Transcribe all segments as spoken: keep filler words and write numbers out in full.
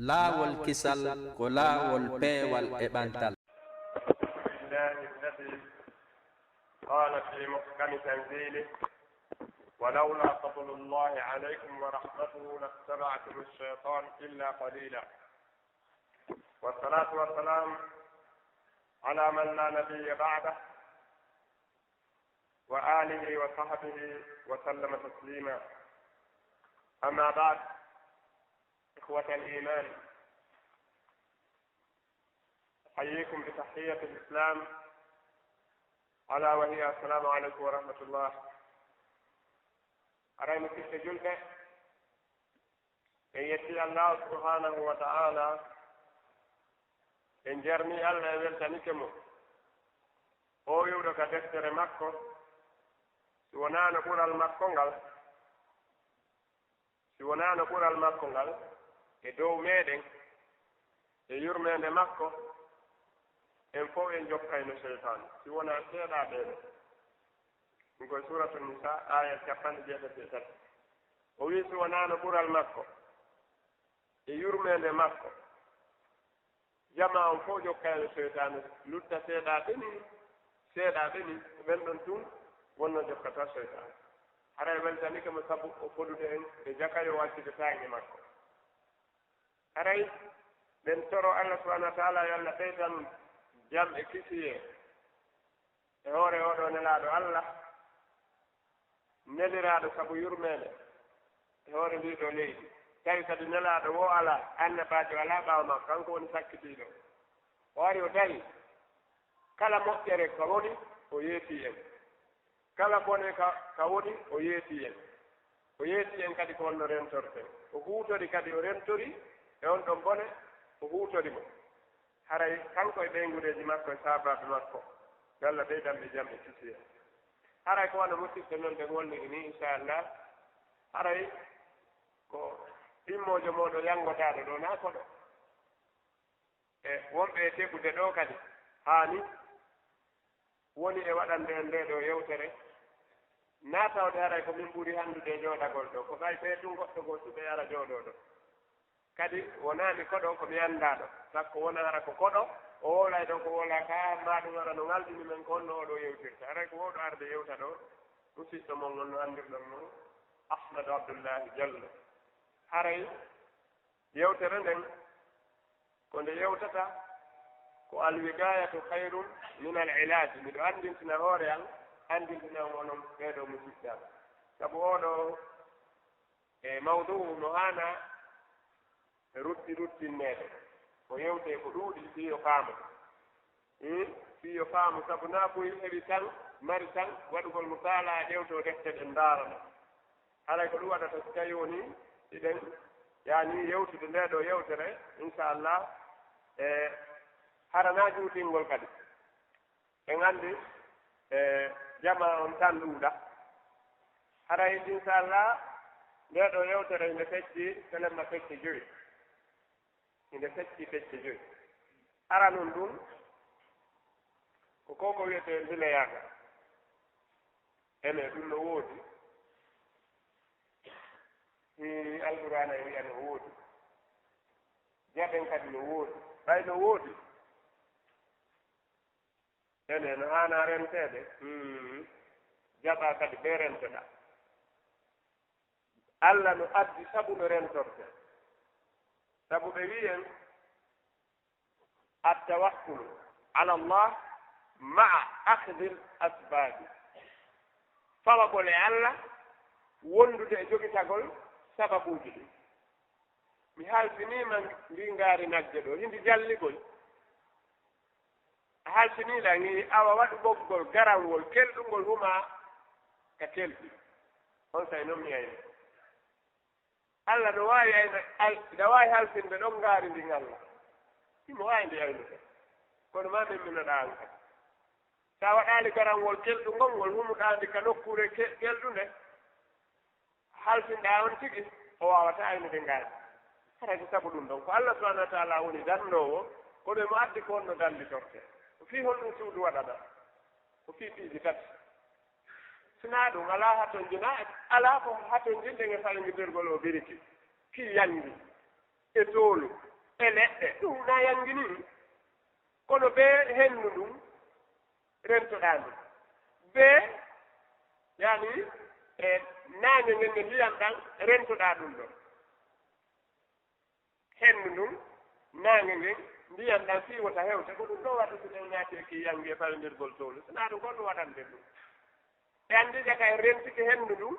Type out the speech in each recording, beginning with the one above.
Laawol kisal ko laawol peewal e ɓantal. لله الذي قال في محكم تنزيله: ولولا فضل الله عليكم ورحمته لاتبعتم الشيطان إلا قليلا. والصلاة والسلام على من لا نبي بعده وآله وصحبه وسلم تسليما. أما بعد، إخوة الإيمان، أحييكم بتحية الإسلام، ألا وهي السلام عليكم ورحمة الله. Aray, musidɓe julɓe, en yetti Allahu subhanahu wa ta'ala, en jarni Allah, en weltanike mo. O wi'uɗo ka deftere makko, si wonaano ɓural makko ngal, si wonaano ɓural makko ngal e dow meɗen, e yurmeende makko, en fof en jokkayno seytaane, si wonaa seeɗaaɓe ɓe. Ɗum koye Suuratu Nisaa, aaya capanɗe jeetati e tati. O wi'i, si wonaano ɓural makko e yurmeende makko, jamaa on fof jokkayno seytaane, lutta seeɗaaɓe ni, seeɗaaɓe ni, ko ɓen ɗon tun wonno jokkata seytaane. Haray weltanike mo sabu o fodude en e jaka yo waccude taange makko. Haray ɓen toro Allah subhanahu wa ta'ala yo Allah ɓeydan jam e kisiyee e hoore oɗo nelaaɗo Allah, neliraaɗo sabu yurmeende e hoore ndii ɗoo leydi. Tawi kadi nelaaɗo woo alaa, annabaajo alaa ɓaawo makko, kanko woni sakkitiiɗo. O ari o tawi kala moƴƴere ka woni, o yeetii en. Kala bone ka, ka woni, o yeetii en. O yeetii en kadi ko honno rentorten. O huutori kadi, o rentori e on ɗon bone, o huutori mo. Haray kanko e ɓeynguureeji makko e saabaaɓe makko, yo Allah ɓeydan ɓe jam e kisiyee. Haray ko wano musidɓe men ɓe golliri ni, inchallah. Haray ko ɗimmoojo mooɗon yanngotaaɗo ɗo, naa koɗo. E wonɓe e teɓude ɗo kadi, haani woni e waɗande en ndee ɗoo yewtere, naa tawde haray ko min ɓuri hanndude e jooɗagol ɗo, ko ɓay ɓee tun goɗɗo goo suɓee ara jooɗoo ɗo. Kadi wonaani koɗo, ko mi anndaaɗo, sakko wona hara ko koɗo, o wowlay ɗon ko wowlaa ka, maa ɗum ara no ŋalɗini men ko honno oo ɗoo yewtirta. Haray ko wowɗo arde yewta ɗo, musiɗɗo mon on no anndirɗon mo, Ahmadu Abdullahi Jallo. Haray yewtere nden, ko nde yewtata ko alwiqayatu khayrun min al ilaj. Miɗo anndintina hoore an, anndintina on onon ɓee ɗoo musiɗɓe am. Sabu oo ɗoo, e mawdu'u no haana rutti ruttinneede. Ko yewtee ko ɗuuɗi fii yo faamu. Hmm? Fii yo faamu, sabu naa buy heɓi tan, mari tan, waɗugol mo saalaa ƴewtoo defte ɗen ndaara ɗum. Haray ko ɗum waɗata so tawii wonii hiɗen yaani yewtude ndee ɗoo yewtere, inchallah, e hara naa juutingol kadi. En anndi, e jamaa on tan ɗuuɗa. Haray inchallah, ndee ɗoo yewtere inde fecci, telemma fecce joyi. Inde fecci fecce joyi. Aranun ɗun, ko ko ko wiyetee mbileyaagal. Ene ɗun no woodi. Hii, Alqur'aana e wi'a no woodi. Jaɓen kadi no woodi. Ɓay no woodi. Ene no haana renteede. Hmm. Jaɓaa kadi ɓe rentoɗaa. Allah no addi sabu no rentorte. Sabu ɓe wi'en, at-tawakkulu ala Allah ma'a akhdhil asbabi. Fawagol e Allah, wondude e jogitagol sababuuji ɗin. Mi halfinii ma ndi ngaari nagge ɗoo, hindi jalligol. A halfinii la ngi, awa waɗu ɓoggol, garanwol, kelɗungol huma ka kelɗi. On say non mi ayni. Allah no waawi ayna, ay, ina waawi halfinde ɗon ngaari ndin Allah. Himo waawi ndi aynude. Kono maa memminoɗaa an kadi. Sa waɗaali garanwol kelɗungol, ngol humuɗaa ndi ka nokkuure ke-, kelɗunde, halfinɗaa on tigi, o waawataa aynude ngaari. Hara ko sabu ɗum ɗon, ko Allah subhanahu wa ta'ala woni dannoowo, kono mo addi ko on no danditorte. Ko fii honɗum suudu waɗata? Ko fii piiji tati. Sinaa ɗum, alaa hatonjina, alaa ko hatonjinɗen e fayngidirgol o biriki, ki yanngi, e toolu, e leɗɗe, ɗum na yangi nii. Kono bee henndu ndun rentoɗaa ndun. Bee, yani, e naange ngen, nge ndiyan ɗan rentoɗaa ɗun ɗon. Henndu ndun, naange ngen, ndiyan ɗan fii wota hewte. Ko ɗum ɗoo waɗi si ɗen naati e ki yangi e fawindirgol towlu. Si naa ɗum, ko ɗum waɗande ɗum. E anndi jaka en rentike henndu ndun,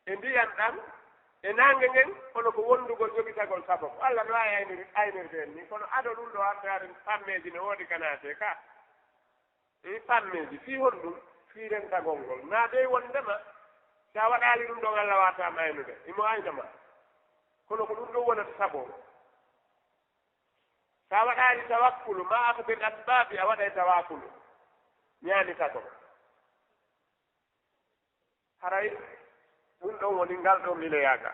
e ndiyan ɗan, e naange ngen, kono ko wondugol jogitagol sababu. Alla no waawi aynir-, aynirde en nii, kono ado ɗum ɗoo artaare fammeeji ne woodi ka naatee ka. E fammeeji, fii honɗum? Fii rentagol ngol. Naa dey wondema, si a waɗaali ɗum ɗon, Alla waawataa ma aynude. Himo ayna ma. Kono ko ɗum ɗon wonata sabu. Si a waɗaali tawakkulu, ma aka bil asbaabi, a waɗay tawakkulu. Ñaami tato. Haray ɗum ɗon woni ngal ɗoo mileyaa ga.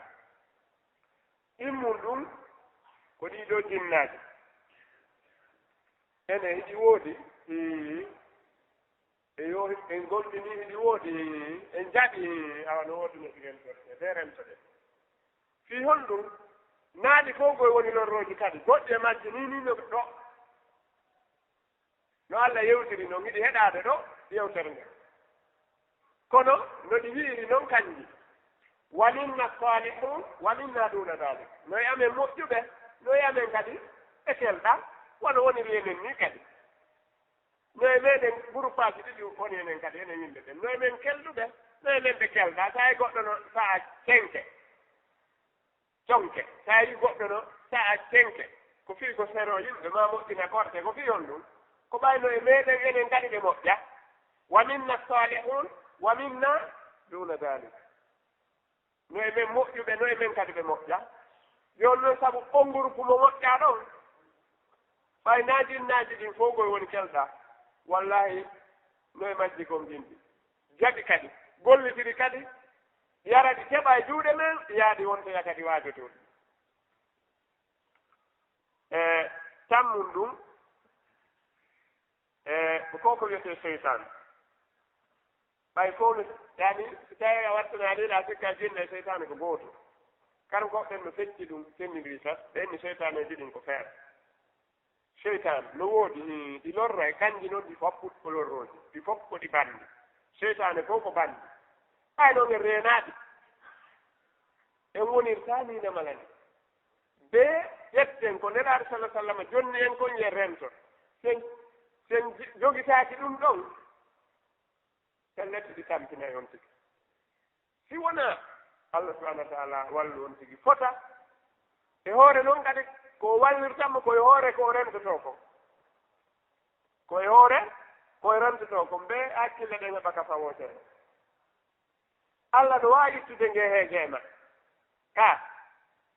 Ɗimmun ɗum ko ɗii ɗoo jinnaaji. Ene hiɗi woodi, hii. E yo en gollini hiɗi woodi, hii. En jaɓi, hii. Awa no woodi no ɗi rentorte, ɗe rentoɗen. Fii honɗum? Naa ɗi fow goy woni lorrooji kadi. Goɗɗi e majji nii, nii no ɗo. No Alla yewtiri non, hiɗi heɗaade ɗo yewtere nden. Kono no ɗi wi'iri non kanji, wa minna salihun, wa minna duna dalik. No e amen moƴƴuɓe, no e amen kadi ɓe kelɗaa, wano woniri enen nii kadi. No e meɗen guruppaaji ɗiɗi woni enen kadi, enen yimɓe ɓen. No e men kelɗuɓe, no e men ɓe kelɗaa. Tawi goɗɗo no sa'a cenke. Conke, so a yii goɗɗo no sa'a cenke, ko fii ko seroo yimɓe, maa moƴƴina korte, ko fii honɗum? Ko ɓay no e meɗen enen kadi ɓe moƴƴa. Wa minna salihun, wa minna duna dalik. No e men moƴƴuɓe, no e men kadi ɓe moƴƴa. Jooni non, sabu on groupe mo moƴƴaa ɗon, ɓay naa jinnaaji ɗin fow koye woni kelɗaa. Wallahi, no e majji kon bimbi. Jaɓi kadi, gollitiri kadi, yara ɗi keɓa e juuɗe men, yaadi wontoya kadi waajotooɗi. E tammun ɗum, e ko ko wiyetee seytaane. Ɓay fof no, yaani, si tawii a wattanaali, ɗa sikka jinne e seytaane ko gooto. Kala ko ɓen no fecci ɗum, fenndindiri tan, ɓen no seytaaneeji ɗin ko feere. Seytaane no woodi, ɗi lorra e kanji non, ɗi fof ko lorrooji, ɗi fof ko ɗi banndi. Seytaane fof ko banndi. Ɓay noon en reenaaɗi, en wonirtaa ni namalani. Be ƴetten ko Nelaaɗo salla sallama jonni en kon, yen rento. Sen, sen jogitaaki ɗum ɗon, pellet ɗi tampinay on tigi. Si wonaa Allah subhanahu wa taala wallu on tigi fota. E hoore noon kadi, ko wallirta mo ko e hoore ko o rentotoo ko. Ko e hoore ko o rentotoo ko. Mbe hakkille ɗen heɓa ka fawootere. Allah no waawi ittude nge he jeema. Ka,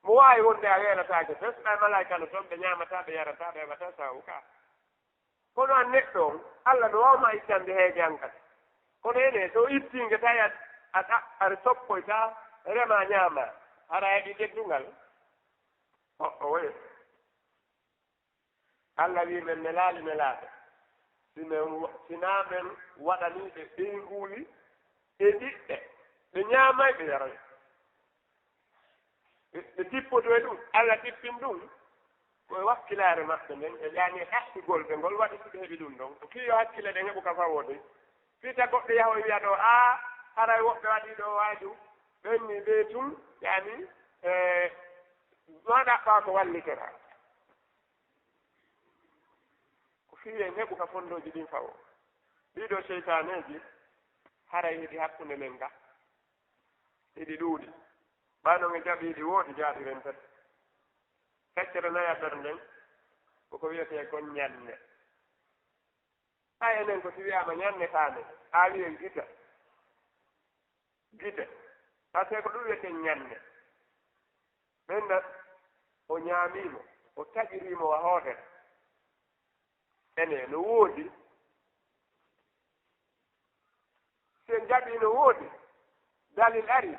mo waawi wonde a weelataake bes, ɓay malaa'ika no toon, ɓe ñaamataa, ɓe yarataa, ɓe heɓataa sawu ka. Kono an neɗɗo on, Allah no waawma ittande heege an kadi. Kono ene, so ittiinge tawi a, a, a, aɗa soppoyta, rema ñaama, hara heɓi teddungal. O, o wayi. Allah wi'i men nelaali nelaaɓe. Si men wa-, si naa men waɗanii ɓe ɓeynguuli e ɓiɓɓe, ɓe ñaamay, ɓe yaray. Ɓe, ɓe tippoto e ɗum, Allah tippin ɗum, ko e wakkilaare maɓɓe nden, e yaani e hakkugol ɓe ngol waɗi si ɓe heɓi ɗum ɗon. Ko fii yo hakkile ɗen heɓu ka fawoode. Fii ta goɗɗo yaho e wi'a ɗo, aa, haray woɓɓe waɗi ɗo waaju, ɓen ni ɓe tun, yaani, e, ma ɗaɓɓa ko wallitera. Ko fii en heɓu ka fondooji ɗin fawo. Ɗii ɗoo seytaaneeji, haray hiɗi hakkunde men ga. Hiɗi ɗuuɗi. Ɓay no en jaɓi hiɗi woodi, jaabiren tati. Feccere nayaɓere nden, ko ko wiyetee kon ñanne. Ɓay enen ko si wi'aama ñanne faame, a wi'en gita. Gite. Par ce que ko ɗum wiyetee ñanne. Ɓen na, o ñaamiimo, o taƴiriimo wa hootere. Ene, no woodi. Si en jaɓii no woodi, dalil ari,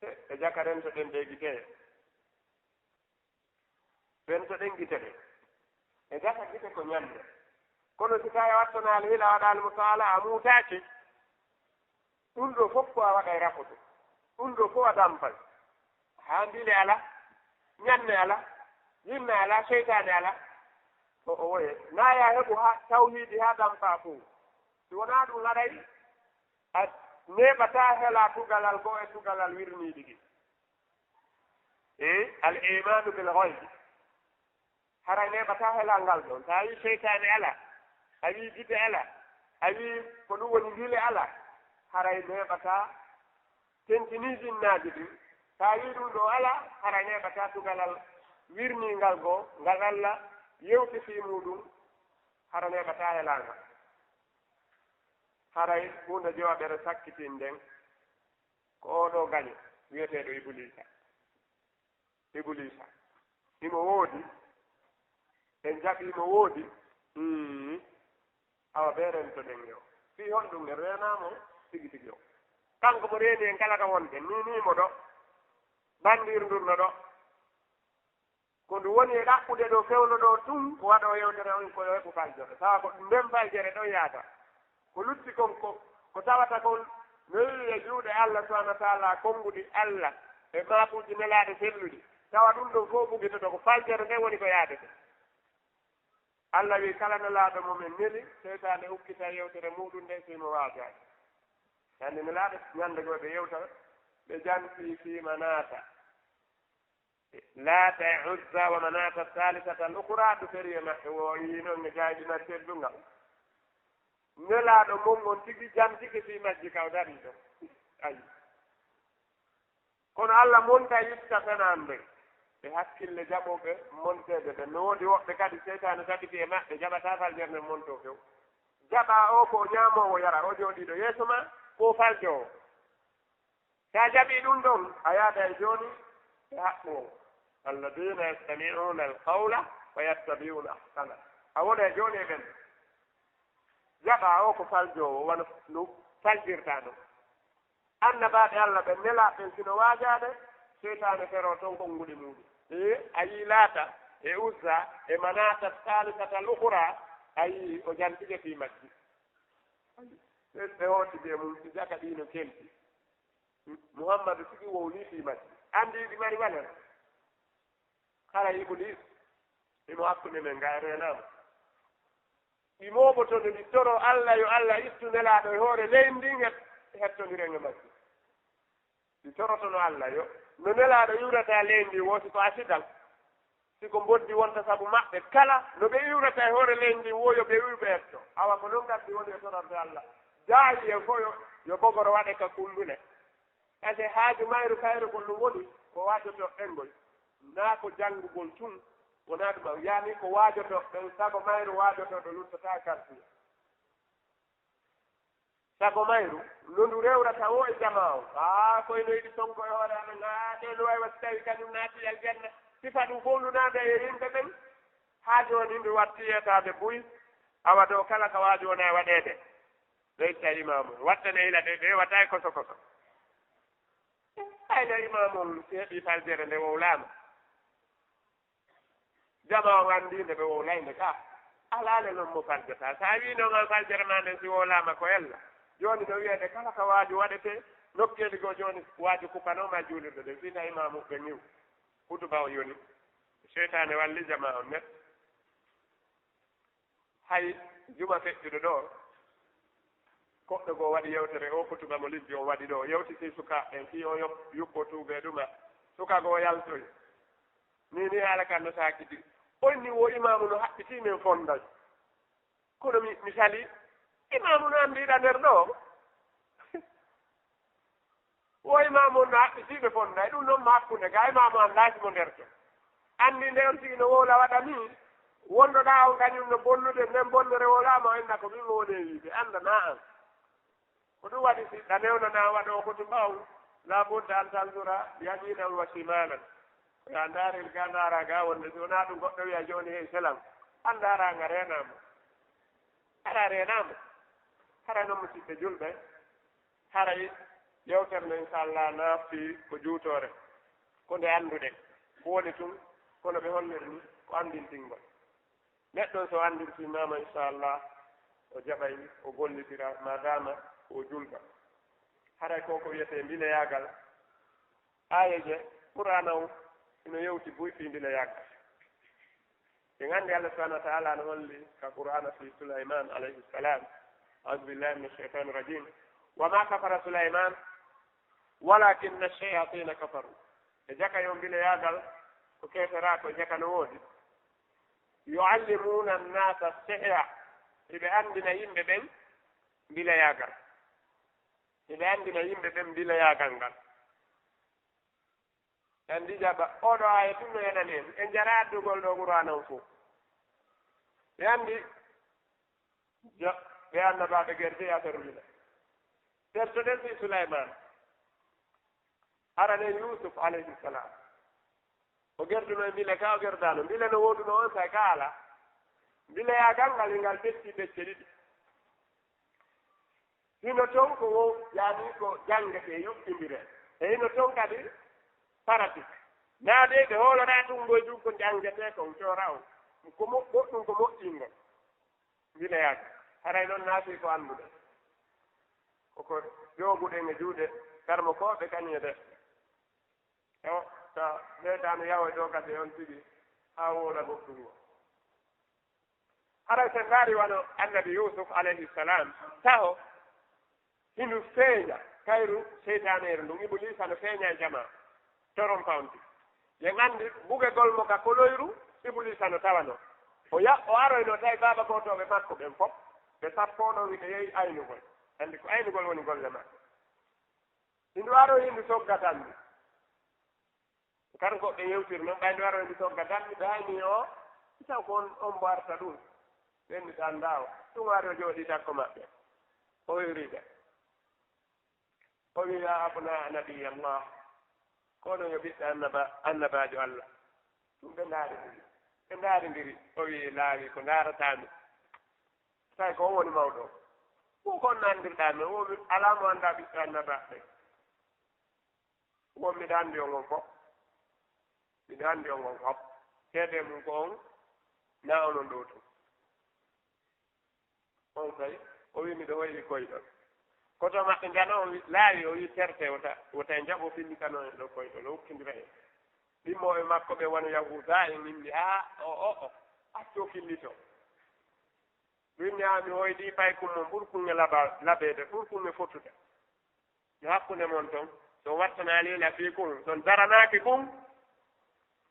e, e jaka rentoɗen ɗe gite. Rentoɗen gite ɗe. E jaka gite ko ñande. Kono si tawi a wattanaali hila, a waɗaali mo saala, a muutaaki. Ɗum ɗo fof ko a waɗa e rafoto. Ɗum ɗo fof a dampay. Haa ndile ala, ñanne ala. Jinna alaa, seytaane alaa. O o woye naaya heɓu haa tawhiidi haa dampa fof. Si wonaa ɗum haray a neeɓataa hela tugalal goo e tugalal wirniiɗi ɗi. E al imanu bil ghoybi. Haray neeɓataa helal ngal ɗon. So a wii seytaane alaa, a wii gite alaa, a wii ko ɗum woni gile alaa, haray neeɓataa tentinii jinnaaji ɗin. So a wii ɗum ɗoo alaa, haray neeɓataa tugalal wirniingal goo ngal Alla yewti fii muuɗum, hara neeɓataa helaa ngal. Haray huunde jowaɓere sakkitin nden ko oo ɗoo gaño wi'eteeɗo Ibuliisa. Ibuliisa. Himo woodi. En jaɓi himo woodi. Mm. Awa bee rento ɗen yo. Fii honɗum en reenaama o? Tigi tigi o. Kanko mo reeni en kala ka wonde. Nii nii mo ɗo. Banndirndurno ɗo. Ko ndu woni e ɗaɓɓude ɗo fewndo ɗo tun, ko waɗoo yewtere on ko yo heɓu faljere. Tawa ko nden faljere ɗon yaata. Ko lutti kon ko, ko tawata kon no yehi e juuɗe Allah subhanahu wa taala, konnguɗi Allah e maakuuji nelaaɗo selluɗi. Tawa ɗum ɗon fof ɓugitoto ko faljere nden woni ko yaadete. Allah wi kala nelaaɗo mo men neli, seytaane ukkita yewtere muuɗum nden so himo waajaade. Hannde nelaaɗo ñande goo ɓe yewta, ɓe janti fii Manaata. Laata e Uzza wa Manaata Saalisata al Ukhra, ɗo feri e maɓɓe wo yii noon e jayɗinal teddungal. Nelaaɗo mon on tigi jantike fii majji ka o darii ɗo. Ayi. Kono Allah monta itta fenaande ɓe hakkille jaɓooɓe monteede ɓen. No woodi woɓɓe kadi seytaane tabiti e maɓɓe, jaɓataa faljere nden montoo few. Jaɓaa o ko o ñaamoowo yara, o jooɗiiɗo yeeso maa, ko o faljoowo. Si a jaɓii ɗum ɗon, a yaada e jooni e haqqu on. Alladina yastami'una alqawla wa yattabi'una ahsana. A wona e jooni e ɓen. Jaɓaa o ko faljoowo, wano no faljirtaa ɗum. Annabaaɓe Allah ɓen, nelaaɓe ɓen, sino waajaade, seytaane feroo ton konnguɗi muuɗum. E a yii Laata e Uzza e Manaata Saalisata al Ukhra, a yii o jantike fii majji. Ɓe, ɓe hooti ɓe mum, si jaka ɗii no kelti. Muhammadu tigi wowlii fii majji. Anndi ɗi mari valeur. Hara Ibulis, himo hakkunde men, nga reenaama. Ɗi mooɓoto no ɗi toroo Allah, yo Allah ittu nelaaɗo e hoore leydi ndin, het-, hettondiren e majji. Ɗi torotono Allah, yo no nelaaɗo iwrata leydi ndin, woo si ko accident. Si ko mboddi wonta sabu maɓɓe, kala no ɓe iwrata e hoore leydi ndin, woo yo ɓe iw ɓe etto. Awa ko non ngaddi woni e tororde Allah. Daayi en fof yo, yo bogoro waɗe ka kunndule. Kadi haaju mayru kayru ko ɗum woni ko waajoto ɓenngol. Naa ko janngugol tun, wonaa ɗum, yaani ko waajoto ɓen, sago mayru waajoto ɗo luttata karfiya. Sago mayru, no ndu rewrata o e jamaa o. Haa, koy no yiɗi sonko e hoore amen. Haa, ɗe no wayi wa si tawi kañum naati aljanna. Sifa ɗum fof ndu naada e yimɓe ɓen. Haa jooni ndu watti yeetaade buy. Awa ɗo kala ka waaju wona e waɗeede. Ɓe itta imaamu. Wattane ila ɓe, ɓe watta e koso koso. Ay, nde imaamu on si heɓi faljere nde wowlaama. Jamaa on anndi nde ɓe wowlay nde ka. Alaa le non mo faljata. So a wii non an faljere maa nden si wowlaama ko ella. Jooni no wiyeede kala ka waaju waɗetee, nokkeeli goo jooni waaju kupanoo maa juulirde nden. Fii tawi imaamu ɓe ñiw. Hutuba on yoni. Seytaane walli jamaa on neɗɗo. Hay juma feƴƴuɗo ɗo, goɗɗo goo waɗi yewtere, o hutuba mo liɓɓi on waɗi ɗo, o yewtiti sukaaɓe ɓen, fii o yo-, yuɓɓo tuubee ɗuma. Suka goo yaltoyi. Nii, nii haala kan no saakiti. O inni wo imaamu no haɓɓitii men fonday. Kono mi, mi salii. Imaamu no anndiiɗa nder ɗo. Wo imaamu on no haɓɓitii ɓe fonday, ɗum non mo hakkunde, gaa imaamu an laati mo nder to. Anndi nde on tigi no wowla waɗa nii, wonɗo ɗaa on kañum no bonnude, nden bonnere wowlaama, o inna ko min o woni e yiide, anndanaa an. Ko ɗum waɗi si ɗa newnanaa waɗoowo hutuba on, laa budda an tanzura yaminan wa shimalan. Ko yo a ndaarir gaa, ndaaraa gaa wonde, si wonaa ɗum goɗɗo wiya jooni hey selan, an ndaaraa nga reenaama. Hara reenaama. Hara non musiɓɓe julɓe, haray yewtere nden, inchallah, naafti ko juutoore. Ko nde annduɗen. Ko woni tun, kono ɓe holliri ni ko anndintingol. Neɗɗo so anndintinaama, inchallah, o jaɓay, o gollitira, maadaama ko o julɗo. Haray ko ko wiyetee mbileyaagal. Aayeeje Qur'aana on ino yewti buy fii mbileyaagal. En anndi Allah subhanahu wa ta'ala no holli ka Qur'ana fi Sulaiman alayhi salam. A'udhu billahi minash shaitanir rajim. Wa ma kafara Sulaiman walakinna ash-shayatina kafaru. E jaka yo mbileyagal ko keefera ko e jaka no woodi. Yu'allimuna an-nasa as-sihra. Hiɓe anndina yimɓe ɓen mbileyagal. Hiɓe anndina yimɓe ɓen mbileyagal ngal. En ndi jaɓa, oɗo aaya tun no yanani en. En jara addugol ɗo Qur'ana on fof. Ɓe anndi, ja-, ɓe annabaaɓe gerte e affaire ujuna. Tertoɗen si Sulaiman. Arane Yusuf alayhi salam. O gerduno e mbile ka, o gerdaano. Mbile no wooduno on say ka ala. Mbileyagal ngal, ngal becci becce ɗiɗi. Hino ton ko wo, yaani ko janngete, yuɓɓindire. E hino ton kadi pratique. Naa de ɓe hoolora tun ngoy ɗum ko janngete kon, cora on. Ko mo-, goɗɗum ko moƴƴingol. Mbileyagal. Haray noon naati ko anndude. Koko jooguɗen e juuɗe karmokooɓe kani e de. Ewa, ta seytaane yahoy ɗo kadi on tigi haa woola goɗɗum ngo. Haray sen ndaari wano annabi Yusuf alayhi salam, taho hino feeña kayru seytaaneeru ndun, Ibuliisa no feeña e jamaa, toron pawndi. Yen anndi bugegol mo ka koloyru, Ibuliisa no tawano. O ya-, o aroyno tawi baaba gootooɓe makko ɓen fof, ɓe sappo ɗon hiɓe yehi aynugol. Anndi ko aynugol woni golle maɓɓe. Hindu aro hindu sogga dammi. Kan ko ɓe yewtiri noon, ɓay ndu aro hindu sogga dammi, ɓe hayni o, taw ko on, on mbo arta ɗum. Ɓen mi ɗan ndawa. Ɗum ari o jooɗi takko maɓɓe. O hewri ɓe. O wi, "Ya abna nabiyallah." Kono yo ɓiɓɓe annaba-, annabaajo Allah. Ɗum ɓe ndaarindiri. Ɓe ndaarindiri. O wi, "Laawi ko ndaarataa mi. Tawi ko on woni mawɗo. Ko kon nandirɗaa mi. O wi, alaa mo anndaa ɓiɓɓe annabaaɓe ɓe." Won miɗo anndi on on fof. Miɗo anndi on on fof. Seede mum ko on, na onon ɗo tun. On kay, o wi, "Miɗo hoyri koyɗol." Koto maɓɓe njano, o wi, "Laawi," o wi, "terte, wota, wota en njaɓo fillikano en ɗo koyɗol, o ukkindira en." Ɗimmooɓe makko ɓe wano Yahuuda en inni, "Aa, o, o, o, accu o fillito." Winni, "Aa, mi hoydi paykum mon ɓurkun e laba-, labeede, ɓurkun e fottude. Yo hakkunde mon ton, so wattanaali ila fii kun, so on daranaaki kun,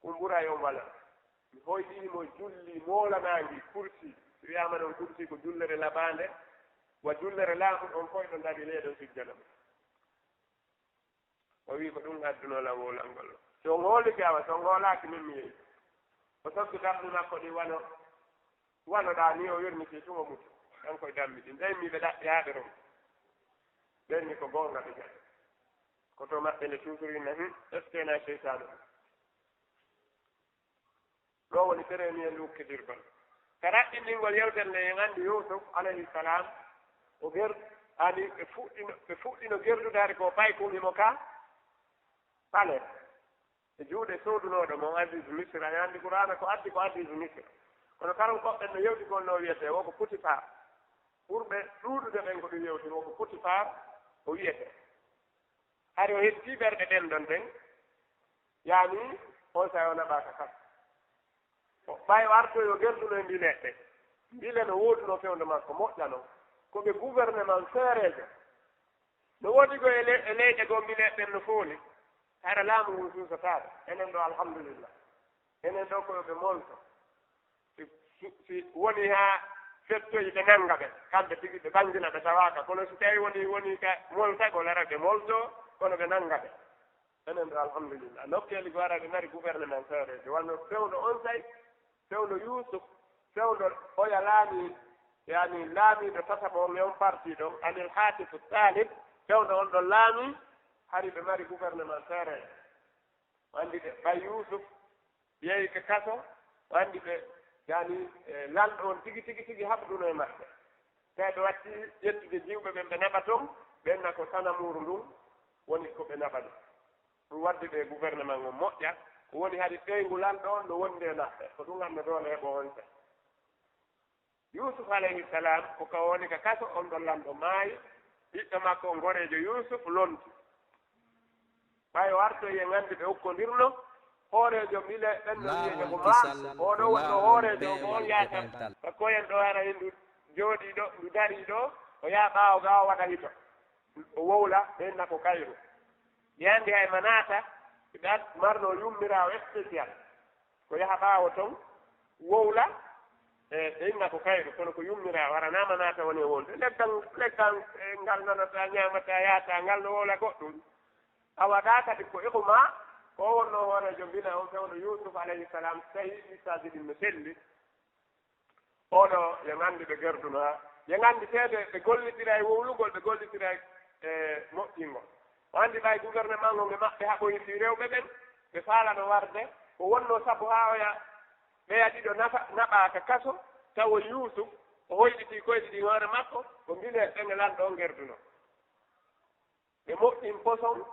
kun ɓuray on wala." Mi hoyɗini mo julli moolanaangi kursi. Si wiyaama noon kursi ko jullere labaande, wa jullere laamu, on fof ɗo ndaari ley ɗon sujjana mo. O wi, "Ko ɗum addunoo lan wowlangol." So on hoolike awa, so on hoolaaki min mi yehi. O sokki darɗi makko ɗi wano, wano ɗaa ni, o wirniti tun o muti. Kanko e dammi ɗin. Ɓen mi ɓe ɗaɓɓi haa ɓe ronki. Ɓen mi ko goonga ɓe jaɓi. Ko to maɓɓe nde toujours inna, "Hmm, est-ce que na seytaane?" Ɗo woni premier lukkidirgol. Ka raɓɓinɗingol yewtere nde, en anndi Yusuf alayhi salam, o ger-, ani ɓe fuɗɗino, ɓe fuɗɗino gerdude hari ko paykun himo ka pale. E juuɗe soodunooɗo mo Aziz Misra, en anndi Qur'aana ko addi ko Aziz Misra. Kono karon koɓɓen no yewtigol no wiyetee, wo ko Potifar. Ɓurɓe ɗuuɗude ɓen ko ɗum yewti, wo ko Potifar o wiyetee. Hari o heddii ɓerɗe ɓen ɗon ɓen, yaani, on saa'i o naɓaaka kas. O ɓay o artoyi o gerduno e mbileeɓe. Mbile no woodunoo fewndo makko, moƴƴano. Ko ɓe gouvernement feereejo. No woodi go e le-, e leyɗe goo mbileeɓe ɓen no fooli. Hara laamu ngun suusataako. Enen ɗo, alhamdulillah. Enen ɗo ko yo ɓe molto. Si, si, si woni haa fettoyi ɓe nannga ɓe, kamɓe tigi ɓe ɓanngina ɓe tawaaka. Kono si tawi woni, woni ka moltagol ara ɓe molto, kono ɓe nannga ɓe. Enen ɗo, alhamdulillah. Nokkeeli goo ara ɓe mari gouvernement feereejo. Wano fewndo on say, fewndo Yusuf, fewndo oya laami, yani laamiiɗo tataɓo on e on parti ɗon, Anil Hatif Talib, fewndo on ɗon laami, hari ɓe mari gouvernement feereejo. O anndi ɓe ɓay Yuusuf yehi ka kaso, o anndi ɓe, yani, e, lanɗo on tigi, tigi, tigi haɓduno e maɓɓe. Tawi ɓe watti ƴettude jiwɓe ɓen ɓe naɓa ton, ɓen na ko sanamuuru ndun woni ko ɓe naɓa ɗum. Ɗum waddi ɓe gouvernement on moƴƴa, ko woni hari ɓeyngu lanɗo on no wondi e maɓɓe. Ko ɗum anno doole heɓo on sen. Yuusuf alayhi salam ko ka woni ka kaso, on ɗon lanɗo maayi, ɓiɗɗo makko on goreejo Yuusuf lonti. Ɓay o artoyi en anndi ɓe ukkondirno, Hooreejo mbile ɓen no wi'ee Jogo Maal. Oo ɗoo wonno hooreejo ko on yaata. Ka koyen ɗoo hara hindu jooɗii ɗoo, ndu darii ɗoo, o yaha ɓaawo ga o waɗa hito. O wowla, ɓe inna ko kayru. Ɓe anndi hay Manaata, ɓe marno yummiraawo spécial. Ko yaha ɓaawo ton, wowla, e ɓe inna ko kayru, kono ko yummiraawo, hara na Manaata woni e wowlude. Leggal, leggal, e ngal nanata, ñaamata, yaata, ngal no wowla goɗɗum. A waɗa kadi ko iku ma, ko wonno hooreejo mbina on fewndo Yuusuf alayhi salam, tawi misaaji ɗin no selli. Oo ɗoo, yo nganndi ɓe gerdunoo. Yo nganndi seede ɓe gollitira e wowlugol, ɓe gollitira e moƴƴingol. O anndi ɓay gouvernement ngol nge maɓɓe haɓoyi fii rewɓe ɓen, ɓe faalano warde. Ko wonno sabu haa oya ɓeya ɗiɗo nafa, naɓaa ka kaso, tawo Yuusuf, o hoyɗitii koyɗi ɗin hoore makko, ko mbile ɓen e lanɗo on gerdunoo. Ɓe moƴƴin poson,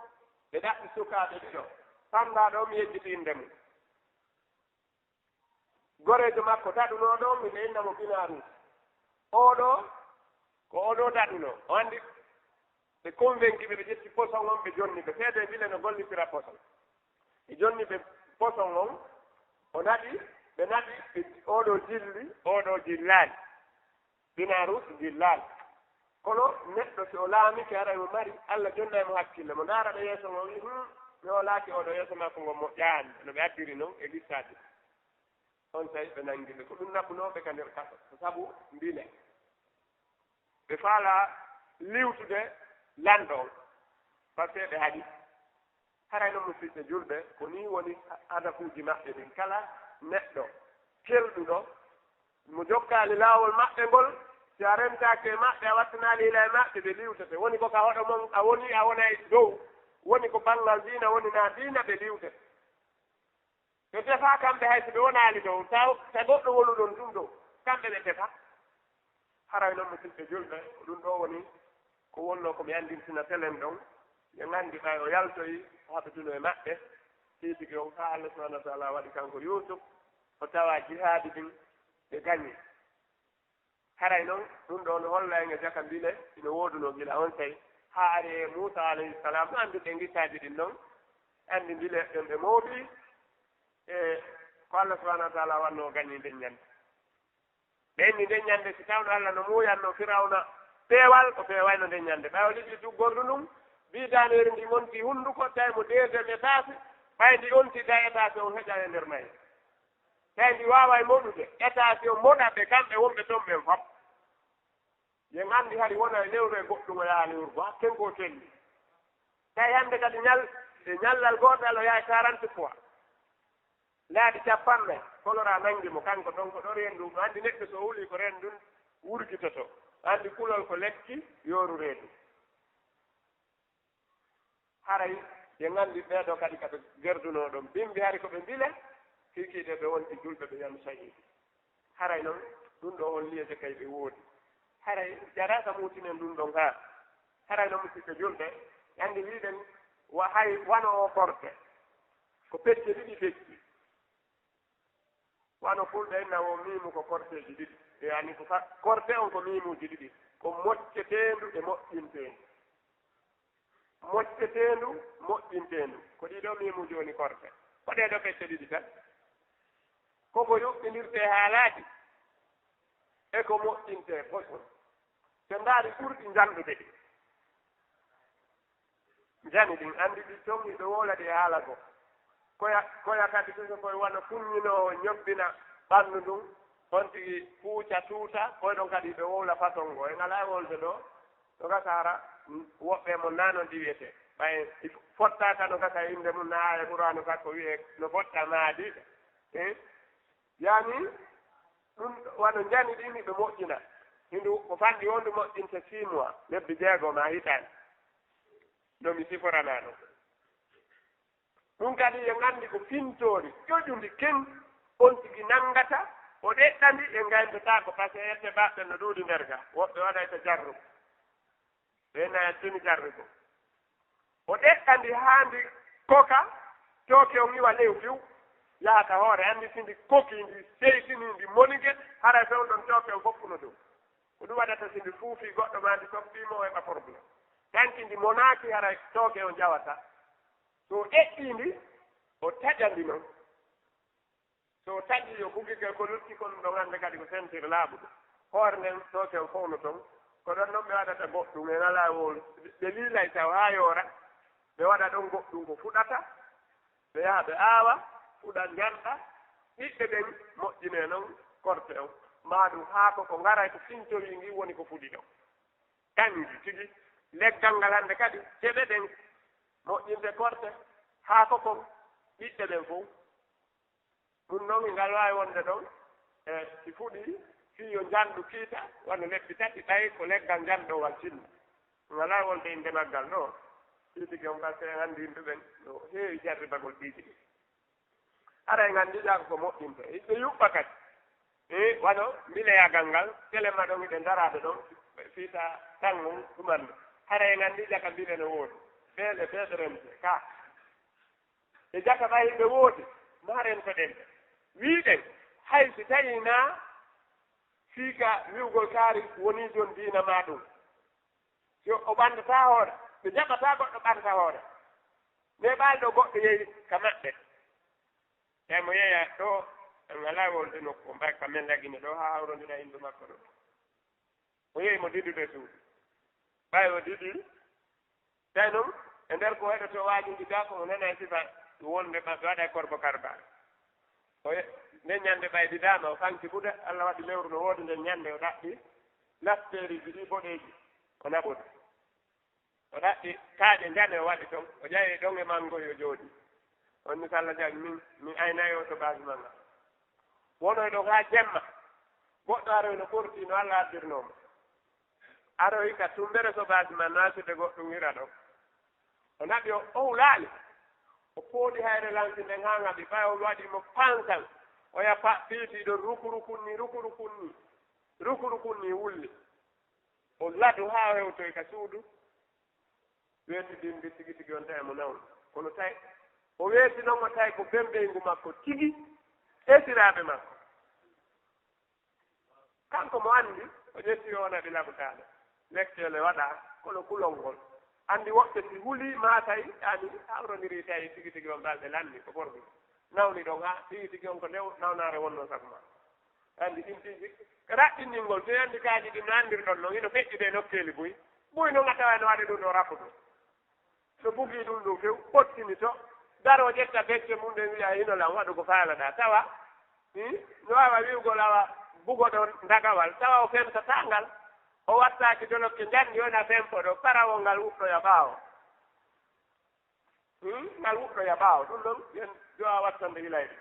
ɓe ɗaɓɓi sukaaɓe ɗiɗo. Panndaa ɗoo mi yejjiti innde mum. Goreejo makko daɗunoo ɗoo, mi ɓe inna mo Binaaru. Oo ɗoo, ko oo ɗoo daɗunoo. O anndi ɓe convaincu ɓe, ɓe ƴetti poson on, ɓe jonni ɓe. Seedee mbile no gollitira poson. Ɓe jonni ɓe poson on, o naɗi, ɓe naɗi, ɓe, oo ɗoo jilli, oo ɗoo jillaali. Binaaru jillaali. Kono neɗɗo si o laamike, haray mo mari, Alla jonnay mo hakkille. Mo ndaara ɗo yeeso ngon, wi'i, "Hmm, mi hoolaaki oo ɗoo yeeso makko ngon moƴƴaani." No ɓe addiri non e listaaji. On tawi ɓe nangi ɓe. Ko ɗum naɓunoo ɓe ka nder kaso. Ko sabu mbile. Ɓe faalaa liwtude lanɗo on. Parce que ɓe haɗi. Haray non, musidɓe julɓe, ko nii woni hadafuuji maɓɓe ɗin. Kala neɗɗo kelɗuɗo, mo jokkaali laawol maɓɓe ngol, si a rentaaki e maɓɓe, a wattanaali ila e maɓɓe, ɓe liwtete. Woni ko ka hoɗo mon a woni, a wonay dow. Woni ko banngal diina woni, naa diina, ɓe liwtete. Ɓe tefaa kamɓe, hay si ɓe wonaali dow, taw, taw goɗɗo wonu ɗon ɗum dow, kamɓe ɓe tefaa. Haray non, musidɓe julɓe, ko ɗum ɗoo woni ko wonnoo ko mi anndintina telen ɗon. Ɓe nganndi ɓay o yaltoyi, o haɓituno e maɓɓe, siidiki on haa Allah subhanahu wa taala waɗi kanko Yuusuf, o tawa jihaadi ɗin ɓe gañi. Haray non, ɗum ɗoo no holla en e jaka mbile, ino woodunoo gila on sey, haa ari e Muusa alayhi salam, no anndi ɗen qissaaji ɗin non, anndi mbile ɗen ɓe mooɓi, e ko Allah subhanahu wa taala wannoo gañi nden ñande. Ɓe inni nden ñande, si tawno Allah no muuyanno Firawna peewal, o peewayno nden ñande. Ɓay o liɓi tuggordu ndun, biidaneeri ndin onti hunnduko, tawi mo deuxième étage, ɓay ndi onti, tawi étage on heƴa e nder mayre. Tawi ndi waaway moɗude, étage on moɗa ɓe kamɓe wonɓe ton ɓen fop. Yen anndi hari wona e lewru e goɗɗum o yaha lewru goo, hakken ko telli. Tawi hannde kadi ñal-, e ñallal gootal o yahay quarante fois. Laabi cappanɗe, kolora nangi mo, kanko ton ko ɗo reendu, o anndi neɗɗo so o wuli ko reendu ndun wurgitoto. O anndi kulol ko lekki yooru reendu. Haray ɓe nganndi ɓee ɗoo kadi ka ɓe gerdunoo ɗon. Bimbi hari ko ɓe mbile, kiikiiɗe ɓe wonti julɓe, ɓe wi'a mo sahiidi. Haray non, ɗum ɗoo holli ete kay ɓe woodi. Haray jaraaka muutinen ɗum ɗon haa. Haray non, musidɓe julɓe, anndi wi'ɗen wa-, hay wano o korte. Ko pecce ɗiɗi pecci. Wano fulɓe en na wo miimu ko korteeji ɗiɗi. E ani ko fa-, korte on ko miimuuji ɗiɗi. Ko mocceteendu e moƴƴinteendu. Mocceteendu, moƴƴinteendu. Ko ɗii ɗoo miimuuji woni korte. Ko ɗee ɗoo pecce ɗiɗi tan. Ko ko yuɓɓindirtee haalaaji e ko moƴƴintee poson. Ɓe ndaari ɓurɗi njanɗude ɗi. Njani ɗin, anndi ɗi toŋi ɓe wowla ɗi e haala goo. Koya, koya kadi tun ko koye wano fuññinoowo ñobbina ɓanndu ndun, on tigi fuuca tuuta, koye ɗon kadi ɓe wowla façon goo. En alaa e wolde ɗoo, ɗo gasa hara woɓɓe mon naa non ɗi wiyetee. Ɓay fottaaka no gasa e innde mum, naa e Qur'aanu ka ko wiyee no fotta maadi. Eh? Yani, ɗum wano njani ɗin ɓe moƴƴina. Hindu ko fanɗi wondu moƴƴinte six mois, lebbi jeego maa hitaande. No mi siforanaa ɗum. Ɗum kadi yo nganndi ko fintoori ƴoƴundi kin on tigi nanngata, o ɗeɗɗandi e ngayndotaako, parce que ette baɗɗen no ɗuuɗi nder ga, woɓɓe waɗayta jarru. Ɓe na tini jarri ko. O ɗeɗɗandi haa ndi koka, tooke on iwa lew fiw, yaha ka hoore, anndi si ndi koki, ndi seytini, ndi monike, haray fewndon tooke on foppuno dow. Ko ɗum waɗata si ndi fuufi goɗɗo maa ndi soppi mo, o heɓa problème. Tanki ndi monaaki, haray tooke on ƴawata. So o eɓɓii ndi, O taƴa ndi noon. So o taƴi yo bugike ko lutti kon ɗon hannde kadi ko sentir laaɓuɗo. Hoore nden ɗo ken fowno ton. Ko ɗon noon ɓe waɗata goɗɗum e ngalaa wowle. Ɓe liilay taw haa yoora. Ɓe waɗa ɗon goɗɗum ko fuɗata. Ɓe yaha ɓe aawa, fuɗa njanɗa. Ɓiɓɓe ɓen moƴƴinee noon korte on. Maa ɗum haako ko ngaray ko fintowii ngi woni ko fuɗi ɗon. Kanji tigi leggal ngal hannde kadi ceɓe ɗen moƴƴinde korte haako kon ɓiɓɓe ɓen fof. Ɗum noon ngal waawi wonde ɗon e si fuɗi fii yo njanndu kiita wano lebbi tati ɓay ko leggal njanndoowal tinni. Ngal waawi wonde innde maggal ɗo. Fii tigi on parce que en anndi yimɓe ɓen no heewi jarribagol piiji ɗi. Hara en anndi ƴaako ko moƴƴinte. Ɓe yuɓɓa kadi. E wano mbileyagal ngal, tele ma ɗon hiɗen daraade ɗon, fiita tan on ɗumannde. Hara en anndi ƴaka mbile no woodi. Beele, beele remte, ka. E jaka ɓay ɓe woodi, ma remtoɗen. Wiiɗen, hay si tawi naa fii ka wi'ugol kaari woni jon diina ma ɗum. Yo o ɓanndataa hoore, ɓe jaɓataa goɗɗo ɓannda hoore. Mais ɓaali ɗo goɗɗo yehi ka maɓɓe. Tawi mo yeeya ɗo, en alaa wonde nokku, on mbaɗa ka men lagine ɗo, haa hawrondira innde makko ɗo. O yehi mo didude suudu. Ɓay o didi, tawi noon, e nder ko heɗoto waajuuji gaa, ko mo nana e sifa wonde maɓɓe waɗa e korbo karbal. O ye-, nden ñande ɓay didaama, o fanki buda, Allah waɗi lewru no woodi nden ñande, o ɗaɓɓi lasteeriji ɗi boɗeeji, o naɓude. O ɗaɓɓi kaaƴe njane o waɗi ton, o ƴawi ɗon e manngo yo jooɗi. On ni Salla Jaañ min, min aynayi o to baasi mannga. Wonoy ɗon haa jemma. Goɗɗo aroy no ɓorti no Allah addirnoo mo. Aroy ka tumbere so baasi man no asirde goɗɗum ira ɗon. O naɓi o, o hulaali. O pooɗi hayre lansi nden haa ngaɓi, ɓay o waɗi mo pankan. O ya pa-, piiti ɗon rukurukun ni, rukurukun ni, rukurukun ni wulli. O ladu haa o hewtoy ka suudu. Weeti bimbi tigi tigi on tawi mo nawni. Kono tawi o weeti noon o tawi ko bembeyngu makko tigi esiraaɓe makko. Kanko mo anndi o ƴetti o naɓi labutaade. Lekkeele waɗa kono kulol ngol. Anndi woɓɓe si huli maa tawi ani hawrondiri tawi tigi tigi on balɗe lanni ko borɗi. Nawni ɗon haa tigi tigi on ko ndew nawnaare wonnoo sago maa. Anndi ɗin piiji raɗɗinɗingol, so yandi kaaji ɗin no anndirɗon noon, ino feƴƴude e nokkeeli buy. Buy noon a tawa no waɗi ɗum ɗo raɓɓude. So bugii ɗum ɗum few, ɓottini to, daroo ƴetta becce mum ɗen wiya hino lan waɗu ko faalaɗaa. Tawa, hmm, no waawa wi'ugol awa bugoɗon ndagawal, tawa o femsataa ngal, o wattaaki dolokke njanndi on a fempo ɗo, parawol ngal wuɗɗoya ɓaawo. Hmm? Ngal wuɗɗoya ɓaawo. Ɗum ɗon, yen du'a wattande ilayɓe.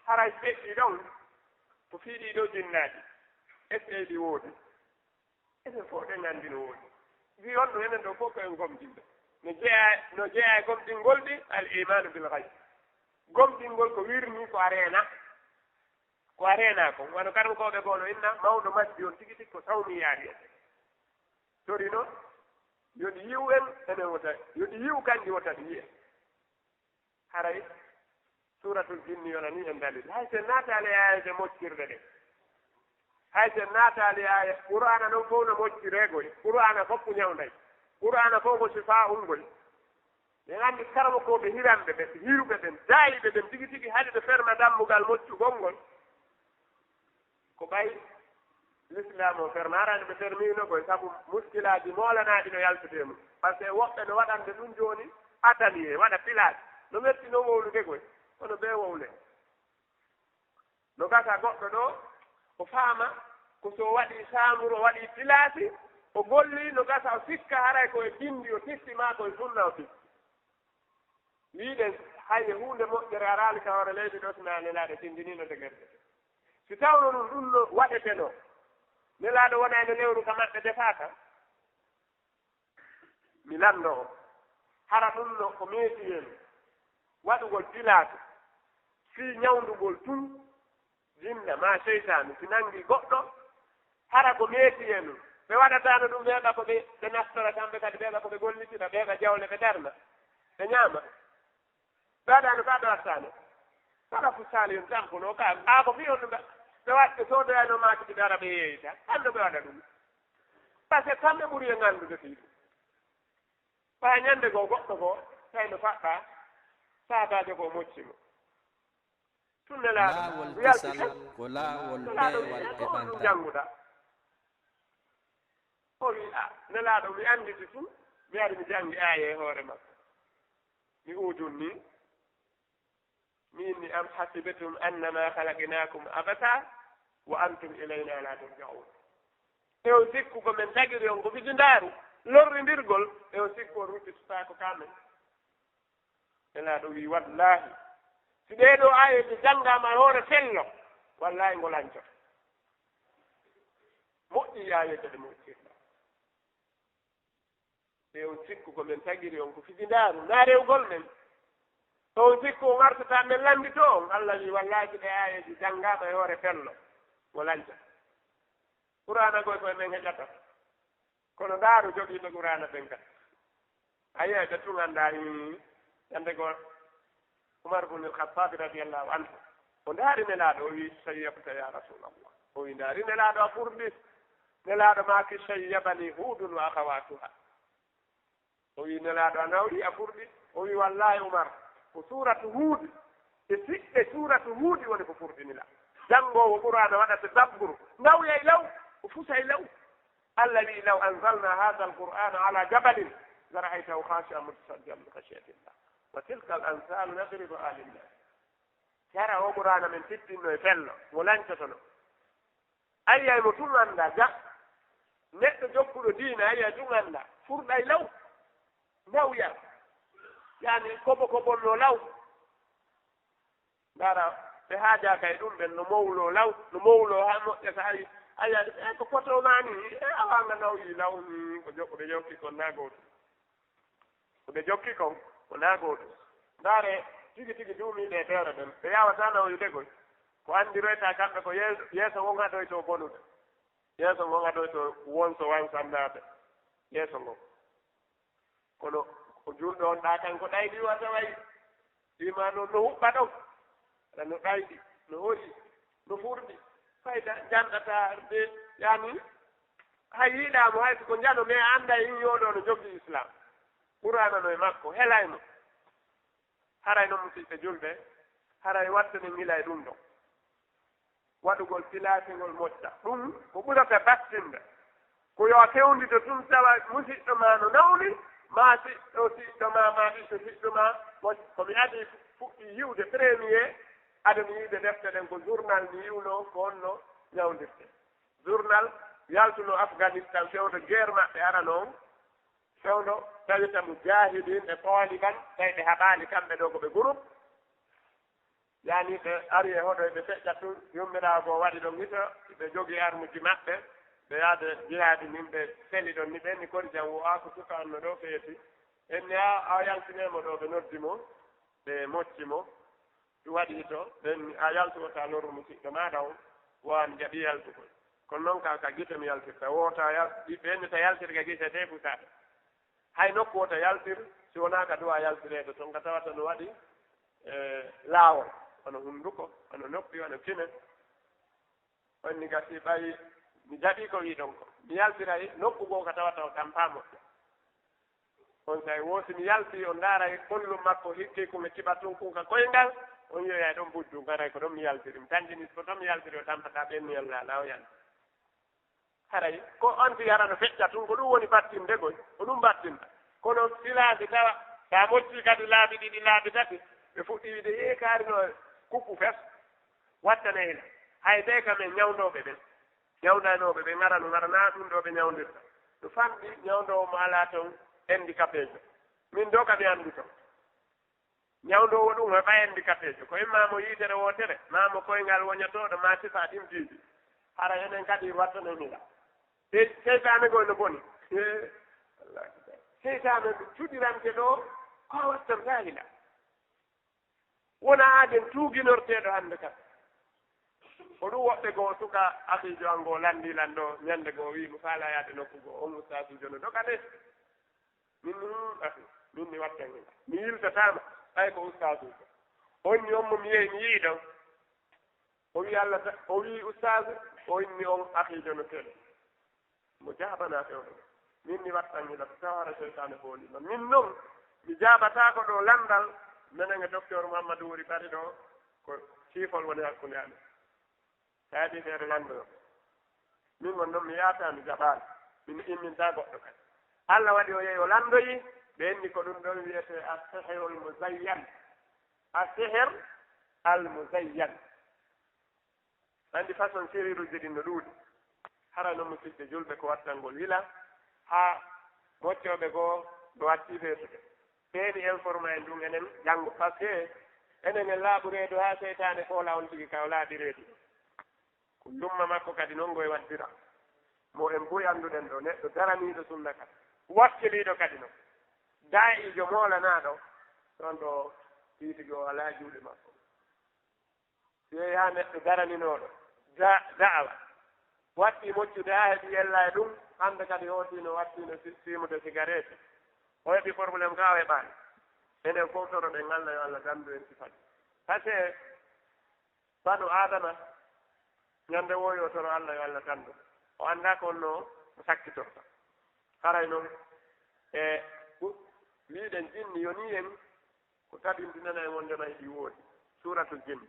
Haray feƴƴi ɗon, ko fii ɗii ɗoo jinnaaji. Est-ce que ɗi woodi? Enen fof ɗen anndi no woodi. Fii on ɗo enen ɗo fof ko en gomɗinɓe. No jeyaa, no jeyaa e gomɗingol ɗi, al imaanu bil gayb. Gomɗingol ko wirnii ko a reena. Ko a reena ko. Wano karmokooɓe goo no inna, mawɗo majji on tigi tigi ko sawmi yaari en. Torino, yo ɗi yi'u en, enen wota, yo ɗi yi'u kanji wota ɗi yi'a. Haray Suuratul Jinni yonanii en dalil. Hay sen naataali e aayeeje moccirɗe ɗen. Hay sen naataali e aaya, Qur'aana non fof no mocciree goy. Qur'aana fof ko ñawnday. Qur'aana fof ko sifaa'un goy. Ɓe anndi karamokooɓe hiranɓe ɓe, hiruɓe ɓen, daayiiɓe ɓen tigi tigi, hade ɓe ferma dammugal moccugol ngol. Ko ɓay Lislaam o ferma, arani ɓe fermiino koy sabu muskilaaji moolanaaɗi no yaltudee mum. Par ce que woɓɓe no waɗande ɗum jooni atelier, waɗa pilaat. No metti no wowlude koy, kono ɓe wowle. No gasa goɗɗo ɗo, o faama ko so o waɗi saamuru, o waɗi pilaasi, o golli, no gasa o sikka haray ko e binndi o titti maa ko e sunna o titti. Wiiɗen, hay e huunde moƴƴere araali ka hoore leydi ɗo, si naa Nelaaɗo tindiniino degerde. Si tawno ɗum, ɗum no waɗetenoo, Nelaaɗo wona ene lewru ka maɓɓe defaaka. Mi lanndo o. Hara ɗum no ko meeɗi en waɗugol pilaatu fii ñawndugol tun jinna maa seytaane si nanngi goɗɗo, hara ko meeɗi en. Ɓe waɗataano ɗum, ɓe heɓa ko ɓe, ɓe naftora kamɓe kadi, ɓe heɓa ko ɓe gollitira, ɓe heɓa jawle, ɓe darna, ɓe ñaama. Ɓe waɗaano ka ɓe wattaano. Kala fu saali on tampuno ka, ɓaa ko fii on ɗum ɓe, ɓe waɗ-, ɓe soodoyano maaki ɓe ara ɓe yeeyta. Hannde ɓe waɗa ɗum. Parce que kamɓe ɓuri en anndude fii ɗum. Ɓay ñande goo goɗɗo goo, tawi no faɗɗaa, Saabaajo ko mocci mo. Tun Nelaaɗo laawol yalti kisal tan. Ko laawol nelaaɗo peewal e ko ɗum ɓantal. Jannguɗa? O wi, a, Nelaaɗo, mi annditi tun, mi ari mi janngi aaya e hoore makko. Mi uujun ni, mi inni, "Am hasibatum annama khalaqnakum abasa wa antum ilayna la turja'un." E on sikku ko men tagiri on ko fijindaaru, lorrindirgol, e on sikku on ruttitotaako ka men. Nelaaɗo wi, "Wallaahi, si ɗee ɗoo aayeeje janngaama e hoore fello, wallaahi ngo lancoto." Moƴƴi aayeeje ɗe moƴƴirɗa. Ɓe on sikku ko men tagiri on ko fijindaaru, naa rewgol men. To on sikku on artata men lanndito on, Allah wi, "Wallaahi, si ɗee aayeeje janngaama e hoore fello, ngo lancoto." Qur'aana koy koye men heƴata. Kono ndaaru jogiiɓe Qur'aana ɓen kan. A yi'ay ɓe tun anndaa, hii, ñande goo Umar bun al-Khattab radiyallahu anhu, o ndaari Nelaaɗo, o wi, "Shayyabta ya Rasulallah." O wi, "Ndaari Nelaaɗo, a furɗi." Nelaaɗo maaki, "Shayyabani Hudun wa akhawatuha." O wi, "Nelaaɗo, a nawri, a furɗi." O wi, "Wallaahi Umar, ko suuratu Huud, e siɓɓe suuratu Huudi woni ko furɗini la." Janngoowo Qur'aana waɗa tadabbur, nawyay law, o fusay law. Allah wi'i, "Law anzalna hadha al-Qur'ana ala jabalin la ra'aytahu khashi'an mutasaddian min khashyatillah. Wa tilka al-amsalu nadribuha lin-nas." Hara o Qur'aana men tittinno e fello, mo lancotono. A yi'ay mo tun anndaa, ja. Neɗɗo jokkuɗo diina, a yi'ay tun anndaa, furɗay law. Nawya. Yani, kobo ko bonno law. Ndaara, ɓe haajaaka e ɗum ɓen, no mowloo law, no mowloo haa moƴƴa, so ari, a yi'ay, e, ko foto maa ni, e, awa nga nawyi law ni, ko jo-, ko ɓe jokki kon naa gootum. Ko ɓe jokki kon, ko naa gootum. Ndaare, tigi tigi duumiiɓe e feere ɓen, ɓe yaawataa nawyude koy. Ko anndiroyta kamɓe ko yeeso, yeeso ngon haɗoyto bonude. Yeeso ngon haɗoyto wonso wansannaade. Yeeso ngon. Kono ko julɗo on ɗa kanko ɗayɗi o taway. Iman on no huɓɓa ɗon. Aɗa no ɗayɗi, no hori, no furɗi. Fayda janɗata de, yani, hay yiɗaamo, hay ko njano, mais annda in yoɗo no jogii Islam. Qur'aana no e makko, helay mo. Haray non, musidɓe julɓe, haray wattane ngila e ɗum ɗon. Waɗugol pilaasingol moƴƴa. Ɗum ko ɓurata battinde. Ko yo a fewndito tun tawa musiɗɗo ma no nawni, ma siɗɗo siɗɗo ma, ma ɓiɗɗo siɗɗo ma, mo, ko mi adii fuɗɗi yiwde premier, aɗa mi yiide defte ɗen ko journal mi yiwno, ko honno ñawndirte. Journal yaltuno Afghanistan fewndo guerre maɓɓe arano on, fewndo tawita mujahidin e Taliban, tawi ɓe haɓaali kamɓe ɗo ko ɓe groupe. Yani ɓe ari e hoɗo, ɓe feƴƴa tun, yummiraawo goo waɗi ɗon hito, ɓe jogii armuji maɓɓe, ɓe yaade jihaadi ndin, ɓe feli ɗon ni, ɓe ni kori jam wo, "A, ko suka on no ɗo feeti." En ni, "A, a yaltinee mo ɗo," ɓe noddi mo, ɓe mocci mo, ɗum waɗi hito, ɓen ni, "A yaltu wota lorru musiɗɗo maaɗa on, wo an jaɓi yaltugol." Kono non ka, ka gite mi yaltirta, wota yal-, ɓe ni ta yaltirga gite de fusaade. Hay nokku wota yaltir, si wonaa ka duwa yaltireede ton, ka tawata no waɗi, e, laawol, wano hunnduko, wano noppi, wano kine. On ni gasi ɓay mi jaɓi ko wiɗon ko. Mi yaltiray nokku goo ka tawata o tampaa moƴƴa. On say woo si mi yalti, on ndaaray kollum makko hikkey kun e kiɓa tun kun ka koyngal, on yi'oyay ɗon bujju, ngaray ko ɗon mi yaltiri. Mi tandini ko ɗon mi yaltiri, o tampataa ɓen mi yalla, na o yalti. Haray ko on tigi hara no feƴƴa tun, ko ɗum woni battinde koy, ko ɗum battinta. Kono silaasi tawa, sa moccii kadi laabi ɗiɗi, laabi tati, ɓe fuɗɗi wiide, "Ee, kaari no kuppu fes, wattane hila." Hay ɓe kam en ñawndooɓe ɓen, ñawndanooɓe ɓe ngara no ngara, naa ɗum ɗo ɓe ñawndirta. No fanɗi ñawndoowo mo alaa ton handicapéjo. Min ɗo ka mi anndu ton. Ñawndoowo ɗum heɓa handicapéjo. Ko imma mo yitere wootere, maa mo koyngal woñotooɗo, maa sifa ɗimtiiɗi. Hara enen kadi wattanen hila. Sey-, seytaane goo no boni. Ee, Allaahu akbar. Seytaane no cuɗirante ɗo, ko a wattantaa hila. Wona aaden tuuginorteeɗo hannde kan. Ko ɗum woɓɓe goo suka akiijo an goo lanndii lan ɗo, ñannde goo wii mo faala yaade nokku goo, on ustaasuujo no doga de. Min ni, hmm, akhi, min mi wattan hila. Mi yiltataama, ɓay ko ustaasuujo. On ni on mo mi yehi mi yi'i ɗon. O wi'i Allah ta-, o wi'i ustaasu, o inni on akiijo no kele. Mo jaabanaa fewndo. Min mi wattan hila, so tawa hara seytaane foolii ma. Min non, mi jaabataako ɗo lanndal, Menen e docteur Mouhamadou Wuri Bari ɗo, ko siifol woni hakkunde amen. Taadi feere lanndo. Min on noon mi yaata mi jaɓaani. Min imminta goɗɗo kadi. Allah waɗi o yehi o lanndoyi, ɓe inni ko ɗum ɗon wiyetee as-sihrul muzayyan. As-sihr al-muzayyan. Anndi façon sihruuji ɗin no ɗuuɗi. Hara noon musidɓe julɓe ko wattangol yila, haa moccooɓe goo no watti feesude. Ɓeeni informa en ɗum enen janngo, parce que enen en laaɓu reedu haa seytaane foola on tigi ka o laaɓi reedu. Ko ndumma makko kadi noon ngoye waddira. Mo en buy annduɗen ɗo, neɗɗo daraniiɗo sunna ka, wakkiliiɗo kadi noon. Daa'ijo moolanaaɗo, ɗon ɗo tigi o alaa juuɗe makko. Yeeyaa neɗɗo daraninooɗo da-, da'awa. Watti moccude haa heɓi yella e ɗum, hannde kadi hootiino, wattiino si-, siimude sigareeti. O heɓi problème gaa o heɓaani. Enen fof toroɗen Allah yo Allah danndu en sifaaji. Parce que banu Aadama, ñande woo yo toro Allah yo Allah danndu. O anndaa ko honno o sakkitorta. Haray noon, e, ɓu-, wiiɗen jinni yonii en, ko tabintinana en wonde may ɗi woodi. Suuratul Jinni.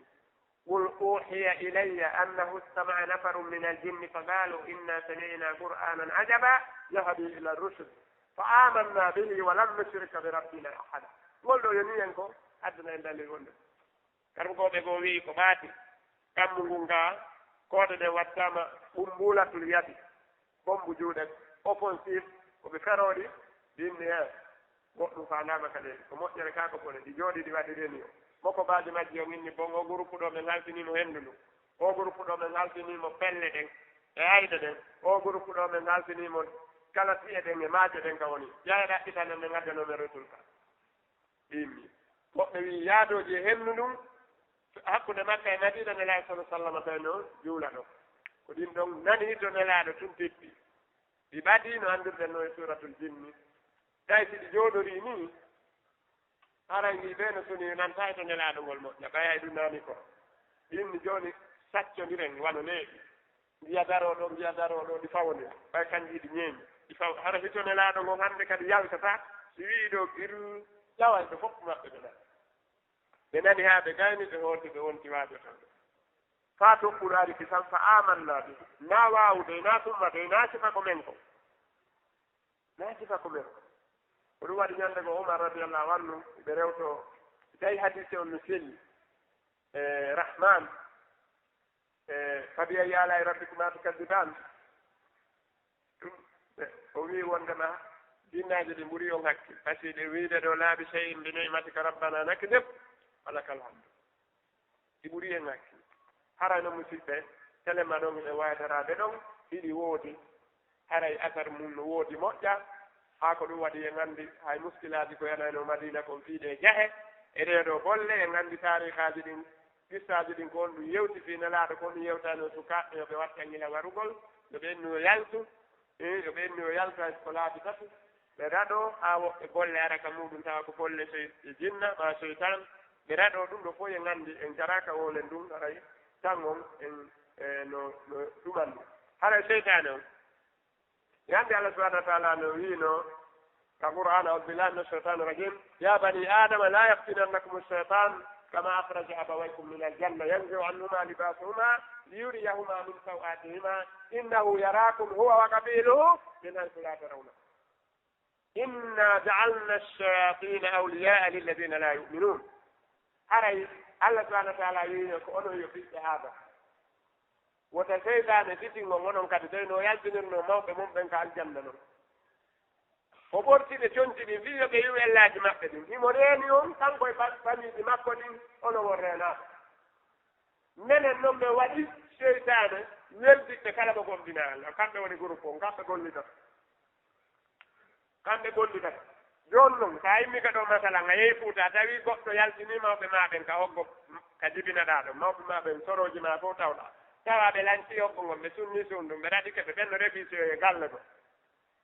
قل أوحي إلي أنه استمع نفر من الجن فقالوا إنا سمعنا قرآنا عجبا يهدي إلى الرشد فآمنا به ولن نشرك بربنا أحدا. Ngol ɗo yonii en ko addana en dalil wonde. Karmukooɓe goo wi'i ko ɓaati. Kammu ngun gaa, koode ɗen wattaama ɓummbulatul yadi. Bommbu juuɗe, offensive, ko ɓe feroori, ɗi inni, he, goɗɗum faandaama kadi, ko moƴƴere kaa ko bone, ɗi jooɗii, ɗi waɗi réunion. Mokobaaji majji on inni, bon, oo groupe ɗoo, ɓe ngaltinii mo henndu ndun. Oo groupe ɗoo, ɓe ngaltinii mo pelle ɗen, e ayɗe ɗen. Oo groupe ɗoo, ɓe ngaltinii mo kala si'e ɗen e maaje ɗen ka woni. Yaa e ɗaɓɓitanen, ɓe ngaddanoo men résultat. Ɗi inni. Woɓɓe wi'i yaadooji e henndu ndun, hakkunde Makka e Madiina, Nelaaɗo sallallaahu alayhi wa sallam tawi no juula ɗon. Ko ɗin ɗon nani to Nelaaɗo tun pippi. Ɗi ɓadii no anndirɗen no e Suuratul Jinni. Tawi si ɗi jooɗorii nii, haray ngi ɓee no suni nanta e to Nelaaɗo ngol moƴƴa, ɓay hay ɗum nani ko. Ɗin jooni saccondiren wano neeɓi. Mbiya daroo ɗoo, mbiya daroo ɗoo, ɗi fawondira. Ɓay kanji ɗi ñeemi. Ɗi faw-, hara hito Nelaaɗo ngon hannde kadi yaltata. Si wi'i ɗoo gir, ƴaway ɓe fof maɓɓe ɓe nani. Ɓe nani haa ɓe gayni, ɓe hooti, ɓe wonti waajo tan. Faa to Qur'aani kisan fa amanna bi. Naa waawude, naa tumma de, naa sifa ko men ko. Naa sifa ko men ko. Ko ɗum waɗi ñande ko Umar radiyallahu anhu, ɓe rewto, tawi hadiise on no selli. E Rahman, e, فبأي آلاء ربكما تكذبان. O wi'i wondema jinnaaji ɗi ɓuri on hakke. Parce que ɗe wiide ɗo laabi شيء بنعمتك ربنا نكذب ولك الحمد. Ɗi ɓuri en hakke. Haray no musidɓe, telema ɗon e waydaraade ɗon, hiɗi woodi. Haray asar mum no woodi moƴƴa. Haa ko ɗum waɗi en anndi, hay muskilaaji ko yanayno Madiina kon fii ɗee jahe. E ɗee ɗoo bolle, en anndi taariikaaji ɗin, qissaaji ɗin ko on ɗum yewti fii Nelaaɗo, ko on ɗum yewtani o sukaaɓe yo ɓe watta ngila warugol, yo ɓe ennu yo yaltu, e yo ɓe ennu yo yaltu hay ko laabi tati. Ɓe daɗoo haa woɓɓe bolle ara ka muuɗum tawa ko bolle sey-, e jinna maa seytaan. Ɓe daɗoo ɗum ɗo fof en anndi, en jaraaka woolen ɗum, haray tan on en, e, no, no ɗuman ɗum. Haray seytaane on. Yande Allah subhanahu wa ta'ala no wi'no ka Qur'an, أعوذ بالله من الشيطان الرجيم. يا بني آدم لا يفتننكم الشيطان كما أخرج أبويكم من الجنة ينزع عنهما لباسهما ليريهما من سوآتهما إنه يراكم هو وقبيله من حيث لا ترونه. إنا جعلنا الشياطين أولياء للذين لا يؤمنون. Haray Allah subhanahu wa ta'ala wi'no ko onon yo ɓiɓɓe Aadama. Wota seytaane fitingo onon kadi, tawi no yaltinirno mawɓe mum ɓen ka aljanna non. O ɓorti ɓe conci ɗin, fii yo ɓe yi'u ellaaji maɓɓe ɗin. Himo reeni on, kanko e fam-, famiiji makko ɗin, onon on reenaaɓe. Menen non men waɗi seytaane weldiɓɓe kala mo gomɗinaa Allah. Kamɓe woni groupe on, kamɓe gollidata. Kamɓe gollidata. Jooni non, so a immii ka ɗoo masalan, a yehi Fuuta, a tawi goɗɗo yaltinii mawɓe maa ɓen ka hoggo ka jibinaɗaa ɗon, mawɓe maa ɓen sorooji maa fof tawɗaa. Tawa ɓe lancii hoggo ngon, ɓe sunnii suundu, ɓe raɗike ɓe, ɓen no refii si yo e galle goo.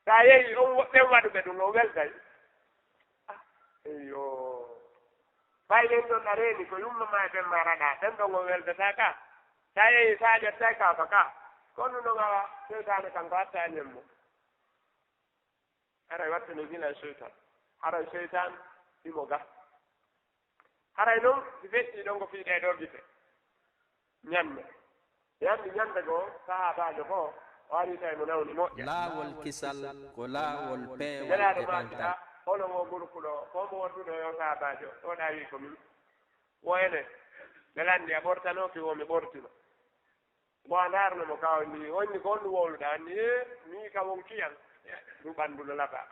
So a yehii, on wo-, ɓen waɗuɓe ɗum, on welday. Ah, eyyo. Ɓay ɓen ɗon a reeni, ko yumma maa e ɓen maa raɗaa, ɓen ɗon on weldataa ka. So a yehii, so a ƴettay ka fa ka. Kono non awa, seytaane kanko hattaani en mo. Haray wattane gila e seytaan. Haray seytaan himo ga. Haray non, si feƴƴii ɗon ko fii ɗee ɗoo gite. Ñande. Ɓe anndi ñande goo, sahaabaajo goo, o ari tawi mo nawni moƴƴa. Laawol kisal ko laawol peewal Nelaaɗo e maaki, ɓantal. A, hono mo gurkuɗo, ko mo wonduɗo yo sahaabaajo, o ɗawi ko min. Wo ene, ɓe lanndi a ɓortanooki, wo mi ɓortino. Mo a ndaarno mo ka o ni, o inni ko honɗum wowluɗaa? Anni, ee, mi ka won kiyan, ndu ɓanndu no laba.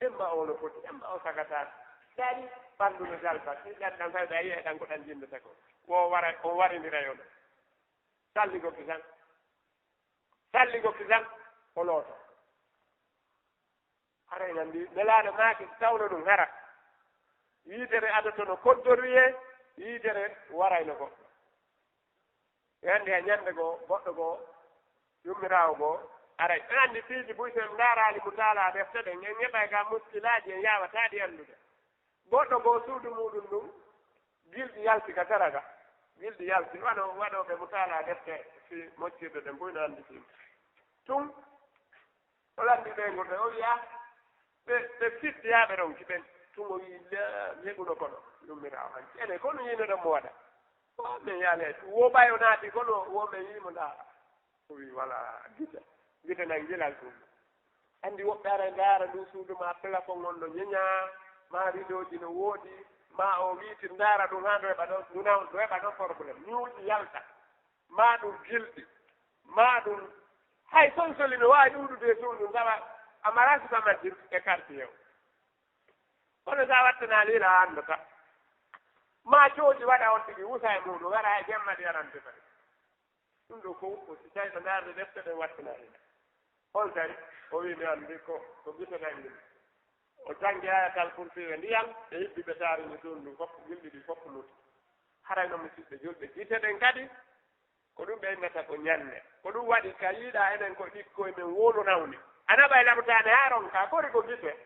Emma o no foti, emma o sagataa. Dari ɓanndu no jalba, si ɗan ɗan fayda, a yi'ay ɗan ko ɗan jinndata ko. Wo wara, o warindira yo ɗo. Salli gokki tan. Salli gokki tan, o looto. Haray nan mbi, Nelaaɗo maaki, si tawno ɗum hara. Yiitere adotono koddoruyee, yiitere warayno goɗɗo. E anndi hay ñannde goo, goɗɗo goo, yummiraawo goo, aray. En anndi piiji buy, so en ndaaraali mo taalaa defte ɗen, en heɓay ka muskilaaji en yaawataa ɗi anndude. Goɗɗo goo suudu muuɗum ndun, gilɗi yalti ka sera ka. Gilɗi yalti, waɗo, waɗooɓe mo taalaa defte fii moccirde ɗen buy no anndi fii. Tun, o lanndi ɓeynguure, o wi'a, ɓe, ɓe fittiyaaɓe ɗon ki ɓen. Tun o wi'i, la, heɓuno kono, yummiraawo hanki. Enen, kono yiino ɗon mo waɗa. Wo men yaale, wo ɓay o naati kono, wo men yii mo ndaara. O wi'i, wala gite. Gite nan gilal tun. Anndi woɓɓe ara ndaara ndu suudu ma plafond on no ñeñaa, ma ridooji no woodi, ma o wiiti ndaara ɗum haa no heɓa ɗon, ɗum na, no heɓa ɗon problème. Ñuuƴi yalta, ma ɗum gilɗi, ma ɗum hay sonsoli no waawi ɗuuɗude e suudu, ngawa a maraa supermarché e quartier o. Kono so a wattanaali ila a anndata. Ma cooji waɗa on tigi wusa e muuɗum, wara e jemma ɗi arante kadi. Ɗum ɗoo fof ko si tawi ɓe ndaarde defte ɗen wattanaali. On kadi, o wi'i mi anndi ko, ko gite ɗen ɗin. O janngi Ayatal Kursi e ndiyan, ɓe hibbi ɓe taarini ɗum, ɗum fof, gilɗi ɗi fof lutti. Haray no musidɓe julɓe, gite ɗen kadi, ko ɗum ɓe innata ko ñande. Ko ɗum waɗi ka yiɗa enen ko ɓikkoy men wonu nawni. Ana ɓay laɓtaade haa ronka, kori ko gite.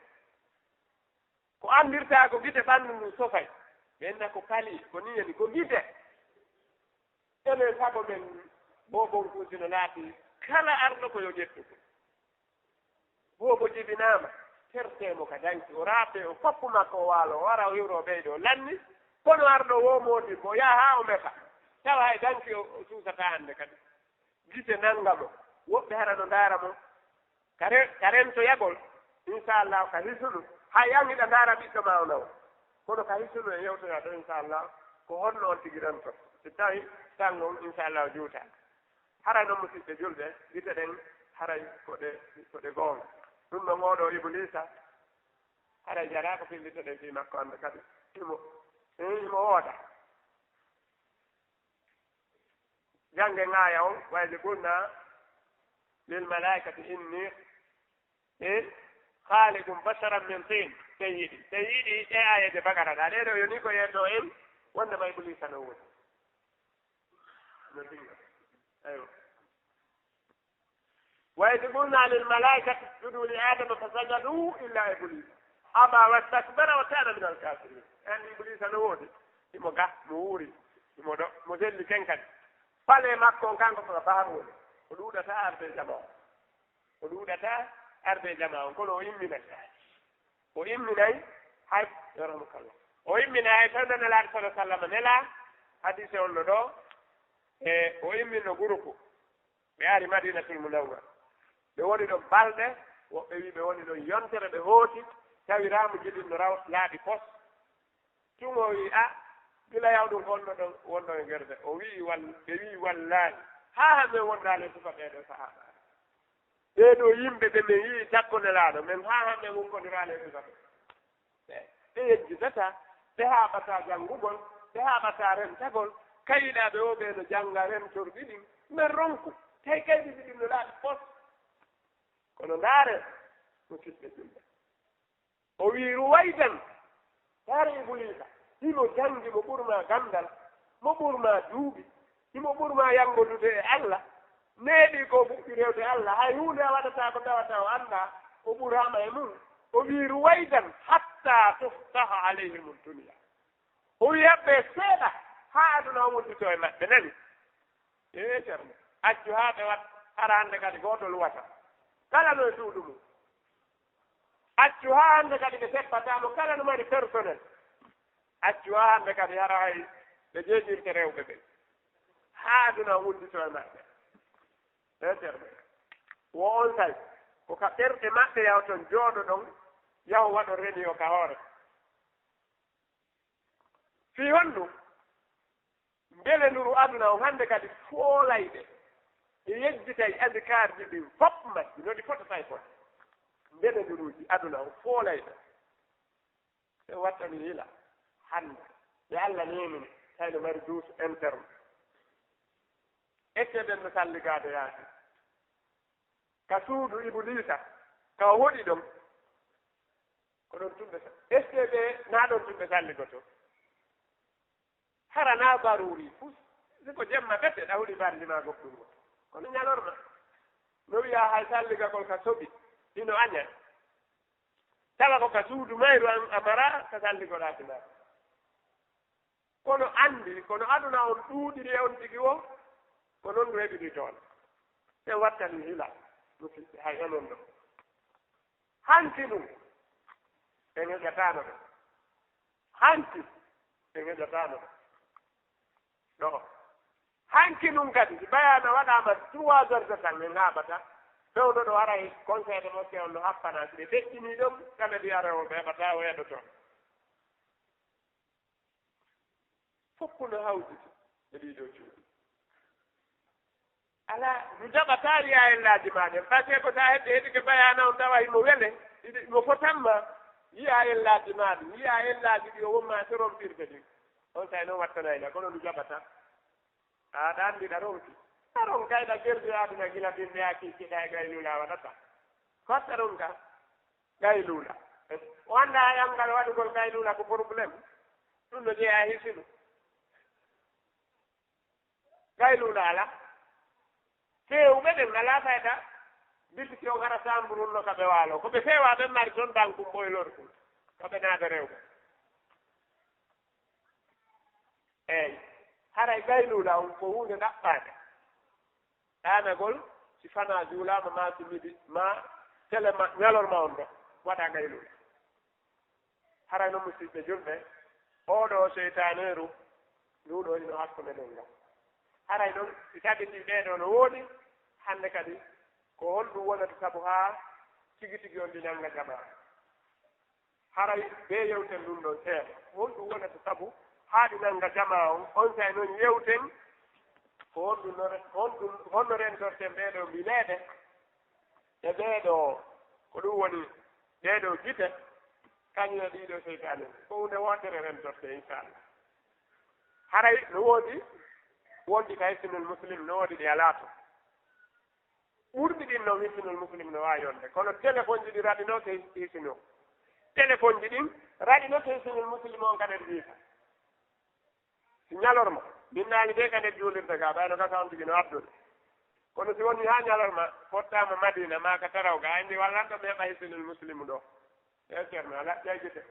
Ko anndirtaa ko gite ɓanndu ndu sofay. Ɓe inna ko kali, ko nii yani ko gite. Enen sago men boobonkuuji no laati kala arɗo ko yo ƴettu ko. Boobo jibinaama, tertee mo ka danki, o raafee, o koppu makko, o waalo, o wara, o hiwroo ɓeydo, o lanni. Kono arɗo woo moodi mo, yaha haa o mefa. Tawa hay danki o, o suusataa hannde kadi. Gite nannga mo. Woɓɓe hara no ndaara mo. Ka re-, ka rentoyagol, inchallah, ka hisunu. Hay an hiɗa ndaara ɓiɗɗo ma o nawa. Kono ka hisunu e yewtoya ɗo, inchallah, ko honno on tigi rento. Si tawi tan on, inchallah, o juuta. Haray non, musidɓe julɓe, gite ɗen, haray ko ɗe, ko ɗe goonga. Ɗum ɗon, oo ɗoo Ibuliisa, haray jaraa ko fillitoɗen fii makko hannde kadi. Himo, eh, himo wooda. Janngen aaya on, wa idh qulna lil malaikati inni, eh, khaliqun basharan min tin. Sen yiɗi, sen yiɗi ɗe aayeeje Bakara ɗa. Ɗee ɗoo yo ni ko yeddoo en, wonde ma Ibuliisa no woodi. No tinga. Aywa. Wa idh qulna lil malaikati isjudu li Adama fasajadu illa Iblisa aba wastakbara wa kana minal kafirin. En Iblisa no woodi, himo ga, mo wuuri, himo ɗo, mo selli ken kadi. Pale makko on kanko ko ka baharu woni. O ɗuuɗata arde jama on. O ɗuuɗata arde jama on, kono o imminay. O imminay hay, yarhamukallah. O imminay hay tan Nelaaɗo sallallahu alaihi wasallam nela, hadise on no ɗo, e o imminno gurupu. Ɓe ari Madinatul Munawwara. Ɓe woni ɗon balɗe, woɓɓe wii ɓe woni ɗon yontere, ɓe hooti, tawi laamu Jibril no raw laabi pos. Tun o wii, a, gila yaw ɗum honno ɗon, wonɗon e gerde. O wii, wal-, ɓe wii, wallaahi, haa hannde wondaali e suka ɓee ɗoo sahaaba. Ɓee ɗoo yimɓe ɓe men yii takko Nelaaɗo, men haa hannde wonkondiraa e suka ɓee. Ɓe, ɓe yejjitataa, ɓe haaɓataa janngugol, ɓe haaɓataa rentagol. Kayiɗaaɓe o ɓee no jannga rentorɗi ɗin, men ronku. Tawi kaydi si ɗin no laaɓi pos. Kono ndaare, musidɓe julɓe. O wii Ruwaydan, ndaare Ibuliisa. Himo janngi, mo ɓurmaa ganndal, mo ɓurmaa duuɓi, himo ɓurmaa yanngodude e Alla. Neeɓi ko fuɗɗi rewde Alla, hay huunde a waɗataa ko tawata o anndaa, o ɓuraama e mum. O wii, "Ruwaydan hatta tuftaha alayhimu dunya." O wii, "Heɓɓe seeɗa, haa aduna o wudditoo e maɓɓe, nani?" Ee, Ceerno, accu haa ɓe wat-, hara hannde kadi gooto luwata. Kala no e suudu mum. Accu haa hannde kadi ɓe seppataa mo, kala no mari personnel. Accu haa hannde kadi hara hay ɓe jeeɗirta rewɓe ɓe. Haa aduna wundito e maɓɓe. Ɓe terɓe. Wo on tawi. Ko ka ɓerɗe maɓɓe yahoton jooɗoɗon, yaho waɗo reni o ka hoore. Fii honɗum? Mbele nduru aduna on hannde kadi foolayɓe. E yejjitay andi kaardi ɗin fof majji, no ɗi fotata e fota. Mbele nduruuji aduna on foolayɓe. Ɓe wattani hila hannde. Ɓe Alla neemini, tawi no mari duus interne. Ecce ɓen no salligaade yaasi. Ka suudu Ibuliisa, ka o hoɗi ɗon. Ko ɗon tumɓe sa-, ecce ɓe naa ɗon tumɓe salligoto. Hara naa baruuri fus. Si ko jemma ɓete, ɗa huɗi barndi ma goɗɗum. Kono ñalorma. No wiya hay salligagol ka soɓi. Hino aña. Tawa ko ka suudu mayru an a mara ka salligoɗaa sina. Kono anndi, kono aduna on ɗuuɗiri e on tigi wo, ko non ndu heɓiri toon. Ɓe wattani hila, musidɓe, hay onon ɗo. Hanki ɗum, ɓe ŋeƴataano ɗo. Hanki, ɓe ŋeƴataano ɗo. Ɗo. Hanki ɗum kadi, si bayaana waɗaama trois heures de temps, ɓe ŋaaɓata. Fewndo ɗo haray conseil de mosquée on no happana, si ɓe feƴƴinii ɗum, kala mbiya rewo ɓe heɓata o heɗoto. Fof ko no hawjiti e ɗii ɗoo cuuɗi. Alaa, mi jaɓataa yiyayellaaji maa ɗen. Parce que ko so a heɓi, heɓike bayaana on tawa himo wele, hiɗi, himo fotan ma. Yiyayellaaji maa ɗin, yiyayellaaji ɗi o won ma sorompirde ɗin. On tawi noon wattanayla, kono ndu jaɓataa. A ɗan mbiɗa ronki. A ronkayɗa gerdi aduna gila bimbi a kikiɗa e gaylula waɗata. Ko watta ronka? Gaylula. O annda yangal waɗugol gaylula ko problème. Ɗum no jeeya e hisinu. Gaylula ala. Feewɓe ɓen alaa fayda. Bitiki on hara samburu no ka ɓe waalo. Ko ɓe feewa ɓen mari toon bankum ɓoylorkum. Ko ɓe naata rewɓe. Eey, haray gaylula on ko huunde ɗaɓɓaande. Ɗaanagol, si fanaa juulaama, maa si midi, maa tele, ma ñalorma on ɗo, waɗa gaylula. Haray noon, musidɓe julɓe, oo ɗoo seytaaneeru, nduu ɗoo hino hakkunde men ngal. Haray noon, si tabitii ɓee ɗoo no woodi, hannde kadi, ko honɗum wonata sabu haa tigi tigi on ɗi nannga jamaa? Haray bee yewten ɗum ɗon seeɗa. Honɗum wonata sabu haa ɗi nannga jamaa on? On saa'i non yewten ko honɗum no, honɗum, honno rentorten ɓee ɗoo mbileeɗe e ɓee ɗoo, ko ɗum woni ɗee ɗoo gite, kañum e ɗii ɗoo seytaane. Ko huunde wootere rentorte, inchallah. Haray no woodi wonɗi ka Hisnul Muslim, no woodi ɗi alaa ton. Ɓurɗi ɗin non Hisnul Muslim no waawi yonde, kono téléphone ji ɗi raɗinoke Hisnu. Téléphone ji ɗin raɗinoke Hisnul Muslim on ka nder jiifa. Si ñalorma, min naali de ka nder juulirde ga, ɓayno gasa on tigi no addude. Kono si woni haa ñalorma, fottaama Madina, maa ka Tarawga, a anndi wallan ɗo mi heɓa Hisnul Muslim ɗo. E Ceerno, a laƴƴay gite.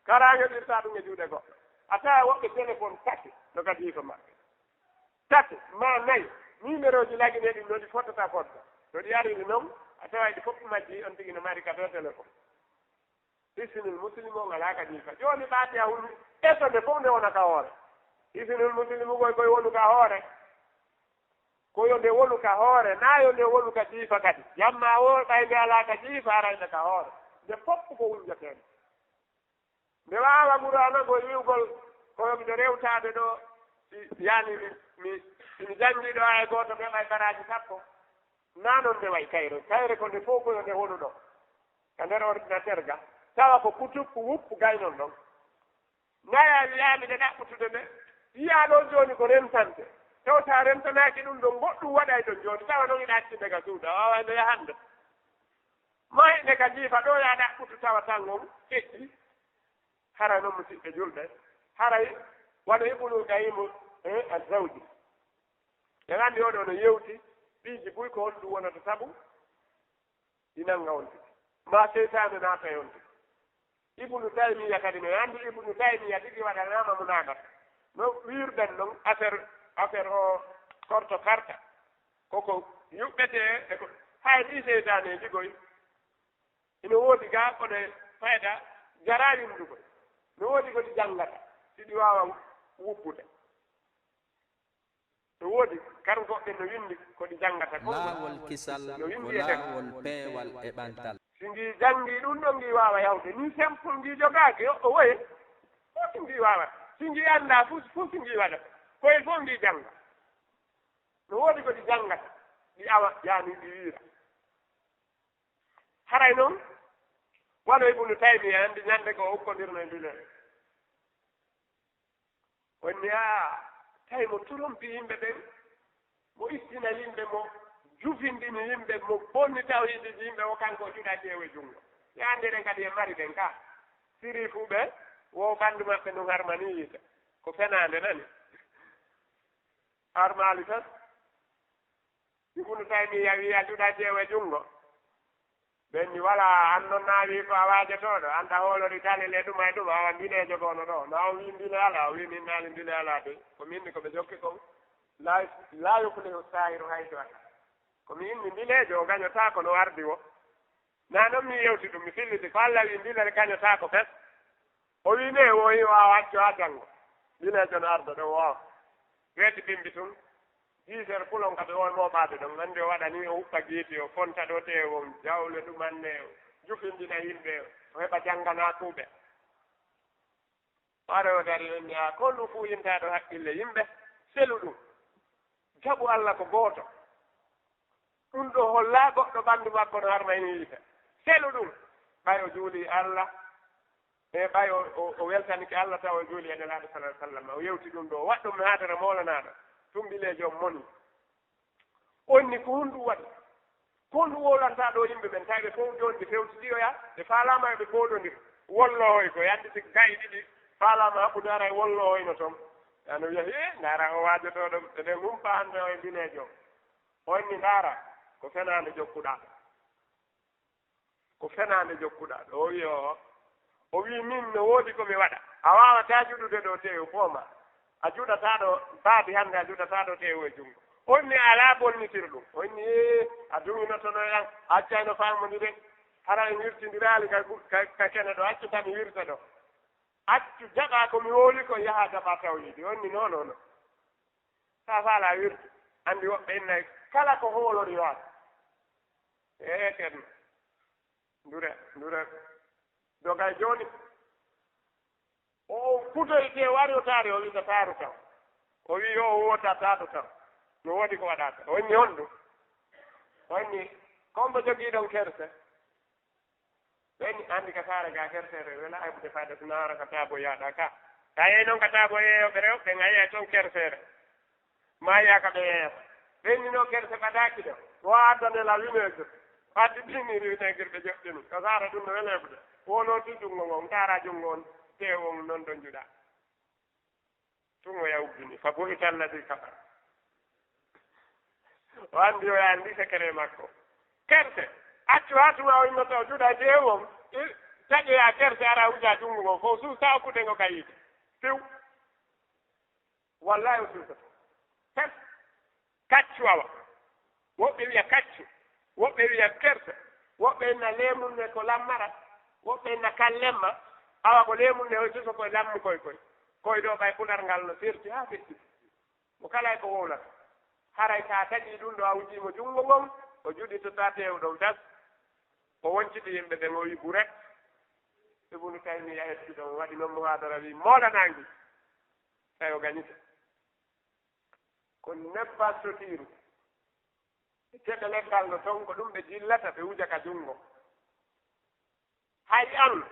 Karaange ɗirta ɗum e juuɗe goɗɗo. A tawa woɓɓe téléphone tati no ka jiifa maɓɓe. Tati, maa nayi, numéroji lagine ɗin no ɗi fotata fodda. No ɗi ariri non, a tawa ɗi fof majji on tigi no mari ka to téléphone. Hisnul Muslim on alaa ka jiifa. Jooni Faatiha hul, eso nde fof nde wona ka hoore. Hisnul Muslim koy koy wonu ka hoore. Ko yo nde wonu ka hoore, naa yo nde wonu ka jiifa kadi. Yamma o, ɓay nde alaa ka jiifa, arayde ka hoore. Nde fof ko wunjateende. Nde waawa Qur'aana ko yi'ugol, ko yo miɗo rewtaade ɗo, si, yani mi, mi, si mi janngii ɗo aya gooto, mi heɓay baraaji sappo. Naa non nde wayi kayre. Kayre ko nde fof ko yo nde wonu ɗo. Ka nder ordinateur ga. Tawa ko kutuppu wuppu gaynon ɗon. Naya wiyaami nde ɗaɓɓutude nde, yiyaa ɗon jooni ko rentante. Taw so a rentanaaki ɗum ɗon, goɗɗum waɗay ɗon jooni. Tawa noon ina acci nde ka suudu, a waaway nde yahande. Maayɗe ka jiifa ɗo, yaa ɗaɓɓutu tawa tan on feƴƴi. Hara noon, musidɓe julɓe, haray wano Ibnu Qayyim, eh, Az-Zawji. En anndi oɗo no yewti piiji buy ko honɗum wonata sabu ɗi nannga on tigi. Maa seytaane naata e on tigi. Ibnu Taymiya kadi, no anndi Ibnu Taymiya tigi waɗanaama munaagat. No wiirɗen non affaire, affaire o korto karta. Koko yuɓɓetee e ko, hay ɗi seytaaneeji goy. Ina woodi gaa kono fayda jaraa winndugol. No woodi ko ɗi janngata. Si ɗi waawa wuppude. No woodi kar goɗɗe no winndi ko ɗi janngata ko. Laawol kisal ko laawol peewal e ɓantal. Si ngi janngi ɗum ɗo ngi waawa yawde. Ni simple ngi jogaaki o woye. Fof si ngi waawa. Si ngi annda fof fof si ngi waɗa. Koye fof ngi jannga. No woodi ko ɗi janngata. Ɗi awa yaani ɗi wiira. Haray noon wano Ibnu Taymiya anndi ñande ko o ukkondirno e ndunere. Wonni a tawi mo turompi yimɓe ɓen, mo istina yimɓe, mo jufindini yimɓe, mo bonni tawhiidiji yimɓe, o kanko o juɗa ƴeewe junngo. Yaande ɗen kadi e mari ɗen ka sirifu ɓe wo ɓanndu maɓɓe ndun harmani yiite. Ko fenaande nani. Harmaali tan. Ibnu Taymiya wiya juɗa ƴeewe junngo. Ɓen ni wala an non na wi ko a waajotooɗo, an ta hoolori tale le ɗuma e ɗuma, awa mbileejo goono ɗo. Na o wi mbile ala, o wi min naali mbile ala de. Ko min ni ko ɓe jokki kon. La, la yuflihu saahiru haysu ata. Ko mi inni mbileejo o gañotaako no ardi wo. Na non mi yewti ɗum, mi filliti ko Alla wi mbile gañotaako fes. O wi ne wo o acco ha janngo. Mbileejo no arda ɗo wo. Weeti bimbi tun. Dix heures kulon ka ɓe won mooɓaade ɗon. Anndi o waɗa ni, o huɓɓa giiti, o fonta ɗo te won jawle ɗumanne, o jufindina yimɓe, o heɓa janngana kuuɓe. Waɗa o dari ɗon ni, a ko ɗum fuu yimtaaɗo haqqille yimɓe, selu ɗum. Jaɓu Alla ko gooto. Ɗum ɗo holla goɗɗo ɓanndu makko no harma hino yiita. Selu ɗum. Ɓay o juuli Alla, e ɓay o, o, o weltanike Alla tawa o juuli e Nelaaɗo sallallahu alaihi wasallam. O yewti ɗum ɗo, o waɗ ɗum haadara moolanaaɗo. Tumbileejo on moni. On ni ko honɗum waɗi? Ko honɗum wowlanta ɗo yimɓe ɓen? Tawi ɓe fof jooni ɓe fewtidiyoya, ɓe faalaama yo ɓe pooɗondir. Wollohoy ko yandi si gayi ɗiɗi faalaama hakkunde ara e wollohoy no toon. Ano wiya, "Hee, ndaara o waajotooɗo, eɗen humpa hannde o e mbileejo." On ni ndaara, ko fenaande jokkuɗaa. Ko fenaande jokkuɗaa ɗo. O wi'i, "Oo." O wi'i, "Min no woodi ko mi waɗa. A waawataa juɗude ɗo teewu, fooma. A juɗataa ɗo baadi hannde, a juɗataa ɗo teewu e junngo." On ni alaa bonnitirɗum. On ni, "Ee, a duŋinotono yan, a accayno faamondiren. Hara en wirtindiraali ka, ka, ka kene ɗo, accu tan mi wirta ɗo. Accu jaɓaa ko mi wowli ko yaha jaɓaa tawhiidi." On ni, "Non, non, non. Sa faalaa wirtu." Anndi woɓɓe innay kala ko hoolori waata. Ee, Ceerno. Ndure, ndure. Dogay jooni. O kutoyte wari o taari, o wi'ata taaru kam. O wi'i o wota taaru kam. No woodi ko waɗata. O inni honɗum? O inni, "Ko mbo jogii ɗon kerse?" Ɓen anndi ka saare ga kerseere, wela aybude fayda si naara ka taabo yaaɗa ka. Ka yeey noon ka taabo yeeyooɓe rewɓe, ɓen a yi'ay toon kerseere. Maayi aka ɓe yeeyata. Ɓenni noon kerse ɓadaaki ɗo. Wo addane la vinaigre. Addi ɗini vinaigre ɓe joɗɗini. Ka saare ɗum no weleeɓude. Wo noon ti junngo ngon, taara junngo on, teewo on noon ɗon juɗa. Tun o yawgini, "Fa buhita alladhi kafar." O anndi o anndi secret makko. Kerse, accu haa tuma o immata o juɗa jeewom, i-, taƴoya kerse ara wuja junngo ngo, fof suusa okkude ngo ka yiite. Few. Wallahi o suusata. Hes. Kaccu awa. Woɓɓe wiya kaccu. Woɓɓe wiya kerse. Woɓɓe inna leemun ne ko lammara. Woɓɓe inna kallemma. Awa ko leemun ne hoy suso koye lammu koye koye. Koye ɗo ɓay pular ngal no serti haa feƴƴi. Mo kala e ko wowlata. Haray sa taƴi ɗum ɗo a wujii mo junngo ngon, o juɗitotaa teewu ɗon tas. O wonciti yimɓe ɓen o wi buret. Ibnu Taymiya hetti ɗon waɗi noon muhaadara wi moolanangi. Tawi o gañita. Ko nebban sotiiru. Geɗe leggal no toon ko ɗum ɓe jillata ɓe wuja ka junngo. Hay an,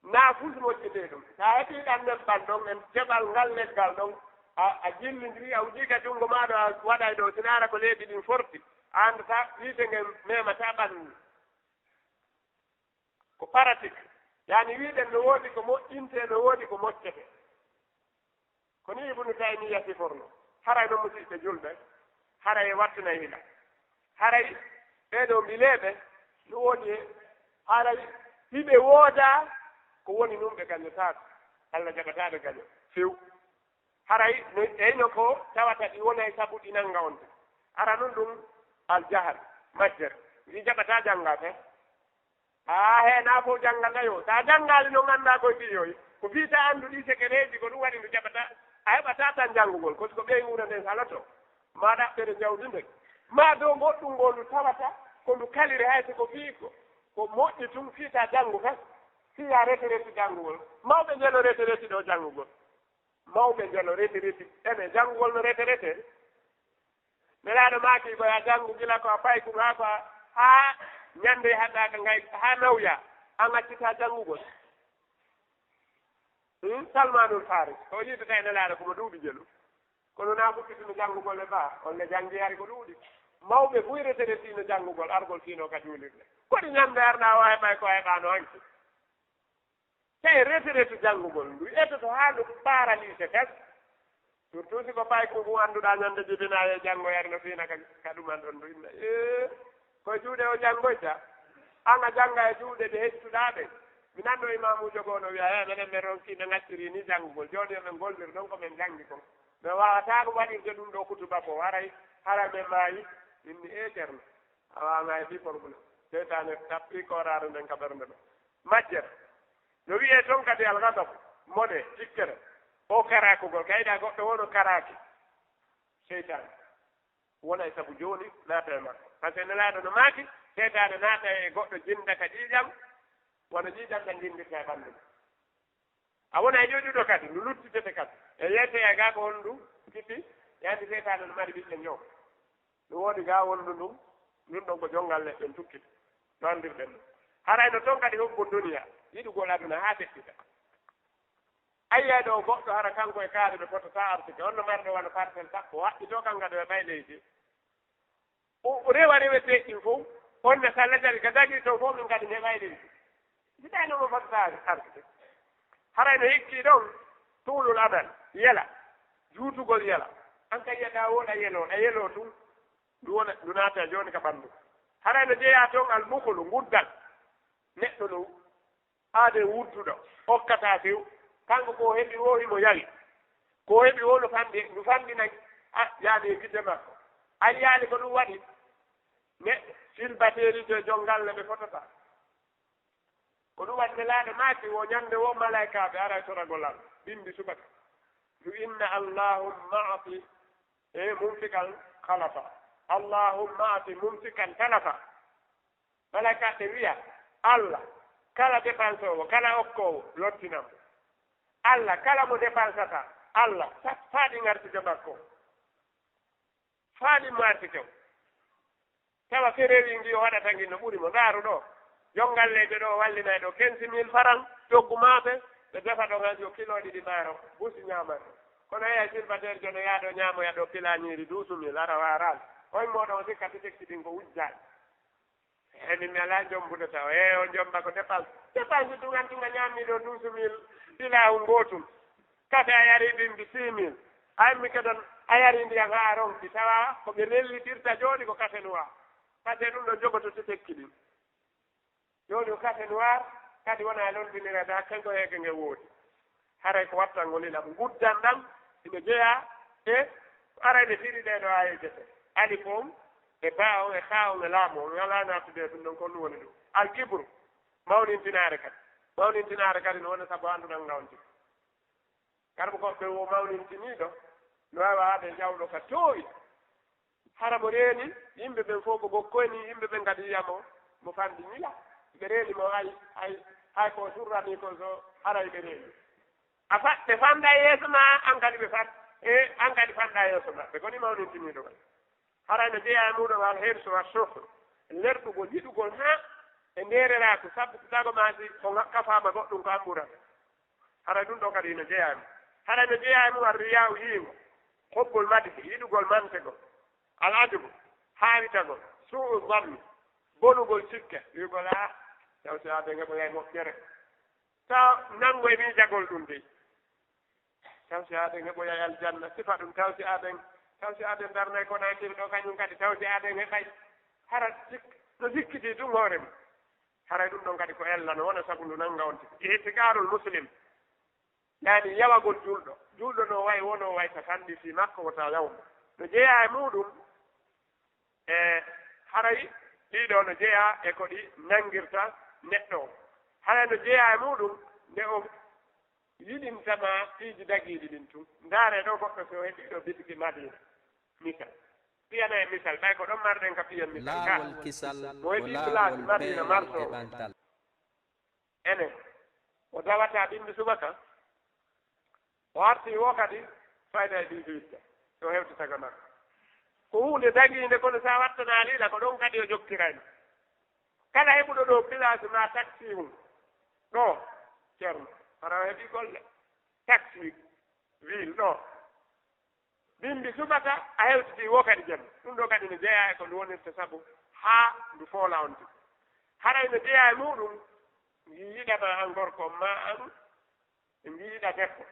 naa fus moƴƴetee ɗum. Sa heɓii ɗan nebban ɗon, en keɓal ngal leggal ɗon, a, a jillindiri, a wujii ka junngo maaɗo, a waɗay ɗo, sinaara ko leeɓi ɗin forti, a anndataa, yiite ngen memataa ɓanndu. Ko paratik. Yaani wiiɗen no woodi ko moƴƴintee, no woodi ko moƴƴetee. Ko nii Ibnu Taymiya siforno. Haray noon, musiɓɓe julɓe, haray wattunay hila. Haray ɓee ɗoo mbileeɓe no woodi e, haray hiɓe woodaa ko woni nun ɓe gañotaako. Alla jaɓataa ɓe gaño few. Haray no, eyno ko tawata ɗi wonay sabu ɗi nannga on tun. Ara nun ɗum aljahal, majjere. Ɗi jaɓataa janngaa fen. Aa, hee, naa fof janngata yo. Sa janngaali noon anndaa koye ɗi yoyi. Ko fii ta anndu ɗii sekereeji, ko ɗum waɗi ndu jaɓata, a heɓata tan janngugol, ko si ko ɓeynguure nden haloto, maa ɗaɓɓere jawdi nden, maa dow goɗɗum ngoo ndu tawata ko ndu kaliri, hay si ko fii ko, ko moƴƴi tun fii ta janngu tan, fii ya retireti janngugol. Mawɓe njelo retireti ɗoo janngugol. Mawɓe njelo retireti, ene janngugol no retirete. Nelaaɗo maaki ko ya janngu gila ko a paykun haa ko a, haa ñande haɗaaka ngay, haa nawya, an accita janngugol. Hmm? Salmanul Faris, o yiitata e Nelaaɗo ko mo duuɓi jelu. Kono na fuɗɗitino janngugol e baa, on ne janngi hari ko ɗuuɗi. Mawɓe buy retraitino janngugol, argol fino ka juulirde. Kodi ñande arɗa o heɓay ko heɓano hanki? Tawi retraite janngugol, ndu etoto haa ndu paralysé tas. Surtout si ko paykun kun annduɗaa ñande jibinaa e janngoyere no fiina ka, ka ɗuman ɗon ndu inna. Ee, ko juuɗe o janngoyta. An a jannga e juuɗe ɗe hettuɗaa ɓen. Mi nanno imaamuujo goo no wi'a, "Ee, menen men ronki no ngacciri ni janngugol. Jooni yo men gollir ɗon ko men janngi kon. Men waawataa ko waɗirde ɗum ɗoo kutuba ko waray, hara men maayi." Min mi, "Ee, Ceerno, a waawaa e fii problème." Seytaane tappii kooraare nden ka ɓernde ɗon. Majjere. No wi'ee ton kadi algadabu, mone, tikkere. O karaakugol, kayɗa goɗɗo woo no karaaki. Seytaane. Wona e sabu jooni naata e makko. Par ce que Nelaaɗo no maaki, seytaane naata e goɗɗo jinda ka ƴiiƴam, wano ƴiiƴam ɗam jindirta e ɓanndu mum. A wona e ƴoƴuɗo kadi, ndu luttitete kadi. E yeete e gaa ko honɗum kipi, yaani seytaane no mari ɓiɓɓe njow. Ɗum woni gaa wondu ndun, ndun ɗon ko jonngal leɗɗen tukkiti. No anndirɗen ɗum. Haray no ton kadi hubbu duniya, yiɗugol aduna haa feƴƴita. Ayyay ɗo goɗɗo hara kanko e kaari ɓe fotataa arsike, on no marɗo wano parcelle sappo, waɗɗitoo kan kadi ɓe ɓay leydi. O, o rewa reweteeɗi ɗin fow, on ne salla jari ka dagiri ton fow min kadi heɓay leydi. Jiɗayno mo fotataa arsike. Haray no hikki ɗon, tuulul amal, yela, juutugol yela. An kay yiyataa wooɗa yeloo, ɗa yeloo tun. Ndu wona, ndu naata jooni ka ɓanndu. Haray no jeyaa toon almukulu, nguddal. Neɗɗo no aaden wudduɗo, okkataa few. Kanko ko o heɓi woo himo yawi. Ko o heɓi woo no famɗi, ndu famɗinay. A, yaani e gite makko. A yiyaali ko ɗum waɗi? Neɗɗo, silbateeri to e jom galle ɓe fotataa. Ko ɗum waɗi Nelaaɗo maaki, wo ñande wo malaykaaɓe aray toragol am, bimbi subaka. Yo inna, "Allahumma a'ti, e, munfiqan khalafa. Allahumma a'ti munfiqan talafa." Malaykaaɓe wi'a, "Allah, kala dépensoowo, kala okkoowo, lottinan mo. Allah, kala mo dépensata, Allah, sa-, faaɗi ngartude makko." Faali marti kew. Tawa kerewi ngi o waɗata ngi no ɓuri mo. Ndaaru ɗo. Jom galleejo ɗo wallinay ɗo quinze mille francs, coggu maafe, ɓe defa ɗon han yo kilo ɗiɗi maaro, busi ñaaman. Kono eya silbateer jono yaa ɗo ñaamoya ɗo kila ñiiri douze mille, ara waaraali. Oy mooɗon sikka ti tekki ɗin ko wujjaani. Emin mi alaa jombude taw. E, o jomba ko dépense. Dépense tungan tunga ñaammi ɗo douze mille, silaahu ngootum. Kafe a yari bimbi six mille. A immi kedon, a yari ndiyan haa ronki. Tawa ko ɓe lellitirta jooni ko kafe noir. Kafe ɗum ɗo jogoto ti tekki ɗin. Jooni ko kafe noir, kadi wona e londinirede hakken ko heege nge woodi. Haray ko wattango lila nguddan ɗan, ina jeyaa e ko arayde firi ɗee ɗoo aayeeje ɗe. Alif on, e baa on, e haa on, e laamu on, alaa naatude e ɗum ɗon, ko ɗum woni ɗum. Al kibru, mawnintinaare kadi. Mawnintinaare kadi no wona sabu annduɗan ngawnti. Garbu ko ɓe wo mawnintiniiɗo, no waawa haade jawɗo ka toowi. Hara mo reeni, yimɓe ɓen fof ko bokkoyni, yimɓe ɓen kadi yiya mo, mo fanɗi ñila. Ɓe reeni mo hay, hay, hay ko surrani ko so haray ɓe reeni. A fa-, ɓe fanɗa yeeso ma, an kadi ɓe fan-, e an kadi fanɗa yeeso maɓɓe. Ko ni mawnintiniiɗo kadi. Haray no jeyaa e muuɗum al hirsu wa suhru. Lerɗugol, yiɗugol haa e ndeereraaku, sabu tago ma si ko nga-, kafaama goɗɗum ko an ɓurata. Haray ɗum ɗo kadi no jeyaa e mum. Haray no jeyaa e mum ar riyaa u yiingo. Hubbul madhi, yiɗugol mantegol. Al ajubu, haawitagol. Suu'u zanni, bonugol sikke. Wi'ugol, "Ah, taw si aade ngeɓoyay moƴƴere." Taw nanngo e miijagol ɗum dey. Taw si aade ngeɓoyay aljanna, sifa ɗum, taw si aaden, taw si aaden darnay Konaakiri ɗo kañum kadi, taw si aaden heɓay. Hara sik-, no sikkitii ɗum hoore mum. Haray ɗum ɗon kadi ko ella no wona sabu ndu nannga on tigi. Ihtiqaarul muslim. Yaani yawagol juulɗo. Juulɗo no wayi, wonoo wayi ka sanɗi fii makko wota yaw mo. No jeyaa e muuɗum, e haray ɗii ɗoo no jeyaa e ko ɗi nanngirta neɗɗo o. Haray no jeyaa e muuɗum nde o Yiɗintama piiji dagiiɗi ɗin tun. Ndaare ɗo goɗɗo so heɓi ɗo bitiki Madina. Misal. Piyana e misal, ɓay ko ɗon marɗen ka piyan misal ka. Laawol kisal Mo ko heɓi place laawol Madina beewal marso. E ɓantal. Enen. O dawata ɓimbi subaka. O arti wo kadi fayda e ɗiɗo idda. So hewtata ka makko. Ko huunde dagiinde kono sa wattanaali la ko ɗon kadi o jokkiray. Kala heɓuɗo ɗo place ma taxi hun. Ɗo, Ceerno. Hara o heɓi golle. Taxi, ville ɗo. Bimbi subaka a hewtiti wo kadi jemma. Ɗum ɗo kadi no jeyaa e ko ndu wonirta sabu haa ndu foola on tigi. Haray no jeyaa e muɗum, ngi yiɗama an gorko ma an, ngi yiɗa debbo.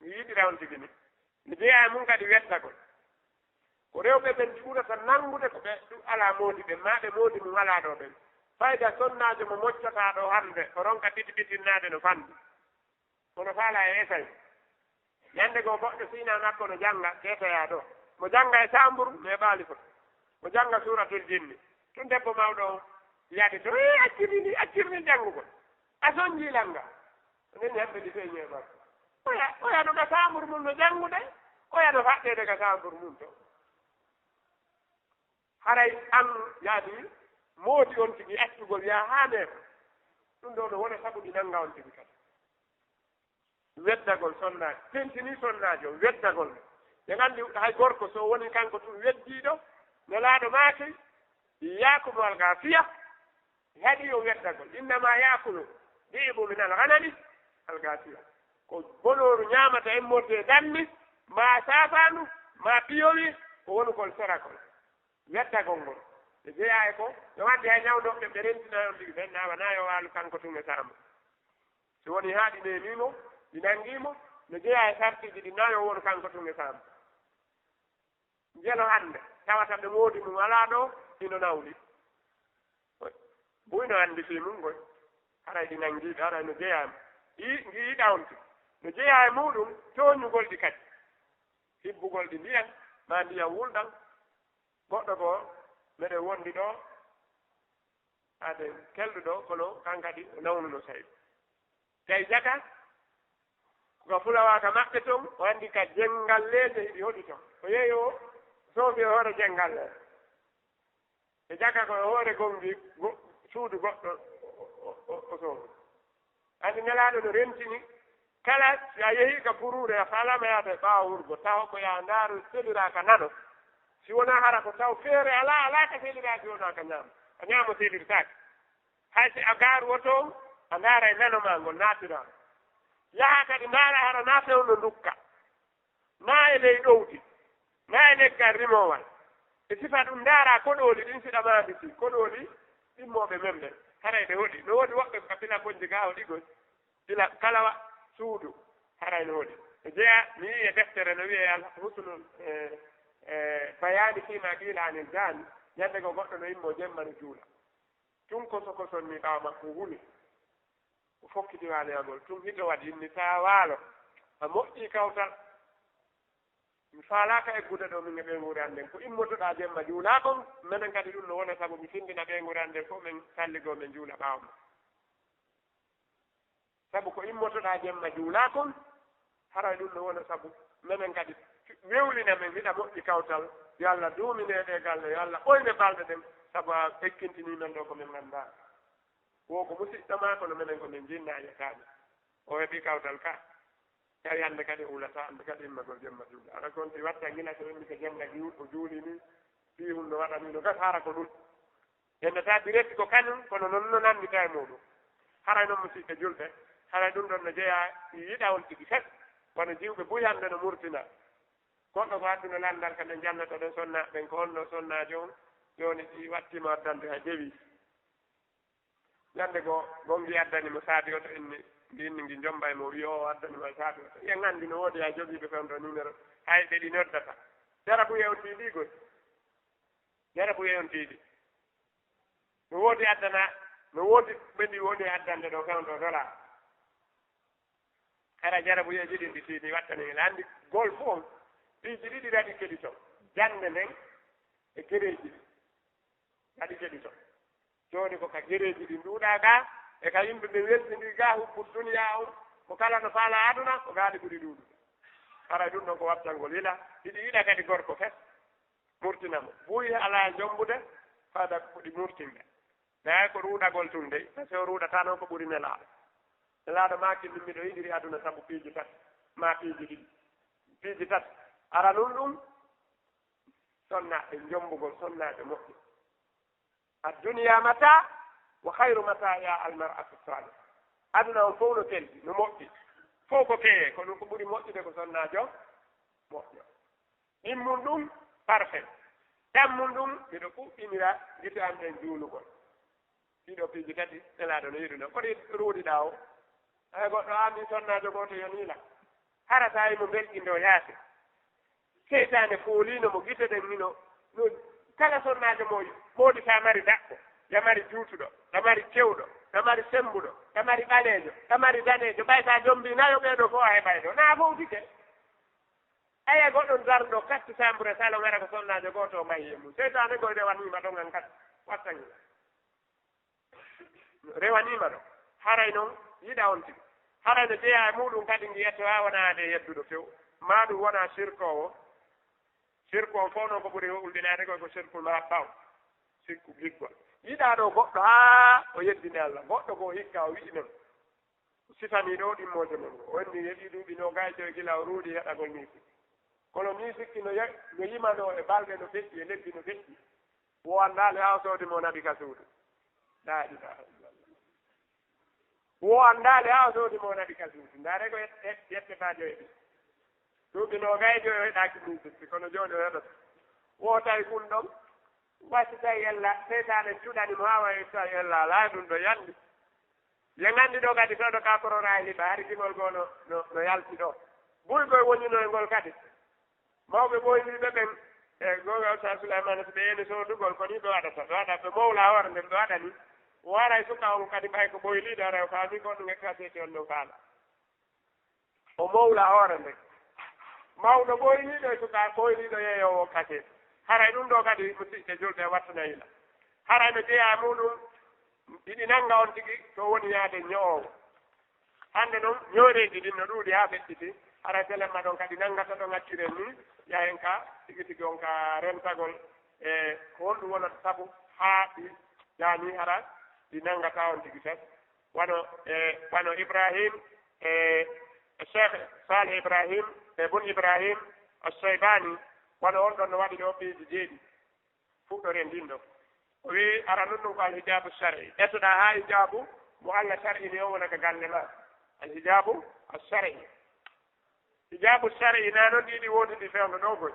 Ngi yiɗira on tigi ni. No jeyaa e mum kadi weddagol. Ko rewɓe ɓen ɗi ɓurata nanngude ko ɓe ɗum alaa moodi ɓen, maa ɓe moodi mum alaa ɗo ɓen. Fayda sonnaajo mo moccataa ɗo hannde, o ronka titi bitinnaade no fanndi. Kono faala e esay. Ñande goo goɗɗo siina makko no jannga, keetoyaa ɗo. Mo jannga e saamburu, neeɓaali fof. Mo jannga suuratul jinni. Tun debbo mawɗo on yaadi to, "Ee, accirni ndi, accirni janngugol. A sonjii lannga." Nden yamɓe ɗi feeñi e makko. Oya, oya no ka saamburu mum no janngude, oya no faɗɗeede ka saamburu mum to. Haray an yaadi moodi on tigi accugol yaa haa neeɓa. Ɗum ɗo no wona sabu ɗi nannga on tigi kadi. Weddagol sonnaajo, tentini sonnaajo, weddagol. Ɓe nganndi hay gorko so woni kanko tun weddiiɗo, Nelaaɗo maaki, "Iyaakum wal gaafiya", haɗi yo weddagol. "Innama yaakulu dhi'bu min al ghanami al gaafiya." Ko bonooru ñaamata immorde e dammi, maa saafaandu, maa piyowi, ko wonugol serakol. Weddagol ngol. Ɓe jeyaa e ko, no wadde hay ñawndooɓe ɓe rentina on tigi, ɓen naa wanaa yo waalu kanko tun e saambu. Si woni haa ɗi neemii mo, ɗi nanngii mo, no jeyaa e sartiiji ɗi naa yo wonu kanko tun e saambu. Njelo hannde, tawata ɓe moodi mum alaa ɗo, hino nawli. Buy no anndi fii mum ngoy. Haray ɗi nanngiiɓe, haray no jeyaa e mum. Ɗi, ngi yiɗa on tigi. No jeyaa e muɗum, tooñugol ɗi kadi. Hibbugol ɗi ndiyan, maa ndiyan wulɗan. Goɗɗo goo, meɗen wondi ɗo, aden kelɗo ɗo, kono kan kadi o nawnuno Saydu. Tawi jaka, ko ka fulawaaka maɓɓe ton, o anndi ka jenngal leede hiɗi hoɗi ton. O yehi o soofi e hoore jenngal leede. E jaka ko e hoore gonngi go-, suudu goɗɗo o, o, o, o soofi. Anndi Nelaaɗo no rentini, kala si a yehii ka furuure, a faalaama yaade ɓaawo wurgo, tawa ko yaa ndaaru seliraaka nano. Si wonaa hara ko taw feere alaa, alaa ka seliraa si wonaa ka ñaamo. Ka ñaamo selirtaake. Hay si a gaaru woto on, a ndaara e nano maa ngol naatiraa. Yaha kadi ndaara hara naa fewndo ndukka. Naa e ley ɗowdi, naa e leggal rimoowal. E sifa ɗum, ndaaraa koɗooli ɗin, si ɗa maanditi, koɗooli ɗimmooɓe men ɓen, haray ɓe hoɗi. No woodi woɓɓe ka pila bonnji gaa hoɗigol, pila kala wa-, suudu, haray no hoɗi. E jeyaa, mi yi'i e deftere no wi'ee Al Husnul, e, e, Bayaani Fiimaa Qiila Anil Jaani, ñande goo goɗɗo no immoo jemma no juula. Tun koso koson ni ɓaawo makko huli. O fokkiti waaleyagol. Tun hito waɗi inni taa waalo. A moƴƴii kawtal. Mi faalaaka eggude ɗo min e ɓeynguure an nden. Ko immotoɗaa jemma juulaa kon, menen kadi ɗum no wona sabu mi findina ɓeynguure an nden fof men salligoo men juula ɓaawo ma. Sabu ko immotoɗaa jemma juulaa kon, haray ɗum no wona sabu menen kadi wewlina men, hiɗa moƴƴi kawtal, yo Allah duumine ɗee galle, yo Allah ɓoyne balɗe ɗen, sabu a ekkintinii men ɗo ko men nganndaa. Wo ko musiɗɗo maa, kono menen ko men jinnaa yettaaɓe. O heɓi kawtal ka. Tawi hannde kadi o hulata, hannde kadi immagol jemma juulde. Aɗa konti watta gila so immi ko jemma ju-, o juuli ni, fii hun no waɗa ni, no gasa hara ko ɗum. Yenndataa direct ko kañum, kono non no nanndita e muuɗum. Haray non musiɓɓe julɓe, haray ɗum ɗon no jeyaa e yiɗawol tigi fes, wano jiwɓe buy hannde no murtina. Goɗɗo ko adduno lanndal ka nde njannata ɗon sonnaaɓe ɓen, ko honno sonnaajo on jooni si wattiima addante ha jewi. Ñande goo, gonngi addani mo saabi oto inni, ndi inni ngi jomba e mo, wi'i o addani mo saabi oto. Yen anndi no woodi haa jogiiɓe fewndo numéro, hay ɓe ɗi noddata. Jarabuye on tiiɗi goy. Jarabuye on tiiɗi. No woodi addana, no woodi ɓe ɗi woni addande ɗo fewndo dola. Hara jarabuyeeji ɗin ɗi tiiɗi wattani mi lanndi gol fof on. Piiji ɗiɗi raɗi keɗi ton. Jannde nden e gereeji ɗin. Raɗi keɗi ton. Jooni ko ka gereeji ɗin ɗuuɗaa gaa, e ka yimɓe ɓe weltindii gaa hubbu duniyaa on, Ko kala no faala aduna, ko gaali ɓuri ɗuuɗude. Haray ɗum ɗon ko wattangol yila. Hiɗi yiɗa kadi gorko fes, murtina mo. Buy alaa jombude, fada ko ɗi murtinde. Nayi ko ruuɗagol tun dey, parce que o ruuɗata noon ko ɓuri Nelaaɗo. Nelaaɗo maaki min miɗo yiɗiri aduna sabu piiji tati, maa piiji ɗiɗi. Piiji tati. Aranun ɗum, sonna e jombugol sonnaajo moƴƴo. Adduniya mata, wa khayru mata ya almar'atu salih. Aduna on fof no telɗi, no moƴƴi. Fof ko keye, kono ko ɓuri moƴƴude ko sonnaajo moƴƴo. Ɗimmun ɗum, parfait. Ɗammun ɗum, miɗo ɓuɓɓinira gite am ɗen juulugol. Ɗiɗo piiji tati, Nelaaɗo no yiɗuno. Ko ɗi ruuɗiɗaa o? Hay goɗɗo, an min sonnaajo gooto yoniila. Hara sa yimo belɗindo yaasi. Seytaane fooliino mo gite ɗen hino, no kala sonnaajo mo moodi sa mari daɓɓo, ya mari juutuɗo, ya mari cewɗo, ya mari sembuɗo, ya mari ɓaleejo, ya mari daneejo, ɓay sa jombi nayo ɓee ɗoo fof a heɓay ɗo. Na fowtike. Aya goɗɗo darɗo katti sambure salon ara ko sonnaajo gooto o mahi e mum. Seytaane goy rewaniima ɗon an kadi. Wattani. Rewaniima ɗo. Haray noon yiɗa on tigi. Haray no jeyaa e muuɗum kadi ngi yetto haa wona ade yedduɗo few. Maa ɗum wona sirkoowo. Sirku on fof noon ko ɓuri ulɓinaade koy ko sirkul mahabba on. Sirku giggol. Yiɗaa ɗo goɗɗo haa o yeddini Allah. Goɗɗo ko hikka o wi'i noon. Sifanii ɗo ɗimmoojo mon ngo. O inni yeɗii duuɓi noogay joy gila o ruuɗi heɗagol miisi. Kono miisikki no ye-, no yimanoo e balɗe no feƴƴi, e lebbi no feƴƴi. Wo anndaali haa o soodi mo naɓi ka suudu. Laa ilaaha illallah. Wo anndaali haa o soodi mo naɓi ka suudu. Ndaare ko yet-, yet-, yette faa joy ɗi. Duuɓi noogay joy o heɗaaki miisikki, kono jooni o heɗoto. Wo tawi kun ɗon. Wasi tawi ella, seytaane cuɗani mo haa wayi tawi ella alaa ɗum ɗo yandi. Yo nganndi ɗo kadi fewndo ka korona e liɓa, hari gimol goo no, no, no yalti ɗo. Buy koye wonino e ngol kadi. Mawɓe ɓooyniiɓe ɓen, e goonga Oustaz Souleymane, so ɓe yeeni soodugol, ko ni ɓe waɗata. Ɓe waɗa, ɓe mowla hoore nden, ɓe waɗa ni. Waray suka on kadi ɓay ko ɓoyliiɗo, ara o faami ko ɗum e kaseti on ɗon faala. O mowla hoore nden. Mawɗo ɓooyniiɗo e suka ɓooyniiɗo yeeyoowo kaseti. Haray ɗum ɗo kadi musiɓɓe julɓe wattana yila. Haray no jeyaa e muuɗum, iɗi nannga on tigi to woni yaade ño'oowo. Hannde noon, ñooreeji ɗin no ɗuuɗi haa feƴƴiti. Haray telemma ɗon kadi nanngata ɗon acciree ni, yahen ka tigi tigi on ka rentagol e ko honɗum wonata sabu haa ɗi jaani hara ɗi nanngata on tigi tan. Wano, e, wano Ibrahim, e, Cheikh Salih Ibrahim, e Bun Ibrahim Al-Shaybani, wano on ɗon no waɗi ɗo piiji jeeɗi. Fuɗɗoren ndin ɗo. O wi'i, aranun ɗum ko alhijaabu shar'i. Etoɗaa haa hijaabu mo Allah shar'ini o wona ka galle ma. Alhijaabu shar'i. Hijaabu shar'i na non ɗiɗi wondi ɗi fewndo ɗo goy.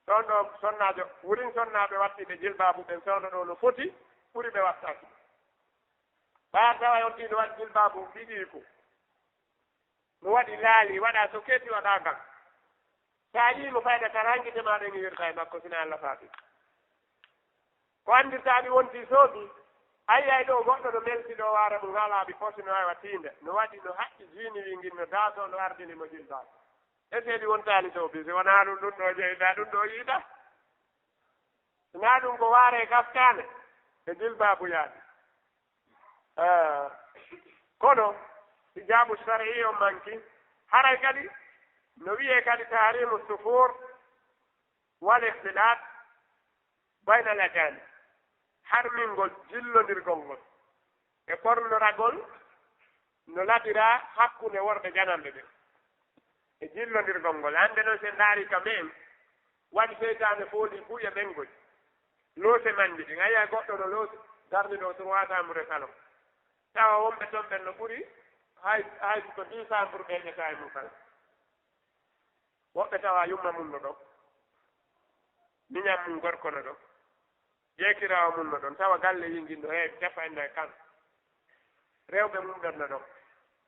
Ɗon ɗo sonnaajo, wurin sonnaaɓe wattiɓe jilbaabu ɓen fewndo ɗo no foti, ɓuri ɓe wattaaki. Ɓaar tawa on ɗiɗo waɗi jilbaabu ɗiɗi ko. No waɗi laali, waɗa soketi, waɗa ngal. Sa yii mo fayda tan hanki tema ɗen wirta e makko sina Allah faabi. Ko andirta mi wonti soobi, ay ay ɗo goɗɗo no melti ɗo waara mum haa laabi fof sino wawa tiinde. No waɗi no haqqi jiini wi ngin no daaso no ardini mo jilbaabu. E seedi wontaani soobi, si wonaa ɗum ɗum ɗo jeyda ɗum ɗo yiida. Sinaa ɗum ko waare gaskaane e jilbaabu yaade. Ah, kono hijaabu shar'i on manki, haray kadi no wiyee kadi tahrimu sufur wal ikhtilat bayna al ajanib, harmingol jillondirgol ngol e ɓornoragol no laɓiraa hakkunde worɓe jananɓe ɓen. E jillondirgol ngol. Hannde noon, so en ndaari ka men, waɗi seytaane fooli buy e ɓenngol. Loose mannji ɗin. A yi'ay goɗɗo no loosi, darni ɗo trois chambres salon. Tawa wonɓe toon ɓen no ɓuri, hay, hay ko dix chambres ɓe ƴetta e mum kala. Woɓɓe tawa yumma mum no ɗon, miñan mum gorko no ɗon. Jeekiraawo mum no ɗon, tawa galle yingin no heewi, tefa en e kan. Rewɓe mum ɗon no ɗon.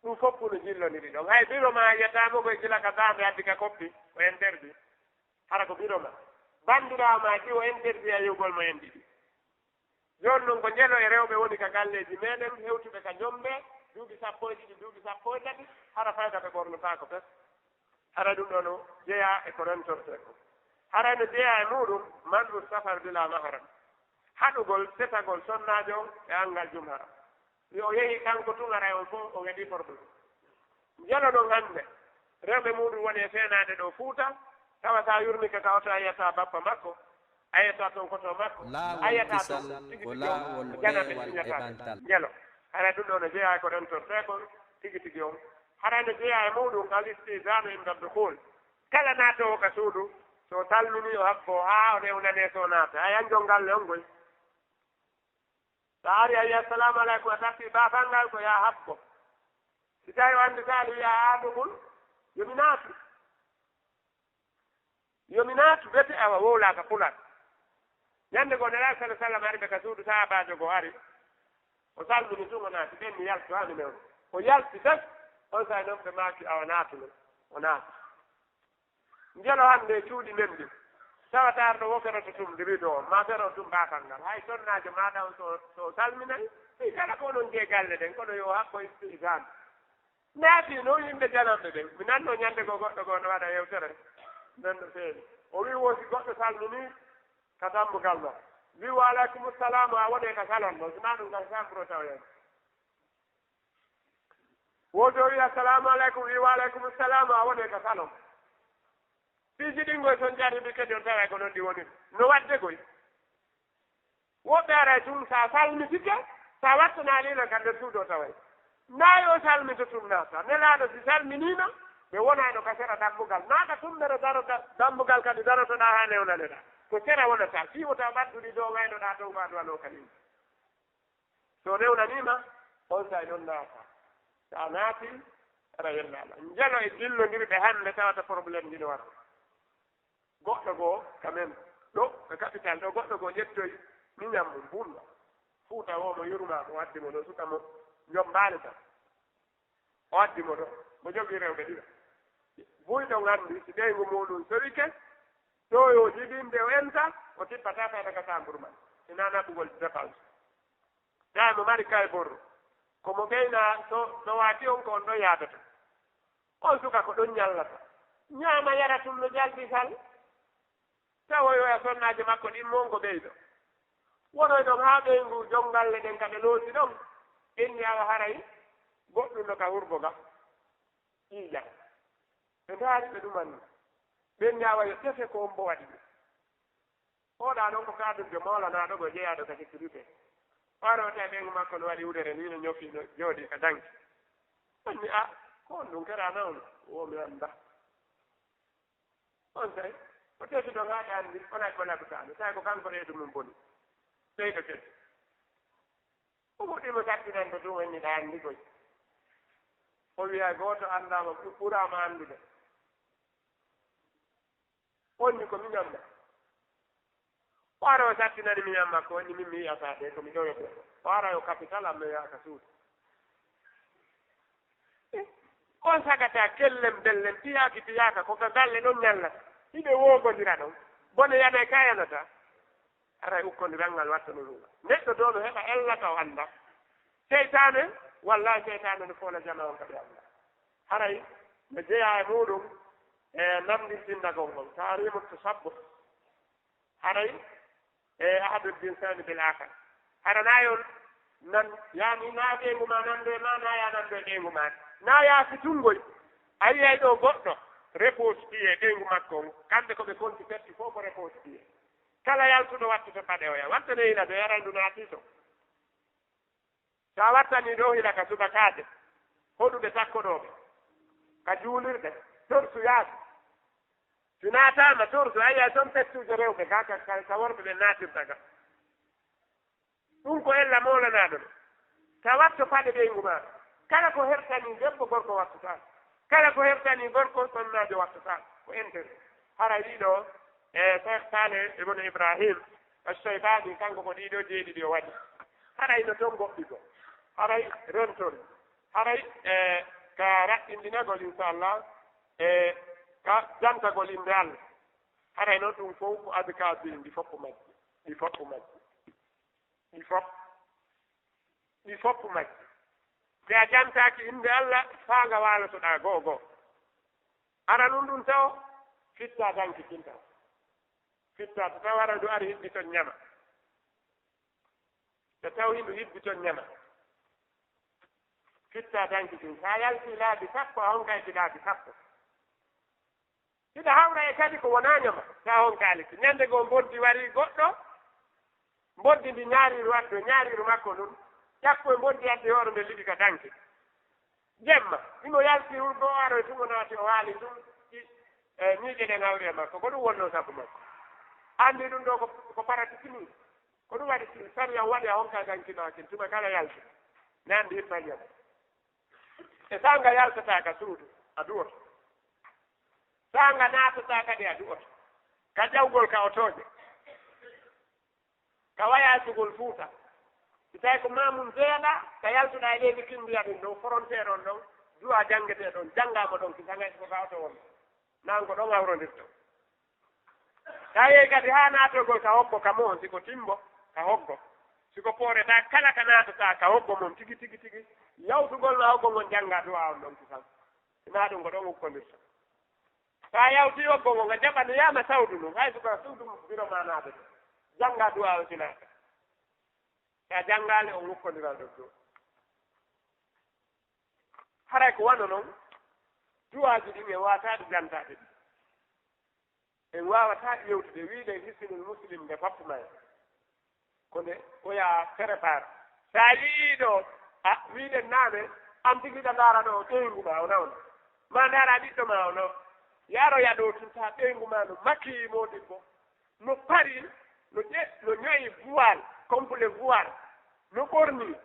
Ɗum fof no jillondiri ɗon. Hay biro ma yiyata mo koye gila ka daande addi ka koppi, o interdit. Hara ko biro ma. Banndiraawo ma ɗi o interdit a yi'ugol mo en ɗiɗi. Jooni noon ko njelo e rewɓe woni ka galleeji meɗen, hewtuɓe ka ñombe, duuɓi sappo e ɗiɗi, duuɓi sappo e tati, hara fayda ɓe ɓornotaako fes. Hara ɗum ɗo no jeyaa e ko rentortee ko. Hara no jeyaa e muuɗum, man'u safar bila mahram. Haɗugol, setagol sonnaajo on e anngal jum hara. Si o yehi kanko tun, haray on fof o waɗi problème. Njelo noon hannde, rewɓe muuɗum woni e feenaade ɗo Fuuta, tawa so a yurmike ka oto a yiyata bappa makko, a yiyata toon koto makko, a yiyata toon tigi tigi on ko janaaɓe siñata ɓe. Njelo, hara ɗum ɗo no jeyaa ko rentortee kon tigi tigi on. Hara no jeyaa e muuɗum al-isti'zaanu inda dukhul. Kala naatoowo ka suudu, so o salminii o habboo haa o newnanee so o naata. Hay an jom galle on koy. So a ari a wiyi, "Assalaamu aleykum," a tafii baafal ngal ko yo a habbo. Si tawi o annditaa, no wiya, "A aadumul, yo mi naatu. Yo mi naatu," bete awa wowlaaka pulat. Ñande goo, Nelaaɗo sallallaahu alayhi wa sallam ari ɓe ka suudu, sahaabaajo goo ari. O salmini tun, o naati, ɓen mi yaltu haa mi newna. O yalti tan, on saa'i non ɓe maaki, "Awa naatu non." O naati. Njelo hannde e cuuɗi men ɗin, tawata arɗo wo feroto tum rido on, ma fero tum baafal ngal. Hay sonnaajo maaɗa on so, so salminay, fii kala ko onon jee galle ɗen, kono yo hakko isti'zaan. Naati noon yimɓe jananɓe ɓen. Mi nanno ñande goo goɗɗo goo no waɗa yewtere. Nden no feewi. O wii wo si goɗɗo salminii ka dambugal ɗo. Wii, "Wa aleykum salaam," a wonee ka salon ɗo. Si naa ɗum ka chambre o tawoyay. Woto o wiya, "Assalaamu aleykum," wiya, "Wa aleykum salaam," a wonee ka salon. Piiji ɗin koy son jarribi kadi on taway ko non ɗi woni. No waɗde koy. Woɓɓe aray tun sa salmitike, sa wattanaali lan ka nder suudu o taway. Naa yo salmito tun naata. Nelaaɗo si salminiima, ɓe wonaano ka sera dambugal. Naa ka tummere daro da-, dambugal kadi darotoɗaa haa newnaneɗaa. Ko sera wonata. Fii wota ɓaddu ɗi dow ngaynoɗaa dow ko a duwanoo ka nii. So newnaniima, on saa'i non naata. So a naati, aɗa yella Allah. Njelo e dillondirɓe hannde tawata problème ji no wara. Goɗɗo goo, quand même, ɗo, ka capital ɗo, goɗɗo goo ƴettoyi miñan mum, bunɗo. Fuuta o mo yurmaa ko waddi mo ɗo, suka mo, njombaali tan. O addi mo ɗo, mo jogii rewɓe ɗiɗo. Buy ɗon anndi si ɓeyngu muuɗum sowike, ɗo yo jibinde o enta, o tippataa fayda ka saamburu man. Sinaa naɓugol dépense. Tawi mo mari kay borro. Ko mo ɓeyna to, to waati on ko on ɗon yaadata. On suka ko ɗon ñallata. Ñaama yara tun no jalbi sal. Tawoyoya sonnaajo makko ɗin mo on ko ɓeydo. Wonoy ɗon haa ɓeyngu jonngalle ɗen ka ɓe loosi ɗon. Ɓenni awa haray goɗɗum no ka hurgo ga. Ƴiiƴa. Ɓe ndaari ɓe ɗumanni. Ɓenni awa yo tefe ko on mbo waɗi ɗum. Oɗa ɗon ko kaadurjo mawlanaaɗo ko jeyaaɗo ka sécurité. Ɓaaro o tawi ɓeyngu makko no waɗi wudere ni no ñofi no jooɗi ka danki. Ɓenni a, ko on ɗum keraana on? Wo mi annda. On tawi, o tefi ɗon haa ɗaanni, o naati o labitaano. Tawi ko kanko reedu mum boni. Ɓeydo tefi. O fuɗɗii mo sattinande ɗum, o inni ɗaanni koy. O wiya gooto anndaama, ɓu-, ɓuraama anndude. On ni ko miñan ma. O ara o sattinani miñan makko, on ni min mi yi'ataa ɓe, ko mi ɗoyoto. O ara yo capital am no yaha ka suudu. Eh, on sagata kellen bellen, piyaaki piyaaka, ko ka galle ɗon ñallata. Hiɓe woogondira ɗon. Bone yanay ka yanata. Aray ukkondiral ngal watta no ɗum. Neɗɗo ɗo no heɓa ella ka o annda. Seytaane, wallahi seytaane no foola jama on ka ɓe annda. Haray no jeyaa e muuɗum e namndintindagol ngol. Tahrimu tasabbuh. Haray e ahadu l-insani bil akhar. Hara na yon nan, yani na ɓeyngu ma nande ma, na ya nande ɓeyngu ma. Na ya fitungoy. A yiyay ɗo goɗɗo repose piye ɓeyngu makko on. Kamɓe ko ɓe konti petti fof ko repose piye. Kala yaltuɗo wattude paɗe oya. Wattane hila do yarandu naati to. So a wattanii ɗo hila ka subakaaɓe, hoɗuɓe sakkoɗooɓe, ka juulirɗe, torsu yaasi. Si naataama torsu, a yi'ay toon pettuuje rewɓe ka, ka, ka, ka worɓe ɓe naatirta ka. Ɗum ko ella mawlanaaɗo ɗo. Tawat to paɗe ɓeyngu maa. Kala ko hertanii debbo, gorko wattu tan. Kala ko hertanii gorko, sonnaajo wattu tan. Ko intérêt. Hara wiɗo, e Cheikh Saleh Ibn Ibrahim Al-Shaytani, kanko ko ɗiɗo jeeɗiɗi o waɗi. Haray no toon goɗɗi ko. Haray rentori. Haray, e, ka raɗɗindinagol, inchallah, e, ka jantagol innde Allah. Haray noon ɗum fof ko adkaar ɗi, ɗi fof ko majji. Ɗi fof ko majji. Ɗi fof, ɗi fof majji. Si a jantaaki innde Allah, faa nga waalotoɗaa goo goo. Hara ɗum ɗum taw, fitta danki kinta. Fitta, so taw hara ndu ari hibbi ton ñama. So taw hindu hibbi ton ñama. Fitta danki ɗin. Sa yalti laabi sappo, a honkayki laabi sappo. Hiɗa hawra e kadi ko wonaa ñama, sa honkaali ki. Ñande goo mboddi wari goɗɗo, mboddi ndi ñaariiru addo, ñaariiru makko ndun, ƴakko e mboddi addi hoore nde liɓi ka danki. Jemma, himo yalti wuro goo aroy tun o naati o waali tun, e ñiiƴe ɗen hawri e makko. Ko ɗum wonnoo sabu makko. Anndi ɗum ɗoo ko, ko paratiki nii. Ko ɗum waɗi si sariya waɗi a honka danki maa kin tuma kala yalti. Ne anndi himma ñama. E sanga yaltata ka suudu, a duwoto. Sanga naatata kadi a duwoto. Ka jawgol ka o tooñe. Ka wayasugol Fuuta. Si tawi ko maamun jeeɗa, ka yaltuɗa e leydi Kindiya ɗin ɗon, frontière on ɗon, du'a janngetee ɗon, janngaama ɗon, ki sanga ko ka oto won. Nan ko ɗon hawrondirto. Ka yehi kadi haa naatogol ka hoggo ka mo, si ko timbo, ka hoggo. Si ko pooreta kala ka naatata ka hoggo mon tigi, tigi, tigi. Yawtugol ma hoggo ngon jannga du'a on ɗon ki san. Ina ɗum ko ɗon ukkondirta. Sa yawti hoggo ngon, nga jaɓa no yaama sawdu ndun, hay suka suudu biro ma naade. Jannga du'a on sinaaka. Sa janngaali on ukkondiral ɗon ɗo. Haray ko wano non, du'aaji ɗin e waataade jantaade ɗi. En waawataa yewtude, wiide hisnul muslim nde fappu may. Ko nde, ko yaa préparé. Sa yi'ii ɗo, a, wiide naane, an tigi ɗa ndaara ɗo, ɓeyngu ma, o nawna. Ma ndaara ɓiɗɗo ma, o nawna. Yaaro ya ɗo tun, ta ɓeyngu ma no makii moodibbo. No pari, no ƴe-, no ñoyi voile, complet voile. No ɓorni.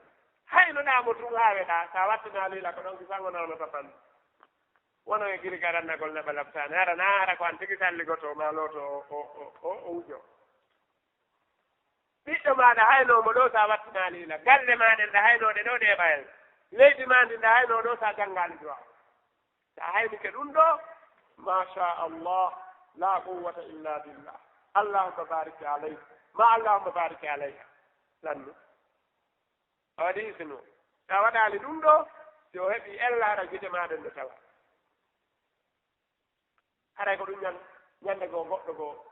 Hay no ɗaamo tun haa weɗa, sa wattinaa liila ko ɗon kisango nawna tapan. Wono e giri garannagol naɓa labtaani. Hara na hara ko an tigi salligoto ma looto o, o, o, o, o wujo. Ɓiɗɗo maaɗa hayno mo ɗo sa wattinaali ila. Galle maaɗen ɗa hayno ɗe ɗo ɗe ɓayal. Leydi maa ndin ɗa hayno ɗo sa janngaali du'a. Sa haynike ɗum ɗo, ma sha Allah, la quwwata illa billah. Allahumma barik alayhi. Ma Allahumma barik alayha. Lannu. A waɗi hisinu. Sa waɗaali ɗum ɗo, si o heɓi ella, haɗa gite maa ɗen no tawa. Haray ko ɗum ñan-, ñande goo goɗɗo goo,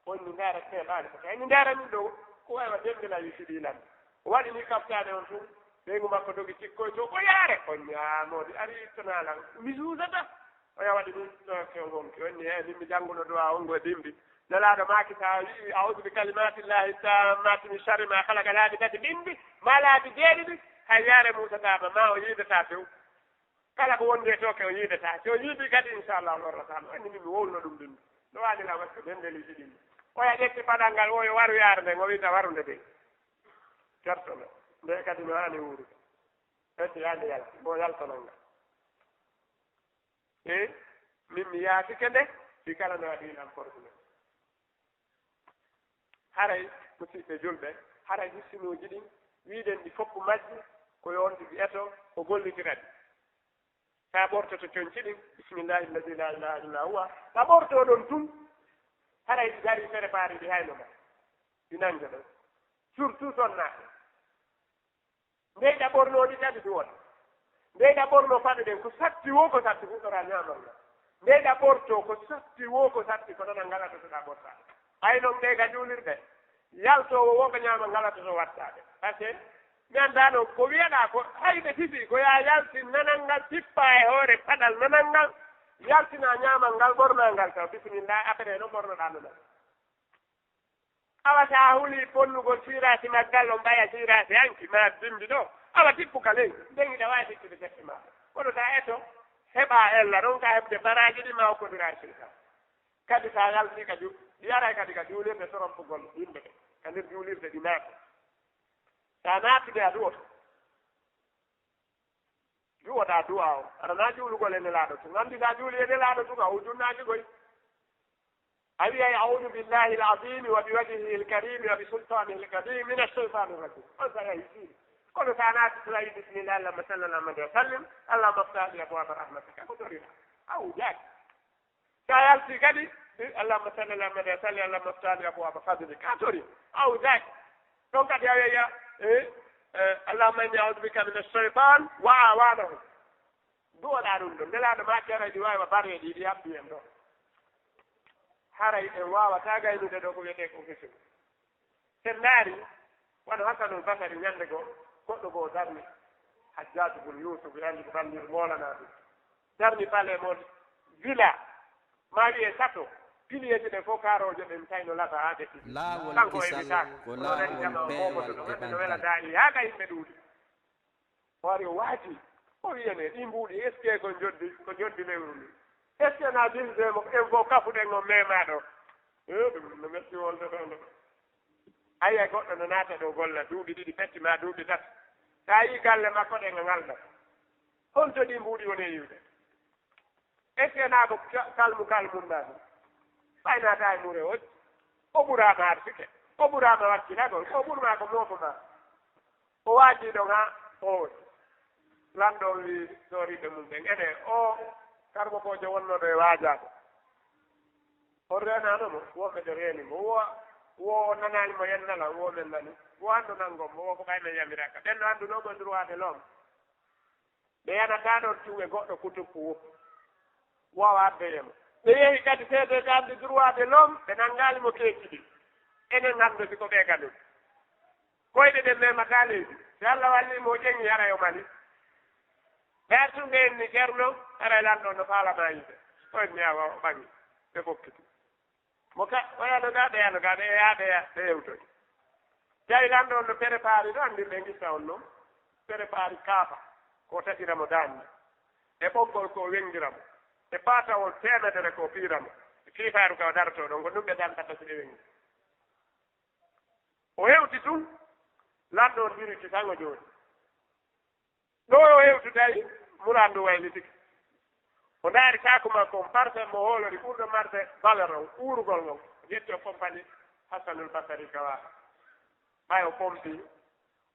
o inni ndaara keɓaani ko tawi mi ndaara min ɗo, ko waywa dembe la yusidi lan. O waɗi ni kaftaade on tun, ɓeyngu makko dogi tikkoy to, ko yaare, o ñaamoodi ari ittana lan, mi suusata. O ya waɗi ni, no, ke on ki, o inni, he, min mi jannguno du'a on go dimbi. Nelaaɗo maaki, sa wi'i, "A'udhu bi kalimatillahi tammati min sharri ma khalaqa," laabi tati bimbi, ma laabi jeeɗiɗi, hay yaare Muusa taama, ma o yiidata few. Kala ko wondi e tooke o yiidata. Si o yiidi kadi, inchallah, o lorrata. No anndi min mi wowluno ɗum ɗum. No waani la waɗde ɓen ndeliiji ɗin. Oya ƴetti paɗal ngal, o yo waru yaare nden, o wiita warunde de. Kertono. Nde kadi no haani wuurude. Ɓetti yaade yalti, mo yaltonan ngal. E min mi yaatike nde, si kala no waɗi lan porɗumen. Haray, musiɓɓe julɓe, haray hissinooji ɗin, wiɗen ɗi fof ko majji, ko yo on tigi eto, o gollitira ɗi. Sa ɓortoto conci ɗin, bismillahi alladi la ilaha illa huwa, ka ɓorto ɗon tun, haray ɗi dari préparé ɗi hayno ma, ɗi nannge ɗon. Surtout sonnaaɓe. Ndey ɗaɓornooɗi kadi ɗum woni. Ndey ɗaɓornoo faɗe ɗen, ko satti woo ko satti fuɗɗoraa ñaamal ngal. Ndey ɗaɓortoo ko satti woo ko satti ko nanal ngal addotoɗaa ɓortaade. Ɓay non ndey ka juulirde, yaltoowo woo ko ñaamal ngal addoto wattaade. Parce que mi anndaa noon ko wiyaɗaa ko hay ɓe sifii ko yaa yaltin nanal ngal, tippa e hoore paɗal nanal ngal, yaltinaa ñaamal ngal, ɓornaa ngal taw, bisimilla, après no ɓornoɗaa nanal. Awa so a hulii bonnugol siiraasi maggal, on ɓaya siiraasi hanki, ma bimbi ɗo, awa tippu ka ley, nden hiɗa waawi fittude gerte ma. Kono so a eto, heɓa ella, ɗon ka heɓde baraaji ɗi ma okkodira e sirka. Kadi so a yaltii ka ju-, ɗi aray kadi ka juulirde sorompugol yimɓe ɓe, ka nder juulirde ɗi naati. So a naatude a duwoto. Juwoɗaa du'a o. Aɗa na juulugol e Nelaaɗo tun. Anndi sa juuli e Nelaaɗo tun, a ujunnaaji goy. A wi'ay, "A'udhu billahi al-azimi wa bi wajhihi al-karimi wa bi sultanihi al-qadim min ash-shaytani ar-rajim." On sa yahi siiri. Kono sa naati tun a yi bismillah, Allahumma salli ala Muhammad wa sallim, Allahumma iftah li abwaba rahmatika. Ko torira. A ujaaki. Sa yalti kadi, eh, Allahumma salli ala Muhammad wa sallim, Allahumma iftah li abwaba fadlik. A tori. A ujaaki. Ɗon kadi a wi'a, eh, eh, "Allahumma inni a'udhu bika min ash-shaytan wa awanahu." Duwoɗaa ɗum ɗon. Nelaaɗo ma kere ɗi waawi wa bare ɗi, ɗi habbi en ɗo. Haray en waawataa gaynude ɗo ko wiyetee ko hisnu. Sen ndaari, wano Hasanul Basari ñande goo, goɗɗo goo darni. Hajjaaju bun Yuusuf, e anndi ko banndir moolana ɗum. Darni pale mo villa, maa wiyee sato, piliyeeji ɗen fof kaarooje ɗen tawi no lata haa ɓe ɗiɗi. Laawol Kanko o kisal eɓita, ko kono nani laawol jama o peewal moomoto, ɗo e ɓantal. Ɓe no wela daayi haa ka yimɓe ɗuuɗi. O ari o waati, o wiyane, ɗi mbuuɗi, est-ce que ko njoddi, ko njoddi lewru ndi? Est-ce que na bilde mo en fof kafuɗen on mema ɗo? Eh, ɗum no metti wonde ɗo, ɗo. A yiyay goɗɗo no naata ɗo golla duuɓi ɗiɗi, petti ma duuɓi tati. Sa yii galle makko ɗen e ngalda. Honto ɗi mbuuɗi woni e yiwde? Est-ce que na ko ka-, kalmu kalmun na ɗum? Ɓay naata e mure o, o ɓuraama arsike, o ɓuraama wakkilagol, ko o ɓurma ko moofo ma. O waajii ɗon haa o hooti. Lanɗo on wii sooriiɓe mum ɓen, ene o karmokoojo wonnoo ɗo e waajaade. On reenaano mo, woɓɓe ɓe reeni mo. Wo, wo on nanaani mo yen nala, wo men nani. Wo anndu nanngon mo, wo ko ɓay men yamiraaka. Ɓen no anndunoo mo droit de l'homme. Ɓe yanataa ɗon tun e goɗɗo kutukku woppu. Wawa addoyee mo. Ɓe yehi kadi seedee kadi droit de l'homme, ɓe nanngaali mo keeci ɗin. Enen hannde si ko ɓe ganun. Koyɗe ɗen memataa leydi. Si Alla wallii mo o ƴeŋi, haray o mali. Ɓe artu ɓe inni Ceerno, haray lanɗo no faalama yiide. O inni awa o ɓaŋi. Ɓe fokkiti. Mo ka, o yano ga, ɓe yano ga, ɓe yaa, ɓe yaa, ɓe yewtoyi. Tawi lanɗo on no préparé, no anndirɗen qissa on non. Préparé kaafa, ko taƴira mo daande. E ɓoggol ko weŋngira mo. E paatawol teemedere ko piira mo. E fiifaaru ka o darotoo ɗon, ko ɗum ɓe dantata si ɓe weŋngi. O hewti tun, lanɗo on diriti tan o jooɗi. Ɗo o hewti tawi, muraadu waylitike. O ndaari saaku makko on, parfait mo hoolori ɓurɗo marde valeur on, uurugol ngon. O ƴetti o pompani Hasanul Basari ka waaha. Ɓay o pompi,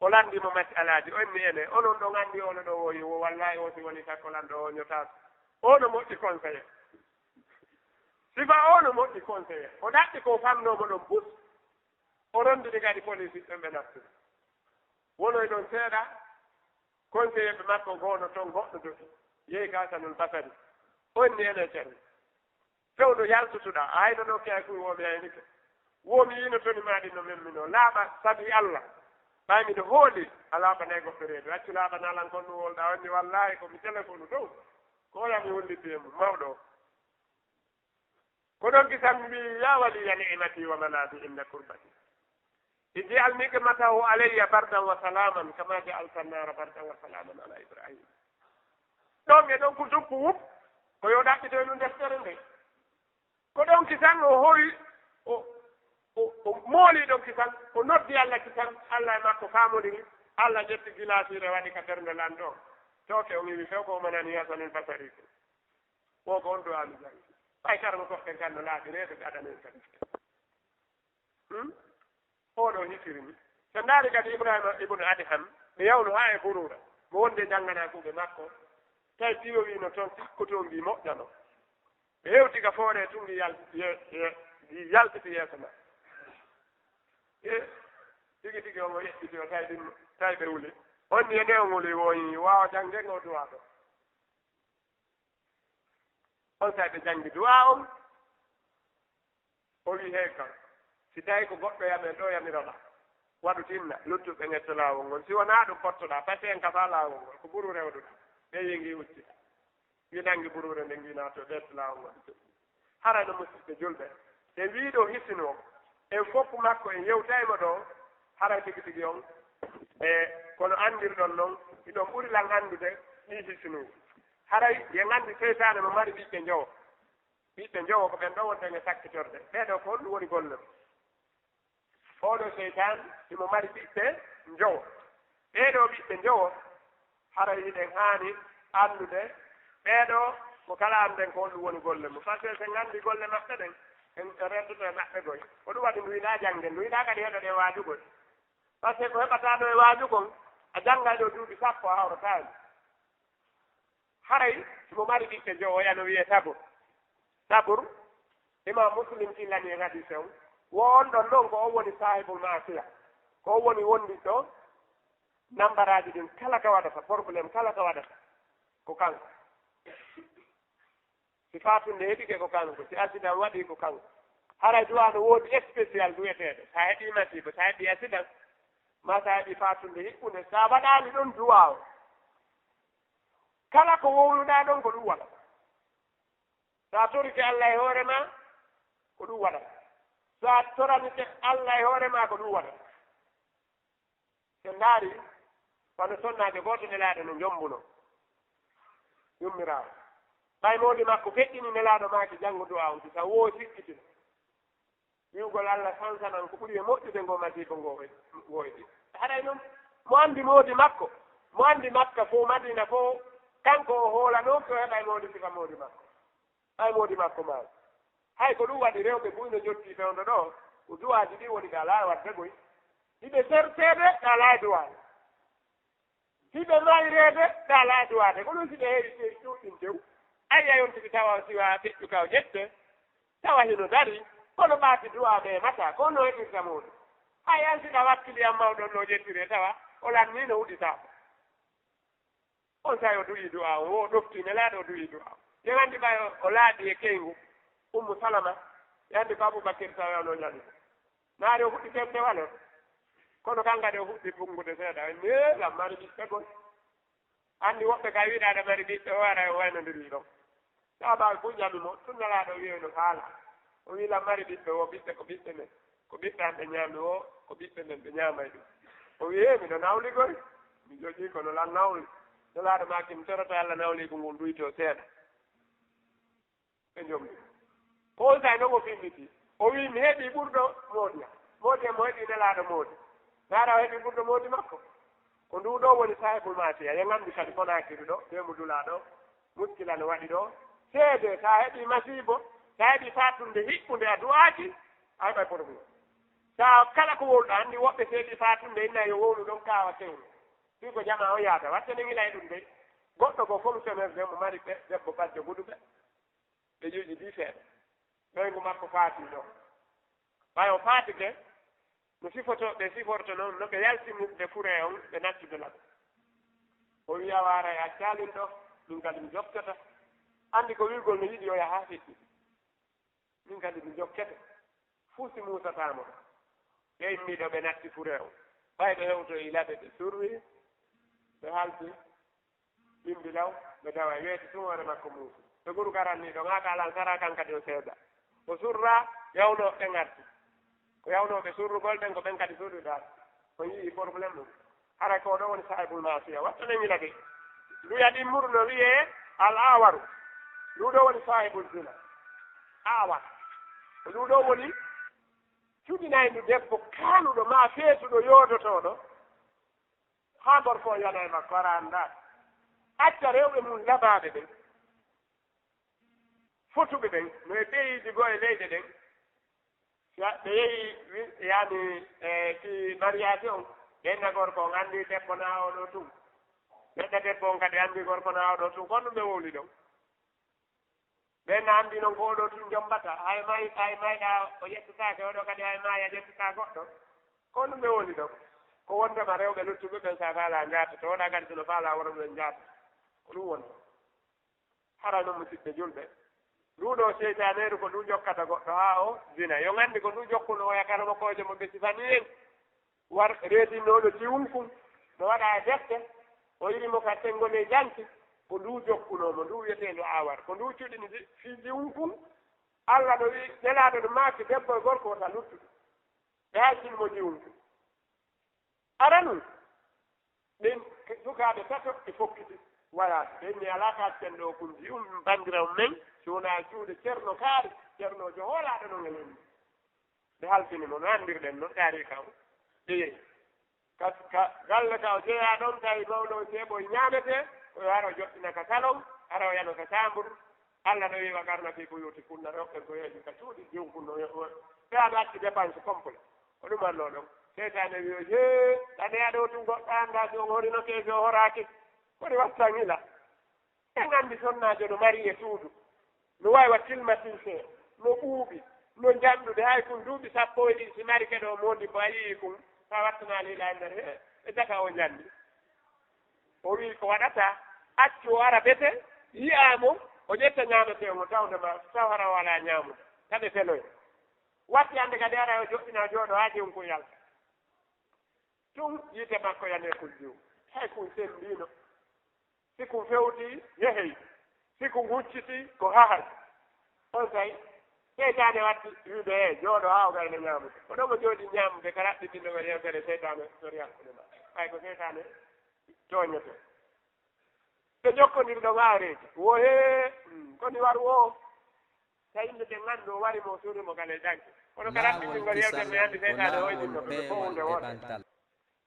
o lanndi mo masalaaji, o inni ene, onon ɗon anndi ono ɗo woyi, wo wallaahi o si woni sakko lanɗo o ñotaako. O no moƴƴi conseiller. Sifa o no moƴƴi conseiller. O ɗaɓɓi ko fannoo mo ɗon bus. O ronndini kadi police ɓen ɓe nattiri. Wonoy ɗon seeɗa, conseiller ɓe makko goo no ton goɗɗo dogi. Yehi ka Hasanul Basari. O inni ene Ceerno. Fewndo yaltutuɗaa, a hayno ɗo kay kuy wo mi aynike. Wo mi yino toni maa ɗin no memminoo. Laaɓa sabi Alla. Ɓay miɗo hooli, a laaɓanay goɗɗo reedu. Accu laaɓanaa lan kon ɗum wolɗaa. O inni wallaahi ko mi telefonu dow. Ko oya mi holliti e mum, mawɗo o. Ko ɗon kisan mbii, yaa waliya ni'mati wa malaadi inda kurbati. Ij'al ni'matahu alayya bardan wa salaman kama ja'alta an-nara bardan wa salaman ala Ibrahim. Ɗon e ɗon ko duppu wup, ko yo ɗaɓɓitoy ɗum deftere nde. Ko ɗon kisan o hoyi, o, o, o mooli ɗon kisan, o noddi Alla kisan, Alla e makko faamodiri, Alla ƴetti gilaasiire waɗi ka ɓernde lan ɗon. Tooke on iwi few ko o manani Hasanul Basari ko. Wo ko on du'aa mi janngi. Ɓay karama ko ɓen kan no laaɓi reeduɓe adamen kadi. Hmm? Oɗo hisiri ni. So ndaari kadi Ibrahima ibn Adham, ɓe yawno haa e Buruura, mo wonde jannganaa kuuɓe makko, tawi piyo wii no toon sakkotoon mbii moƴƴano. Ɓe hewti ka foore tun ngi yal-, ye-, ye-, ngi yaltiti yeeso ma. E, tigi tigi omo yeɗɗiti o tawi ɗum, tawi ɓe wuli. On ni e nde o wuli woyi waawa jannge ngo duwaa ɗo. On saa'i ɓe janngi du'aa on, o wi'i, "Hey kam, si tawi ko goɗɗo e amen ɗo yamiroɗaa, waɗu tinna, luttuɓe ɓen ƴetta laawol ngol. Si wonaa ɗum pottoɗaa, pati en kafa laawol ngol, ko buru rewduɗaa." Ɓe wi'i, "Ngi huccita." Ngi nanngi buruure nden, ngi naati, o ƴetti laawol ngol. Haray no musiɓɓe julɓe, e wi'i ɗo hisino, en fof makko en yewtayno ɗo, haray tigi tigi on, e kono anndirɗon non, hiɗon ɓuri lan anndude ɗi hisinuuji. Haray yen anndi seytaane no mari ɓiɓɓe njowo. Ɓiɓɓe njowo ko ɓen ɗo wonten e sakkitorde. Ɓee ɗo ko honɗum woni golle mum? Oo ɗoo seytaan himo mari ɓiɓɓe njowo. Ɓee ɗoo ɓiɓɓe njowo, haray hiɗen haani anndude ɓee ɗoo ko kala annden ko honɗum woni golle mum. Parce que so en anndi golle maɓɓe ɗen, en, en rendoto e maɓɓe goy. Ko ɗum waɗi ndu yiɗaa jannge, ndu yiɗaa kadi heɗoɗen waajugol. Parce que ko heɓataa ɗoo e waajugol, a janngay ɗoo duuɓi sappo a hawrataani. Haray himo mari ɓiɓɓe njowo, oya no wi'ee Sabur. Sabur, Imam Muslim fillani e hadise on. Wo on ɗon non ko on woni saahibul maasiya. Ko on woni wondiɗɗo nambaraaji ɗin kala ka waɗata, problème kala ka waɗata. Ko kanko. Si faatunde heɓike ko kanko, si accident waɗi ko kanko. Haray duwaa no woodi spécial duweteeɗo. Sa heɓii masiiba, sa heɓii accident, maa sa heɓii faatunde hiɓɓunde, sa waɗaali ɗon duwaa o, Kala ko wowluɗaa ɗon ko ɗum waɗata. So a torike Allah e hoore ma, ko ɗum waɗata. So a toranike Allah e hoore ma, ko ɗum waɗata. Ɓe ndaari, wano sonnaajo gooto nelaaɗo no jommbuno yummiraawo. Ɓay moodi makko feƴƴini nelaaɗo maaki janngo du'a on, kisa woo sikkitino. Wi'ugol Allah sansanan ko ɓuri e moƴƴude ngo masiibo ngo e, ngo e ɗi. Haray non, mo anndi moodi makko, mo anndi Makka fof, Madina fof, kanko o hoolanoo ko heɓa e moodi sifa moodi makko. Hay moodi makko maaki. Hay ko ɗum waɗi rewɓe buy no jottii fewndo ɗo, ko du'aaji ɗi woni ɓe alaa waɗde goy. Hiɓe serteede, ɓe alaa e du'aade. Hiɓe mayreede, ɓe alaa e du'aade. Ko ɗum si ɓe heewi seeri ɗuɗɗin tew. Ay, a yonti ɓe tawa o siwa feƴƴu ka o ƴette. Tawa hino dari, kono ɓaati du'aa ɓe mata, ko no heɓirta moodi. Hay an si ka wakkili an mawɗo no ƴettire tawa, o lanni no huɗitaako. On saa'i o du'ii du'aa on, wo ɗoftii nelaaɗo o du'ii du'aa on. Ɓe anndi ɓay o, o laaɓi e keyngu. Ummu Salama, ɓe anndi ko Abubakir Sawiyano ñami. Naari o fuɗɗi fewte walo. Kono kan kadi o fuɗɗi funngude seeɗa. En, "Ee, lan mari ɓiɓɓe gol." Anndi woɓɓe ka wi'ude aɗa mari ɓiɓɓe, o ara o waynondiri ɗon. Saabaaɓe fof ƴami mo, ɗum nelaaɗo wi'oyno haala. O wi'i, "Lan mari ɓiɓɓe wo ɓiɓɓe ko ɓiɓɓe men. Ko ɓiɓɓe am ɓe ñaami wo, ko ɓiɓɓe men ɓe ñaamay ɗum." O wi'i, "Ee, miɗo nawligol. Mi joƴii kono lan nawli." Nelaaɗo maaki, "Mi toroto Allah nawliigu ngun duytoo seeɗa." Ɓe njombi. Ko on saa'i non o fimmiti. O wi'i, "Mi heɓii ɓurɗo moodi am." Moodi am mo heɓii nelaaɗo moodi. Naara o heɓii ɓurɗo moodi makko. Ko ndu ɗo woni saahibul maasiya. Yo nganndi kadi Konaakiri ɗo, bee mo dulaa ɗo. Muskila no waɗi ɗo. Seede, so a heɓii masiibo, so a heɓii faatunde hiɓɓunde a du'aaki, a heɓay problème. Sa kala ko wowluɗaa, anndi woɓɓe seedi faatunde inna yo wowlu ɗon kaawa sewre. Fii ko jamaa o yaada, watte ne ngila e ɗum de. Goɗɗo ko fonctionnaire de mo mari ɓe, debbo bajjo guduɓe. Ɓe ƴuuƴi di seeɗa. Ɓeyngu makko faati ɗo. Ɓay o faatike, no sifotooɓe siforto non, no ɓe yaltinirde fure on, ɓe nattude ladde. O wi'i, "Awa, haray a accaa lan ɗo, min kadi mi jokkata." Anndi ko wi'ugol no yiɗi o yaha haa feƴƴi. "Min kadi mi jokkete. Fuu si muusataa mo." Ɓe immii ɗo, ɓe natti fure on. Ɓay ɓe hewtoyi ladde, ɓe surwi, ɓe halti. Ɓimbi law, ɓe tawa weeti tun hoore makko muusi. Ɓe guru garanni ɗo, ŋaaka alan sara kan kadi o seeda. O surra, yawnooɓe ɓen arti. Ko yawnooɓe surrugol ɓen, ko ɓen kadi surri ɗo arti. O yi'i problème mum. Hara ko ɗo woni saahibul maasiya. Watto ɓe ñila de. Ndu yaɗi muru no wi'ee al aawaru. Ndu ɗo woni saahibul zina. Aawar. Ko ndu ɗo woni cuɗinayndu debbo kaanuɗo maa feetuɗo yoodotooɗo. Haa gorko o yana e makko, hara anndaa. Acca rewɓe mum labaaɓe ɓen, fotuɓe ɓen, no e beyiiji goo e leyɗe ɗen. Si a, ɓe yehi, wi-, yaani, e fii mariyaasi on, ɓe inna gorko on anndi debbo naa oo ɗoo tun. Ɓe inna debbo on kadi anndi gorko naa oo ɗoo tun. Ko honɗum ɓe wowli ɗon? Ɓen na anndi non ko oo ɗoo tun jommbata. Hay may-, hay mayɗaa o ƴettataake, oo ɗoo kadi hay maaya ƴettataa goɗɗo. Ko honɗum ɓe woni ɗon? Ko wonndema rewɓe luttuɓe ɓen, si a faalaa njaatoto, wonaa kadi si no faalaa worɓe ɓen njaatoto. Ko ɗum woni. Hara non, musiɓɓe julɓe, nduu ɗoo seytaaneeru ko ndu jokkata goɗɗo haa o zina. Yo nganndi ko ndu jokkunoo o yakarama koojo mo ɓe sifanii en. War reedinnooɗo jiwunkun, no waɗa e defte, o iri mo ka tenngol e janti, ko ndu jokkunoo mo, ndu wi'eteendu aawar. Ko ndu cuɗini ji-, fii jiwunkun, Alla no wi'i, Nelaaɗo no maaki, debbo e gorko wota luttu. Ɓe haccini mo jiwunkun. Aranun, ɓen sukaaɓe tato ɓe fokkiti wayaade. Ɓe inni, "Alaa ka accen ɗoo kun jiwun banndiraawo men, si wonaa suuɗe Ceerno Kaari, Ceernoojo hoolaaɗo non e men." Ɓe halfini mo, no anndirɗen non, taariika on. Ɓe yehi. Ka, ka galle ka o jeyaa ɗon, tawi mawɗo o ceeɓo e ñaametee, o yo hara o joɗɗina ka salon, hara o yano ka saambur. Alla no wi'i, "Wa qarna fii buyuutikunna," rewɓe ko yeeji ka cuuɗi jiwkunno, yo, yo, ɓe aɗa acci dépense complet. Ko ɗum annoo ɗon. Seytaane wi'i, "Hee, ɗane aɗo tun goɗɗo anndaa si on horino ke, si o horaaki. Koni wattan ila?" En anndi sonnaajo no mari e suudu, no waawi wa climatiseur, no ɓuuɓi, no njanɗude, hay kun duuɓi sappo e ɗiɗi, si mari keɗo moodi mbo a yii kun, sa wattanaali ila e nder, he, e jaka o njanndi. O wi'i ko waɗata, accu o ara bete, yi'aa mo, o ƴetta ñaametee mo, tawde ma, taw hara o alaa ñaamude, taɓe feloy. Watti hannde kadi ara o joɗɗina o jooɗo haa jiwun kun yalta. Tun yiite makko yanee kun jiwun. Hay kun semmbiino. Si ko fewti, yehey. Si ko ngucciti, ko hahay. On say, seytaane watti wiide, "He, jooɗo haa o gayna ñaamude." Ko ɗo mo jooɗi ñaamude, ka raɓɓitinɗo ko yewtere seytaane sori hakkunde ma. Ɓay ko seytaane tooñete. Ɓe jokkondir ɗo maareeji. Wo he, mm, ko ni waru o. Tawi yimɓe ɓe nganndu o wari mo suuri mo kala e danki. Kono ka raɓɓitingol yewtere nde anndi seytaane hoyɗinno ɓe, ɓe fof hunde woote.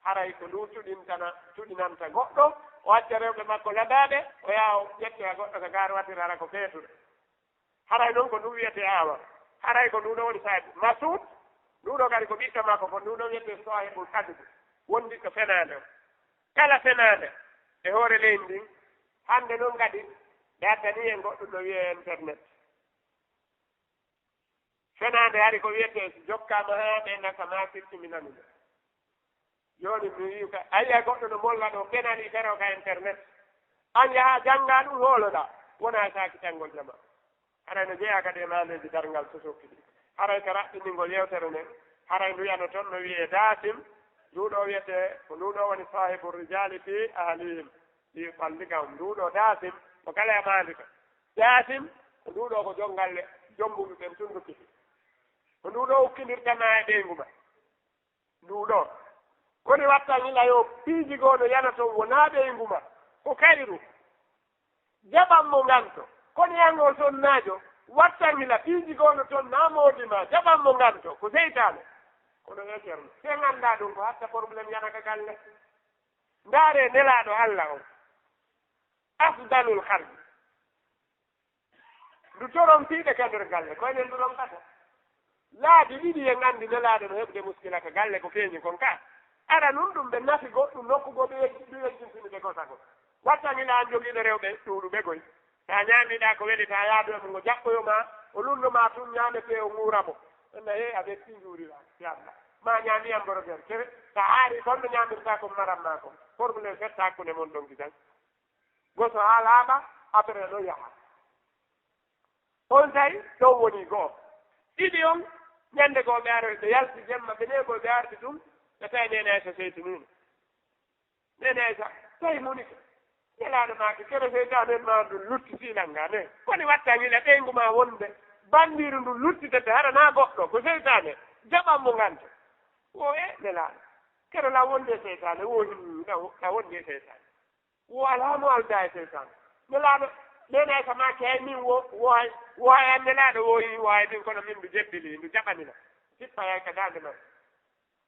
Haray ko ndu cuɗintana, cuɗinanta goɗɗo, o acca rewɓe makko labaaɓe, o yaha o ƴettoya goɗɗo ka gaar waɗirara ko feetuɗo. Haray noon ko ndu wiyetee awa. Haray ko ndu ɗo woni saabi. Masud, ndu ɗo kadi ko ɓiɗɗo makko, ko ndu ɗo wiyetee sahibul kadib, wondiɗɗo fenaande o. Kala fenaande e hoore leydi ndin, hannde noon kadi, ɓe addanii en goɗɗum no wiyee internet. Fenaande hari ko wiyetee si jokkaama haa ɓe nasa maa sirti mi nani ɗum. Jooni mi wiyu ka, a yiya goɗɗo no molla ɗo penani fero ka internet. An yaha jannga ɗum hooloɗaa, wona e saakitangol jama. Haray no jeyaa kadi e maandeeji darngal sosokki ɗi. Haray ka raɓɓiningol yewtere nden, haray ndu yano toon no wiyee Daasim, ndu ɗo wiyetee, ko ndu ɗo woni saahibu rijaali fi ahlihim, fi ɓalli kam, ndu ɗo Daasim, ko kala e maandi ka. Daasim, ko ndu ɗo ko jonngalle, jombuɓe ɓen tun ndukkiti. Ko ndu ɗo ukkindirta ma e ɓeyngu ma. Ndu ɗo. Koni wattan ila yo piiji goo no yana toon wonaa ɓeyngu ma. Ko kayru. Jaɓan mo nganto. Koni yan o sonnaajo, wattan ila piiji goo no toon naa moodi ma. Jaɓan mo nganto. Ko seytaane. Kono internet. Si en anndaa ɗum, ko hatta problème yana ka galle. Ndaaree Nelaaɗo Alla on. Afdalul khalqi. Ndu torontiiɓe ka nder galle, ko enen ndu ronkata. Laabi ɗiɗi en anndi Nelaaɗo no heɓude muskila ka galle ko feeñi kon ka. Ara nun ɗum ɓe nafi goɗɗum nokku goo ɓe yejji-, ɓe yejjintini ɓe gosa ko. Wattan ila an jogiiɗo rewɓe ɗuuɗuɓe goy. Ta ñaamiɗaa ko weli, ta yaadu e mo ngo jaɓɓoyo ma, o lunno ma tun ñaamete o ŋuura mo. Enna, "He, a ɓetti njuurira, yalla. Ma ñaami hamburger kere, ta haari kon no ñaamirta kon maram ma kon." Problème fetta hakkunde mon ɗon kisan. Goso haa laaɓa, après no yaha. On say, ɗon woni goo. Ɗiɗi on, ñande goo ɓe aroy, ɓe yalti jemma, ɓe neeɓoy, ɓe ardi ɗum, ɓe tawi Neene Aysa seytiniino. Neene Aysa, tawi moni ko. Nelaaɗo maaki, kere seytaane ma ndu lutti silanga ne. Koni watta ngila ɓeyngu ma wonde, banndiiru ndu luttitete, hara naa goɗɗo, ko seytaane, jaɓan mo nganto. Wo e Nelaaɗo. Kere la wonde seytaane, wo hin, la wo-, la wonde seytaane. Wo alaa mo aldaa e seytaane. Nelaaɗo, Neene Aysa maaki hay min wo, wo hay, wo hay an Nelaaɗo wo yi, wo hay min kono min ndu jebbili, ndu jaɓanina. Sippa yay ka daande ma.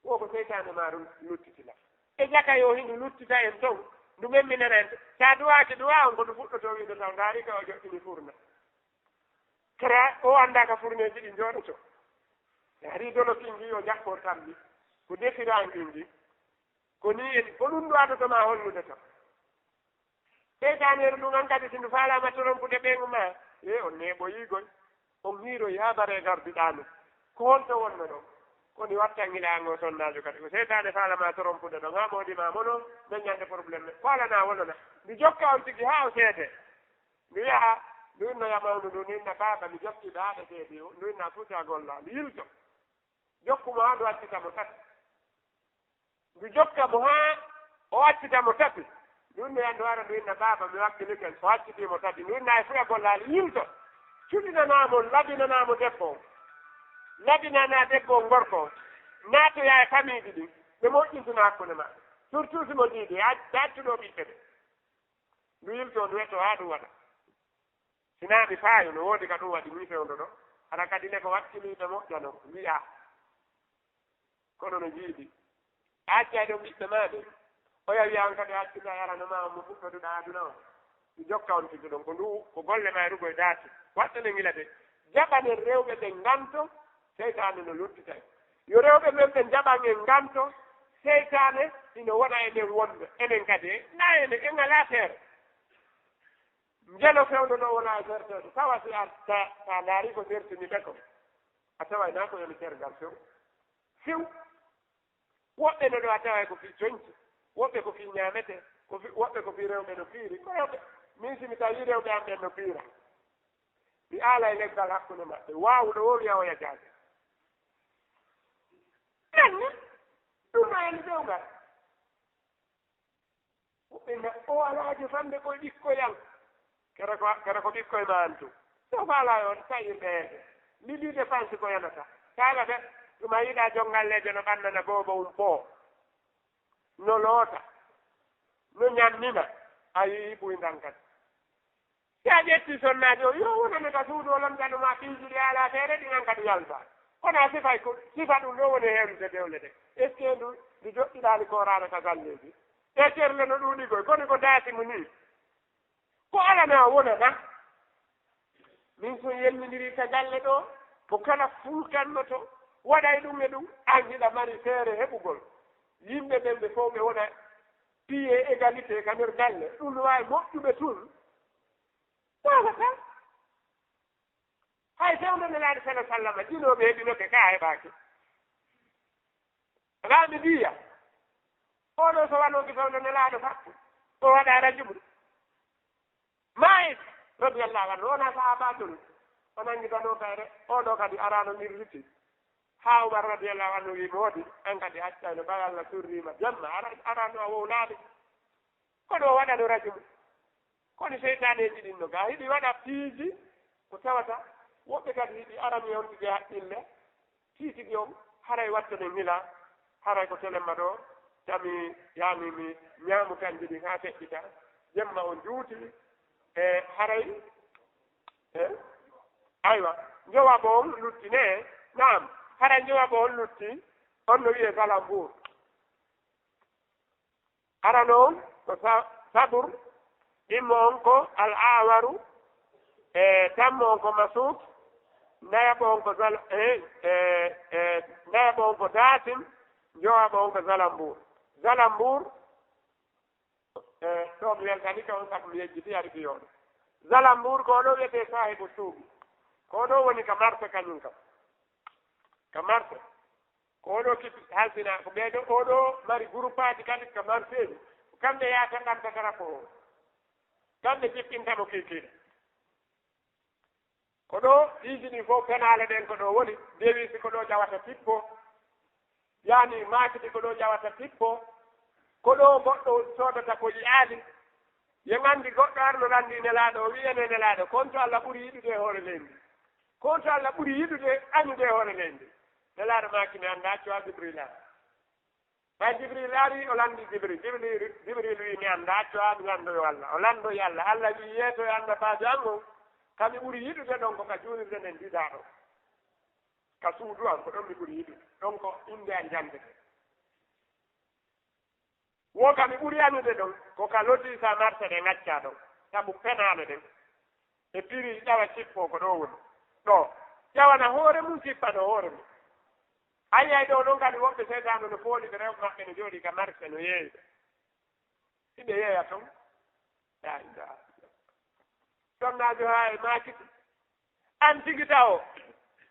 Wo ko seytaane ma ɗum luttitila. E jaka yo hindu luttita en ton, ndu memminana en. Sa duwaaki duwa on ko ndu fuɗɗoto wiide taw ndaari ka o joɗɗini furna. Kara o anndaa ka furneeji ɗi njooɗoto. Ndaari dolo kingi yo jakkor tambi. Ko defiraangi ngi. Ko nii en, ko ɗum ɗo adotoma hollude kam. Seytaaneeru ndun an kadi, si ndu faalaama torompude ɓeyngu ma, e on neeɓoyii goy, on hiiroyi haa baree garduɗaa nun. Ko honto wonno ɗon? Ko ni watta ngilaango sonnaajo kadi. Ko seytaane faalama torompude ɗon, haa moodi ma mono, men ñande problème. Faalana wonona. Ndu jokka on tigi haa o seede. Ndu yaha, ndu innoya mawndu, ndu inna baaba, mi jokki ɓe haa ɓe seedi. Ndu inna fuuta golla, ndu yilto. Jokku mo haa ndu accita mo tati. Ndu jokka mo haa o accita mo tati. Ndu inna yan ndu ara ndu inna baaba mi wakkili ken. O accitii mo tati. Ndu inna e fuya gollaali yilto. Cuɗinanaa mo, labinanaa mo debbo on. Labinanaa debbo on gorko on. Naatoyaa e famiiji ɗin. Ɓe moƴƴintina hakkunde maɓɓe. Surtout si mo diidi, a-, accuɗo ɓiɓɓe ɓe. Ndu yilto, ndu etto haa ɗum waɗa. Sinaa mi faayo, no woodi ka ɗum waɗi, mi fewndo ɗo. Hara kadi ne ko wakkiliiɓe moƴƴano, wi'a. Kono no jiidi. A accay ɗon ɓiɓɓe maa ɓe. Oya wi'a on kadi a accita e arano maa on mo fuɗɗoduɗaa aduna on. Mi jokka on tigi ɗon. Ko ndu, ko golle maa e rugoy daaki. Waɗɗo ne ngila de. Jaɓanen rewɓe ɓen nganto, seytaane no luttitay. Yo rewɓe men ɓen jaɓan en nganto, seytaane hino wona e men wonɓe. Enen kadi, na enen, en alaa feere. Njelo fewndo ɗo wona e serteede. Tawa si a, ta, ta ndaari ko sertini ɓe ko. A taway naa ko yoni tergal few. Few. Woɓɓe no ɗo a taway ko fii coñci. Woɓɓe ko fii ñaamete. Ko fii, woɓɓe ko fii rewɓe no piiri. Ko rewɓe. Min si mi tawi rewɓe am ɓen no piira. Mi aala e leggal hakkunde maɓɓe. Waawuɗo o wi'a o yajaaje. Ɗen ni. Ɗum no yani fewgal. Inna o alaaji famde koye ɓikkoy am. Kere ko, kere ko ɓikkoy ma antu. So faalaa yo taƴirɓe heede. Mbiɗi dépense ko yanata. Kaala de, ɗuma yiɗa jongalleejo no ɓannana boobo um poo. No loota. No ñammina. A yii buy ndan kadi. Si a ƴetti sonnaajo o, yo wonane ka suudu o lomtano ma piiji ɗi alaa feere ɗi nan kadi yalta. Kono a sifay ko, sifa ɗum ɗo woni heerude dewle de. Est-ce que ndu, ndu joɗɗiɗaali kooraana ka galleeji? E terle no ɗuuɗi koy, kono ko daasi mu ni. Ko alana wonata. Min so yennindiri ka galle ɗo, ko kala fulkannoto, waɗay ɗum e ɗum, an hiɗa mari feere heɓugol. Yimɓe ɓen ɓe fof ɓe wona piye égalité ka nder galle. Ɗum no waawi moƴƴuɓe tun. Wala tan. Hay fewndo Nelaaɗo sala sallama, jinooɓe heɓinoke ka heɓaaki. Raami diya. Oɗo so wano ki fewndo Nelaaɗo fakku. O waɗa rajubu. Maayis, radiyallahu anhu, wona sahabatun. O nangi bano kayre, oɗo kadi arano ngir lutti. Ha Umar radiyallahu anhu wi mo wodi, an kadi accano ɓay Allah surrima. Jamma, ara-, arano a wowlaade. Kono o waɗano rajubu. Kono seytaneeji ɗin no gaa, hiɗi waɗa piiji, ko tawata, woɓɓe kadi hiɗi arani yontude haqqille, tigi tigi on, haray wattane ngila, haray ko telemma ɗo, tami yaani mi ñaamu kanji ɗin haa feƴƴita, jemma on juuti, e haray, e, aywa, njowabo on lutti ne, naam, haray njowabo on lutti, on no wi'e Galambuur. Arano on ko sa-, Sabur, ɗimmo on ko Al Awaru, e tammo on ko Masuk, nayabo on ko Zal-, e, e, e, nayabo on ko Dasim, njowabo on ko Zalambur. Zalambur, e, ɗo mi weltani ka on sabu mi yejjiti ari ki yoɗo. Zalambur ko ɗo wiyete Sahibu Suugi. Ko ɗo woni ka marché kañum kam. Ka marché. Ko oɗo kippi halfina, ko ɓeeɗo, oɗo mari groupaaji kadi ka marseeji. Ko kamɓe yaata ɗanta dara ko o. Kamɓe jippinta mo kiikiiɗe. Ko ɗo piiji ɗin fof penaale ɗen ko ɗo woni. Dewisi ko ɗo ƴawata tippo. Yaani maakiti ko ɗo ƴawata tippo. Ko ɗo goɗɗo soodata ko yi'aali. Yo nganndi goɗɗo arno lanndi Nelaaɗo, o wi'i ene Nelaaɗo, ko on to Allah ɓuri yiɗude e hoore leydi. Ko on to Allah ɓuri yiɗude añude e hoore leydi. Nelaaɗo maaki mi anndaa accu haa Jibril ara. Ɓay Jibril ari, o lanndi Jibril. Jibril, Jibril wi'i mi anndaa accu haa mi lanndoyo Allah. O lanndoyi Allah. Allah wi'i yeeso e annabaajo an on, ka mi ɓuri yiɗude ɗon ko ka juulirde nden didaa ɗon. Ka suudu an ko ɗon mi ɓuri yiɗude. Ɗon ko innde an janndete. Wo ka mi ɓuri anude ɗon, ko ka loti sa marché ɗe ngacca ɗon, sabu penaale ɗen. E piri ƴawa cippo ko ɗo woni. Ɗo, ƴawana hoore mum, cippano hoore mum. Ayay ɗo ɗon kadi woɓɓe seytaane no fooli ɓe rewɓe maɓɓe no jooɗi ka marché no yeeyi ɓe. Hiɓe yeeya ton. Yaa ila. Sonnaajo haa e maakiti. An tigi tawo,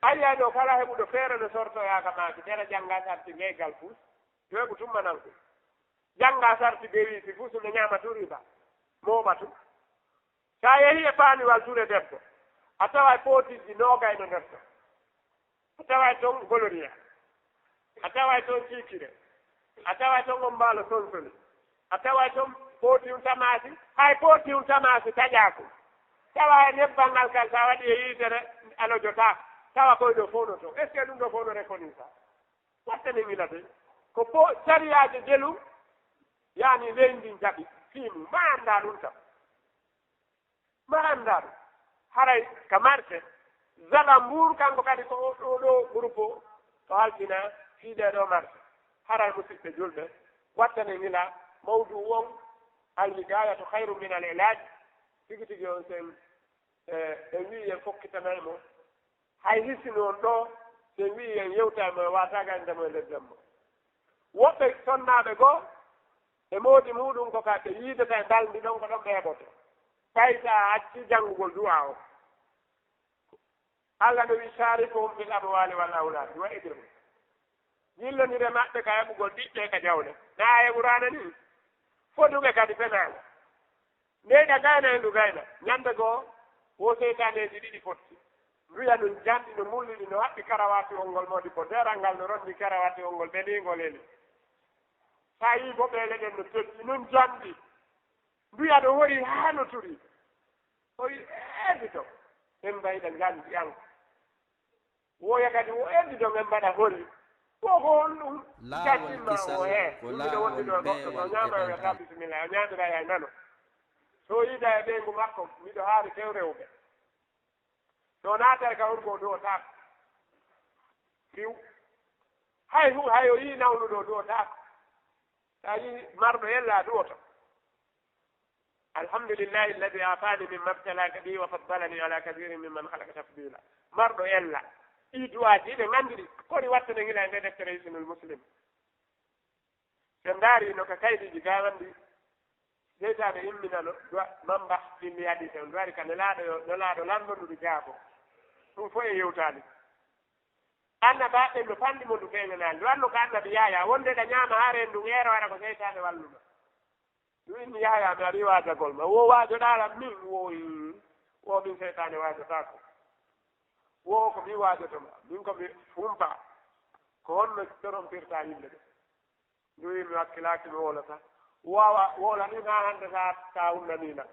a yiyay ɗo kala heɓuɗo feere no sortoyaaka maaki, tera jannga sarti ngeygal fus, yo heɓu tummananko. Jannga sarti bewisi fus no ñaama tu riba, mooɓa tu. Sa yehi e paaniwal ture debbo, a taway pootiji noogay no nder ton. A taway ton goloriya. A taway ton kiikire. A taway ton on mbaalo sonsoni. A taway ton pootiwun tamaasi. Hay pootiwun tamaasi taƴaako. Tawa e nebbal ngal kal, sa waɗi e yiitere, alojo taako. Tawa koye ɗo fof no ton. Est-ce que ɗum ɗo fof no reconnaître? Wattane ngila de. Ko po-, sariyaaji jelu, yaani leydi ndin jaɓi. Fii mum, ma anndaa ɗum tan. Ma anndaa ɗum. Haray ka marché, Zala Mbuur kanko kadi ko o ɗo ɗo groupe o, o halfina fii ɗee ɗoo marché. Haray musidɓe julɓe, wattane ngila mawdu on, Al Wiqayatu Khayrun Minal Ilaj, tigi tigi on sen, e, en wii en fokkitanay mo. Hay hisini on ɗo, sen wii en yewtay mo e waataaga en ndemo e nder demmo. Woɓɓe sonnaaɓe goo, e moodi muuɗum ko ka ɓe yiidata e balndi ɗon ko ɗon ɓe heɓoto. Tawi so a acci janngugol du'a o. Allah no wi, "Sharikhum fil amwali wal awlad wa idhum." Yillondire maɓɓe ka heɓugol ɓiɓɓe ka jawle. Na e Qur'aana ni. Foduɓe kadi penaale. Nde ɗa gayna e ndu gayna. Ñande goo, wo seytaneeji ɗiɗi fotti. Nduya nun janɗi no mulliri no haɓɓi karawatiwol ngol moodi ko deral ngal no rondi karawatiwol ngol ɓe ni ngol eli. Sa yii boɓeele ɗen no teddi nun janɗi. Mbiya ɗo hori haa no turi. O wi, "Eebi to, en mbayda nganndi an." Woya kadi o eddi ɗo men mbaɗa hori. Ko ko honɗum? Laawol Jaccimma o kisal he, ko ɗum miɗo wondi ɗo laawol goɗɗo ko beewal e ñaama o wiyata ɓantal. Bisimilla, o ñaamira e nano. So o yiida e ɓeyngu makko, miɗo haari tew rewɓe. So naata e ka urgo o duwotaako. Piw. Hay hu-, hay o yii nawnuɗo o duwotaako. Sa yii marɗo yella a duwoto. Alhamdulillahi alladhi afani mimma ibtalaka bihi wa faddalani ala kathirin mimman khalaqa tafdila. Marɗo ella. Ɗi du'aaji ɗi ɓe nganndi ɗi. Kori wattude ngila e nde deftere Hisnul Muslim. Ɓe ndaari no ka kaydiiji ga wandi. Seytaane imminano du'a mamba ɗin mi yadi tan. Du'aari ka nelaaɗo yo, nelaaɗo lanndo ndu jaago. Ɗum fof e yewtaani. Annabaaɓe no fanndi mo ndu feeñanaali. Ndu anno ka annabi Yahya. Wonde ɗa ñaama haa reen ndu ŋeero wara ko seytaane walluma. Ɗum inni Yahya mi ari waajagol ma. Wo waajoɗaa lam min? Wo, wo min seytaane waajotaako. Wo ko mi waajoto ma. Min ko mi humpa. Ko honno torompirta yimɓe ɓe? Ndu wi mi hakkilaaki mi wowlata. Wawa wowla min haa hannde ka, ka hunnanii lan.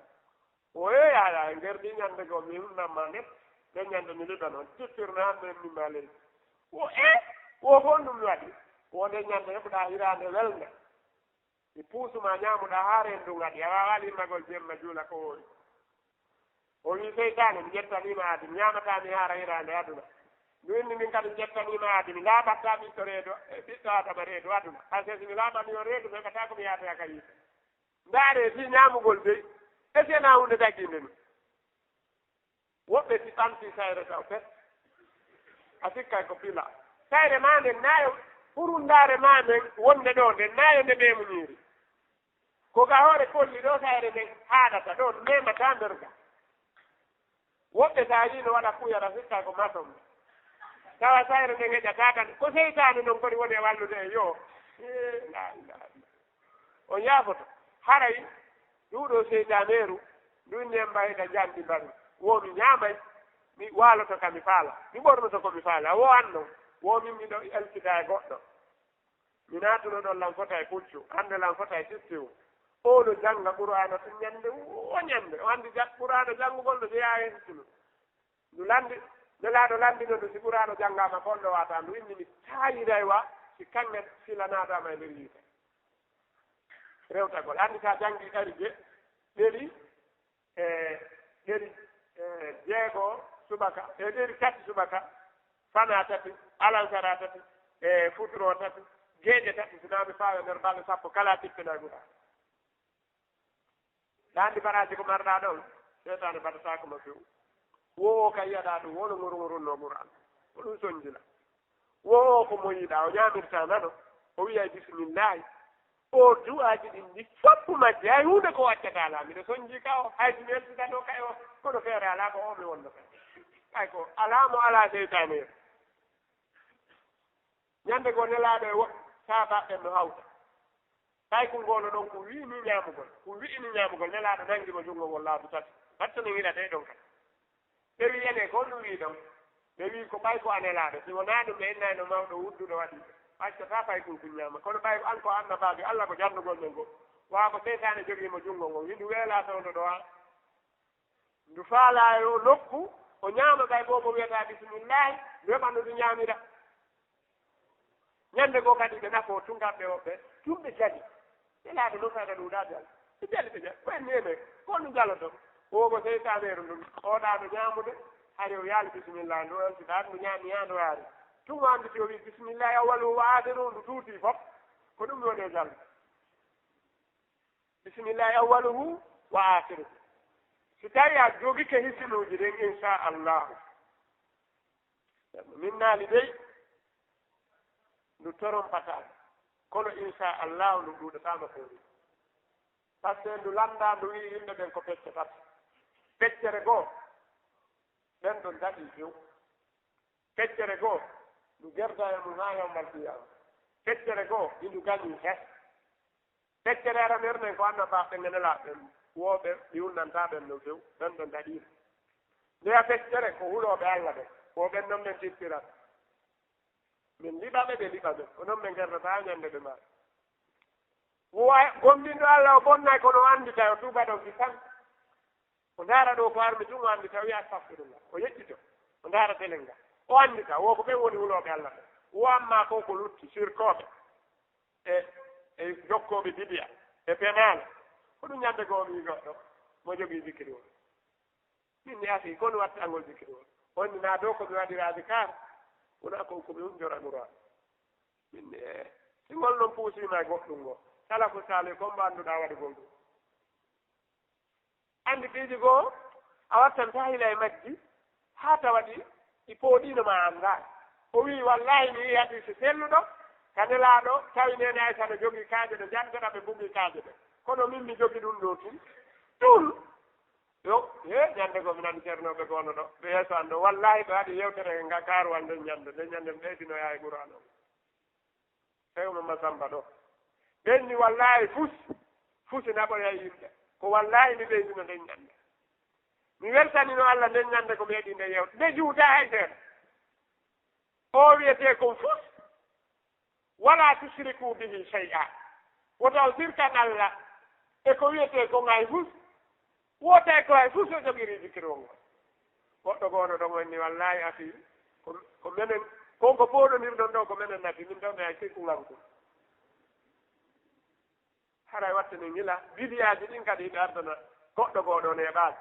O e Yahya, e nder ɗi ñande goo mi hunnan ma nden. Nden ñande mi liɓa noon. Tippirno hannde min ma leydi. Wo e, wo ko honɗum mi waɗi? Wo nden ñande heɓuɗaa hiraande welnde. Mi puusuma ñaamuɗaa haa reen ndun haɗi, a waawaa limmagol jemma juula ko woori. O wii, "Seytaane, mi ƴettaniima aadi, mi ñaamataa mi haara hiraande aduna. Mi winndi min kadi mi ƴettaniima aadi, mi laaɓattaa ɓiɗɗo reedu, e ɓiɗɗo Aadama reedu aduna. Par ce que si mi laaɓanii on reedu, mi heɓataa ko mi yaatoya ka yiite. Ndaaree fii ñaamugol dey, est-ce que na huunde daggiinde ni?" Woɓɓe si ɓamti sayre taw pet, a sikkay ko pila. Sayre maa nden nayo, hurundaare maa nden wonde ɗo nden nayo nde meemuñiiri. Ko ga hoore kolli ɗo sayre nden haaɗata ɗo, meemataa nder ga. Woɓɓe sa yii no waɗa kuyara sikkay ko mason. Tawa sayre nden heƴataa kan, ko seytaane non koni woni e wallude e yo. Ee, la ilaha illa. On yaafoto. Haray ndu ɗo seytaaneeru, ndu inni en mbayda njamndi mbaru. Wo mi ñaamay, mi waaloto ka mi faala. Mi ɓornoto ko mi faala. Wo an non, wo min miɗo elkita e goɗɗo. Mi naatuno ɗon lan fota e puccu, hannde lan fota e sittiw. O no jannga Qur'aana tun ñannde wo ñannde. O anndi ja-, Qur'aana janngugol no jeyaa e sittiw. Ndu lanndi, Nelaaɗo lanndino ndu, si Qur'aana janngaama, ko on ɗo waata ndu inni, mi taayiray wa, si kaŋŋe filanaadama e nder yiite. Rewtagol. Anndi sa janngi ɗari je-, ɗeri, e ɗeri, e jeego subaka, e ɗeri tati subaka, fana tati, alansara tati, e futuro tati, geeƴe tati, si naa mi faawe nder balɗe sappo, kala tippinay Qur'aana. Ɗa anndi baraaji ko marɗa ɗon, seytaane baɗataako ma few. Wo o ka yi'aɗa ɗum, wo no ŋurŋurunno Qur'an. Ko ɗum sonjila. Wo o ko mo yiɗa, o ñaamirta nano, o wi'ay bismillahi. O du'aaji ɗin ɗi foppu majji, hay huunde ko waccata alaa. Miɗo sonji ka o, hay si mi eltitano kay o, kono feere alaa ko o mi wonno kay. Kay ko alaa mo alaa seytaane. Ñande goo Nelaaɗo e woɓɓe saabaaɓe no hawta. Tawi ko ngoono ɗon ko wi'ini ñaamugol, ko wi'ini ñaamugol, Nelaaɗo nangi mo junngo ngol laabi tati. Batte no wi'ata e ɗon kadi. Ɓe wi'i, "Ene, ko honɗum wi'i ɗon?" Ɓe wi'i, "Ko ɓay ko a Nelaaɗo, si wonaa ɗum ɓe innayno mawɗo wudduɗo waɗi ɓe. Accataa fay kun kun ñaama. Kono ɓay ko an ko annabaajo Alla ko janndugol men goo. Wa ko seytaane jogii mo junngo ngon, hindu weelaa tawndo ɗo a." Ndu faalaa e o nokku, o ñaama ɓay boobo wi'ata bisimillahi, ndu heɓa no ndu ñaamira. Ñande goo kadi ɓe nafoo tun kamɓe woɓɓe, tun ɓe jali. Nelaaɗo non kay ka ɗuuɗaa jali. Ɓe jali ɓe jali. Ko en ni enen, ko ɗum jaloto. Boobo seytaaneeru ndun, o ɗaa no ñaamude, hari o yaali bisimillahi, ndu eltidaa, ndu ñaami haa ndu haari. Tun o annditi o wi'i bisimillahi awwaluhu wa aakhiruhu, ndu tuuti fof. Ko ɗum woni e jal. Bisimillahi awwaluhu wa aakhiruhu. Si tawi a jogike hisinuuji ɗin, insha Allahu. Min naali dey, ndu torompataa. Kono insha Allahu ndu ɗuuɗataa ma feere. Par ce que ndu lanndaa, ndu wi'i yimɓe ɓen ko pecce tati. Feccere goo, ɓen ɗon daɗii few. Feccere goo, ndu gerda e mum haa yawmal qiyaama. Feccere goo, indu gañi hes. Feccere aranere nden ko annabaaɓe ɓen e nelaaɓe ɓen, wooɓe ɗi hunnantaa ɓen no few, ɓen ɓe ndaɗiino. Ndeya feccere ko hulooɓe Alla ɓen, ko ɓen non men tippirat. Min liɓa ɓe, ɓe liɓa men, ko non men gerdata haa ñande ɓe maaya. Gomɗinɗo Allah o bonnay, kono o anndi tawi o tuuba ɗon ki tan. O ndaara ɗo ko armi tun, o anndi tawi astafirullah. O yeƴƴito. O ndaara telen ngal. O anndi tawi wo ko ɓen woni hulooɓe Allah ɓen. Wo amma ko ko lutti, sirkooɓe. E, e jokkooɓe bidiya. E penaale. Ko ɗum ñande goo mi goɗɗo. Mo jogii zikiri o. Min mi afi, kono wattangol zikiri o. On ni na dow ko mi waɗira adikar. Wona ko ko mi hunjora Qur'an. Min, eh, si ngol non puusima e goɗɗum ngo. Kala ko sale ko mbanduɗa waɗugol ɗum. Anndi piiji goo, a wattantaa hila e majji, haa tawa ɗi, ɗi pooɗiino ma a anndaa. O wi'i, "Wallaahi, mi yi'i hadiisi selluɗo, ka Nelaaɗo, tawi neene Aysa no jogii kaaƴe ɗe njanndoɗa ɓe mbugii kaaƴe ɗe. Kono min mi jogi ɗum ɗoo tun." Tun! Yo, he, ñande goo mi nani ceernooɓe goo no ɗo, ɓe yeeso an ɗo. Wallaahi, ɓe waɗi yewtere nga kaaruwal nden ñande, nden ñande mi ɓeydinoyaa e Qur'aana on. Tawi mo Masamba ɗo. Ɓen ni wallaahi fus, fusi naɓoya yimɓe. Ko wallaahi mi ɓeydino nden ñande. Mi weltanino Allah nden ñande ko mi heɓi nde yewte. Nde juuta hay seeɗa. O wiyetee kon fus. Wala tushriku bihi shay'a. Wota on sirkan Allah e ko wiyetee kon hay fus. Wota e ko hay fus o jogiri zikirol ngol. Goɗɗo gooto ɗon wonni, "Wallaahi, akhi, ko, ko menen, kon ko pooɗondirɗon ɗo, ko menen nafi, min ɗon e ay sikku nganku." Haray watte min ngila, bidiyaaji ɗin kadi hiɓe ardana goɗɗo gooto on e ɓaade.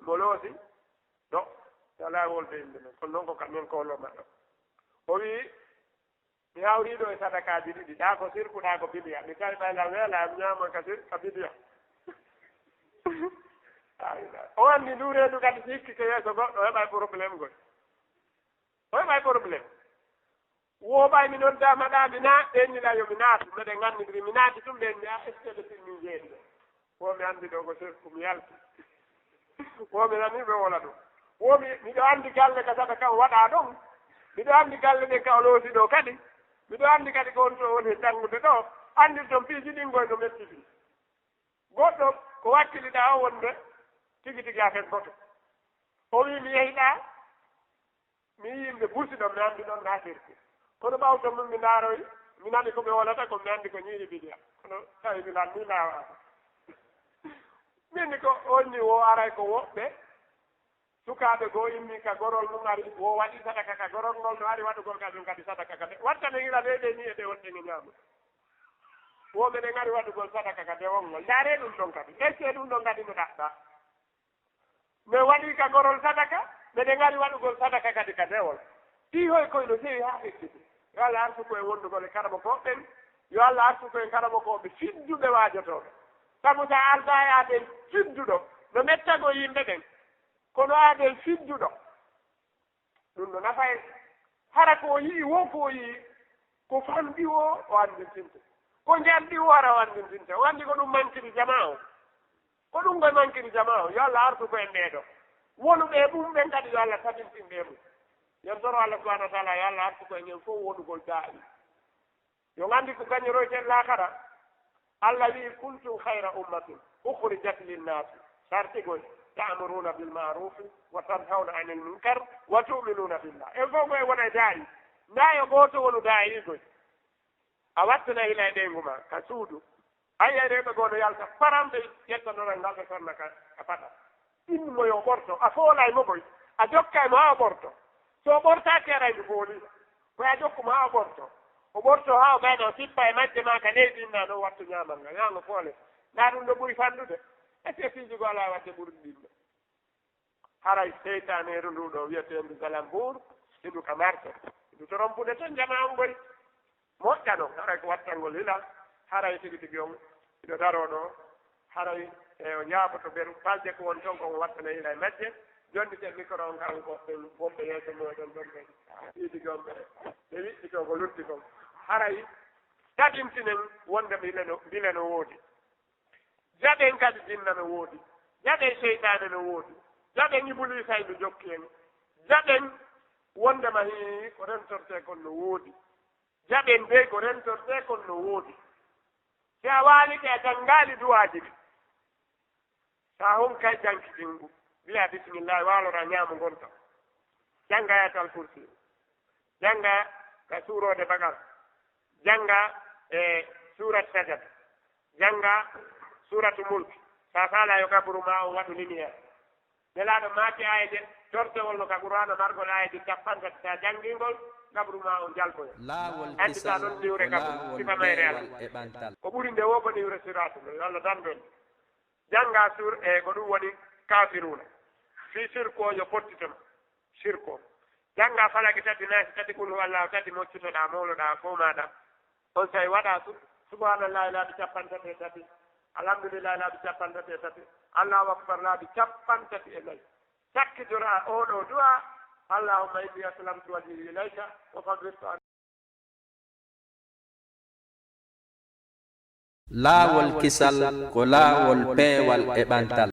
Mo loosi, ɗo, alaa wolde innde men, kono noon ko kamɓe ko loma ɗo. O wii, Mi hawrii ɗo e sadakaaji ɗiɗi, ɗaa ko sirku, ɗaa ko bidiya. Mi tawi ɓay ngal weela, mi ñaama ka sir-, ka bidiya. Ay, o anndi ndu reedu kadi si hikki ke yeeso goɗɗo, o heɓay problème goy. O heɓay problème. Wo ɓay mi noddaama ɗaa, mi na-, ɓen ni ɗaa yo mi naatu, meɗen anndidiri, mi naati tun ɓen ni, a, est-ce que ɓe timmi jeeɗi ɓe? Wo mi anndi ɗo ko sirku, mi yalti. Wo mi nani ɓe wola ɗum. Wo mi, miɗo anndi galle ka sadaka o waɗa ɗon. Miɗo anndi galle ɗen ka o loosi ɗo kadi. Miɗo anndi kadi ko on to woni e janngude ɗo. Anndi ton piiji ɗin goy no metti ɗin. Goɗɗo ko wakkiliɗaa o wonde tigi tigi a fen goto. O wii mi yehi ɗaa. Mi yii yimɓe burti ɗon, mi anndi ɗon na sirku. Kono ɓawto mum mi ndaaroyi, mi nani ko ɓe wolata kon, mi anndi ko ñiiri bidiya. Kono tawi mi lanni laawaaka. Min ko onni wo aray ko woɓɓe sukaaɓe goo immi ka gorol mum ari, wo waɗi sadaka ka gorol ngol, no ari waɗugol ka ɗum kadi sadaka ka de. Watta ne hira de, de ni e de wonde ne ñaama. Wo meɗen ari waɗugol sadaka ka dewol ngol. Ndaaree ɗum ɗon kadi. Ɗeccee ɗum ɗon kadi no ɗaɓɓa. Min waɗi ka gorol sadaka, meɗen ngari waɗugol sadaka kadi ka dewol. Ɗii hoy koy no sewi haa feƴƴude. Yo Allah arsuku en wondugol e karamokooɓe ɓen. Yo Allah arsuku en karamokooɓe fidduɓe waajotooɓe. Sabu so a aldaa e aadee fidduɗo, no mettago yimɓe ɓen. Kono aadee fidduɗo, ɗum no nafa en. Hara ko o yi'i wo ko o yi'i, ko famɗi wo o anndintinte. Ko njanɗi wo hara o anndintinte. O anndi ko ɗum mankiri jamaa o. Ko ɗum koye mankiri jamaa o. Yo Allah artu ko en ɓee ɗo. Wonuɓe e mum ɓen kadi yo Allah tabintin ɓe mum. Yon toro Allah subhanahu wa taala yo Allah artu ko en en fof wonugol daa'i. Yo nganndi ko gañoroyten laakara. Allah wi'i, "Kuntum khayra ummatin ukhrijat linnaasi." Sartigol, "Ta'muruna bil ma'rufi wa tanhawna anil munkar wa tu'minuna billah." En fof ko en wona e daa'i. Naa yo gooto wonu daa'i igol. A wattana ila e ɓeyngu ma, ka suudu. Ay, ay, rewɓe goo no yalta, param ɓe ƴettanoran ngal ɓe sonna ka, ka paɗa. Innu mo yo ɓorto, a foolay mo koy, a jokkay mo haa o ɓorto. So o ɓortaaki aray ndu fooli, ko a jokku mo haa o ɓorto. O ɓorto haa o gayna, o sippa e majje maa ka leydi, inna noon wattu ñaamal ngal, yaa ngo foole. Ndaa ɗum no ɓuri fanɗude. Est-ce que piiji goo alaa waɗde ɓurɗi ɗin ɗo? Haray seytaaneeru ndu ɗo wiyeteendu Galambuur, hindu ka marse, hindu torompude ton jamaa on ngoy. Moƴƴa non, haray ko wattangol hila, haray tigi tigi on, hiɗo daroo ɗo, haray e o jaaboto ɓeru, palje ko woni ton, ko on wattana hila e majje, jonniten micro on kan ko ɓen wonɓe yeeso mooɗon ɗon ɓen, tigi tigi on ɓe, ɓe wiɗɗito ko lutti kon. Haray tabintinen wonde mbile no, mbile no woodi. Jaɓen kadi jinna no woodi. Jaɓen seytaane no woodi. Jaɓen ibuliisa e no jokki en. Jaɓen wondema hii ko rentortee kon no woodi. Jaɓen dey ko rentortee kon no woodi. Si a waalike a janngaali duwaaji ɗi. Sa honkay jankitingu. Mbiya bisimillahi waalora ñaamu ngon tan. Jannga Ayatal Kursi. Jannga ka suuroode Bakara. Jannga e suurat Sajada. Jannga Suuratu Mulk. Sa faala yo gaburu ma on waɗu lumière. Nelaaɗo maaki aayeje tortewol no ka Qur'aana margol aayeje capanɗe tati. Sa janngii ngol, gaburu ma on jalboyo. Laawol kisal ko laawol mbeewal e ɓantal. Ko ɓuri nde wo ko niwre siraatu, no yo Allah dandu en. Jannga suur e ko ɗum woni Kaafiruuna. Fii sirku o yo fottito ma. Sirku o. Jannga Falaki tati, Naasi tati, Qul huwallahu tati, moccutoɗaa, mowloɗaa, fow maaɗa. On say waɗa su-, subhanallahi laabi capanɗe tati e tati, alhamdulillahi laabi capanɗe tati e tati, Allahu akbar laabi capanɗe tati e nayi. Sakkitoɗaa oo ɗoo du'a, Allahumma inni aslamtu wajhi ilayka wa fawwidtu amri. Laawol kisal ko laawol peewal e ɓantal.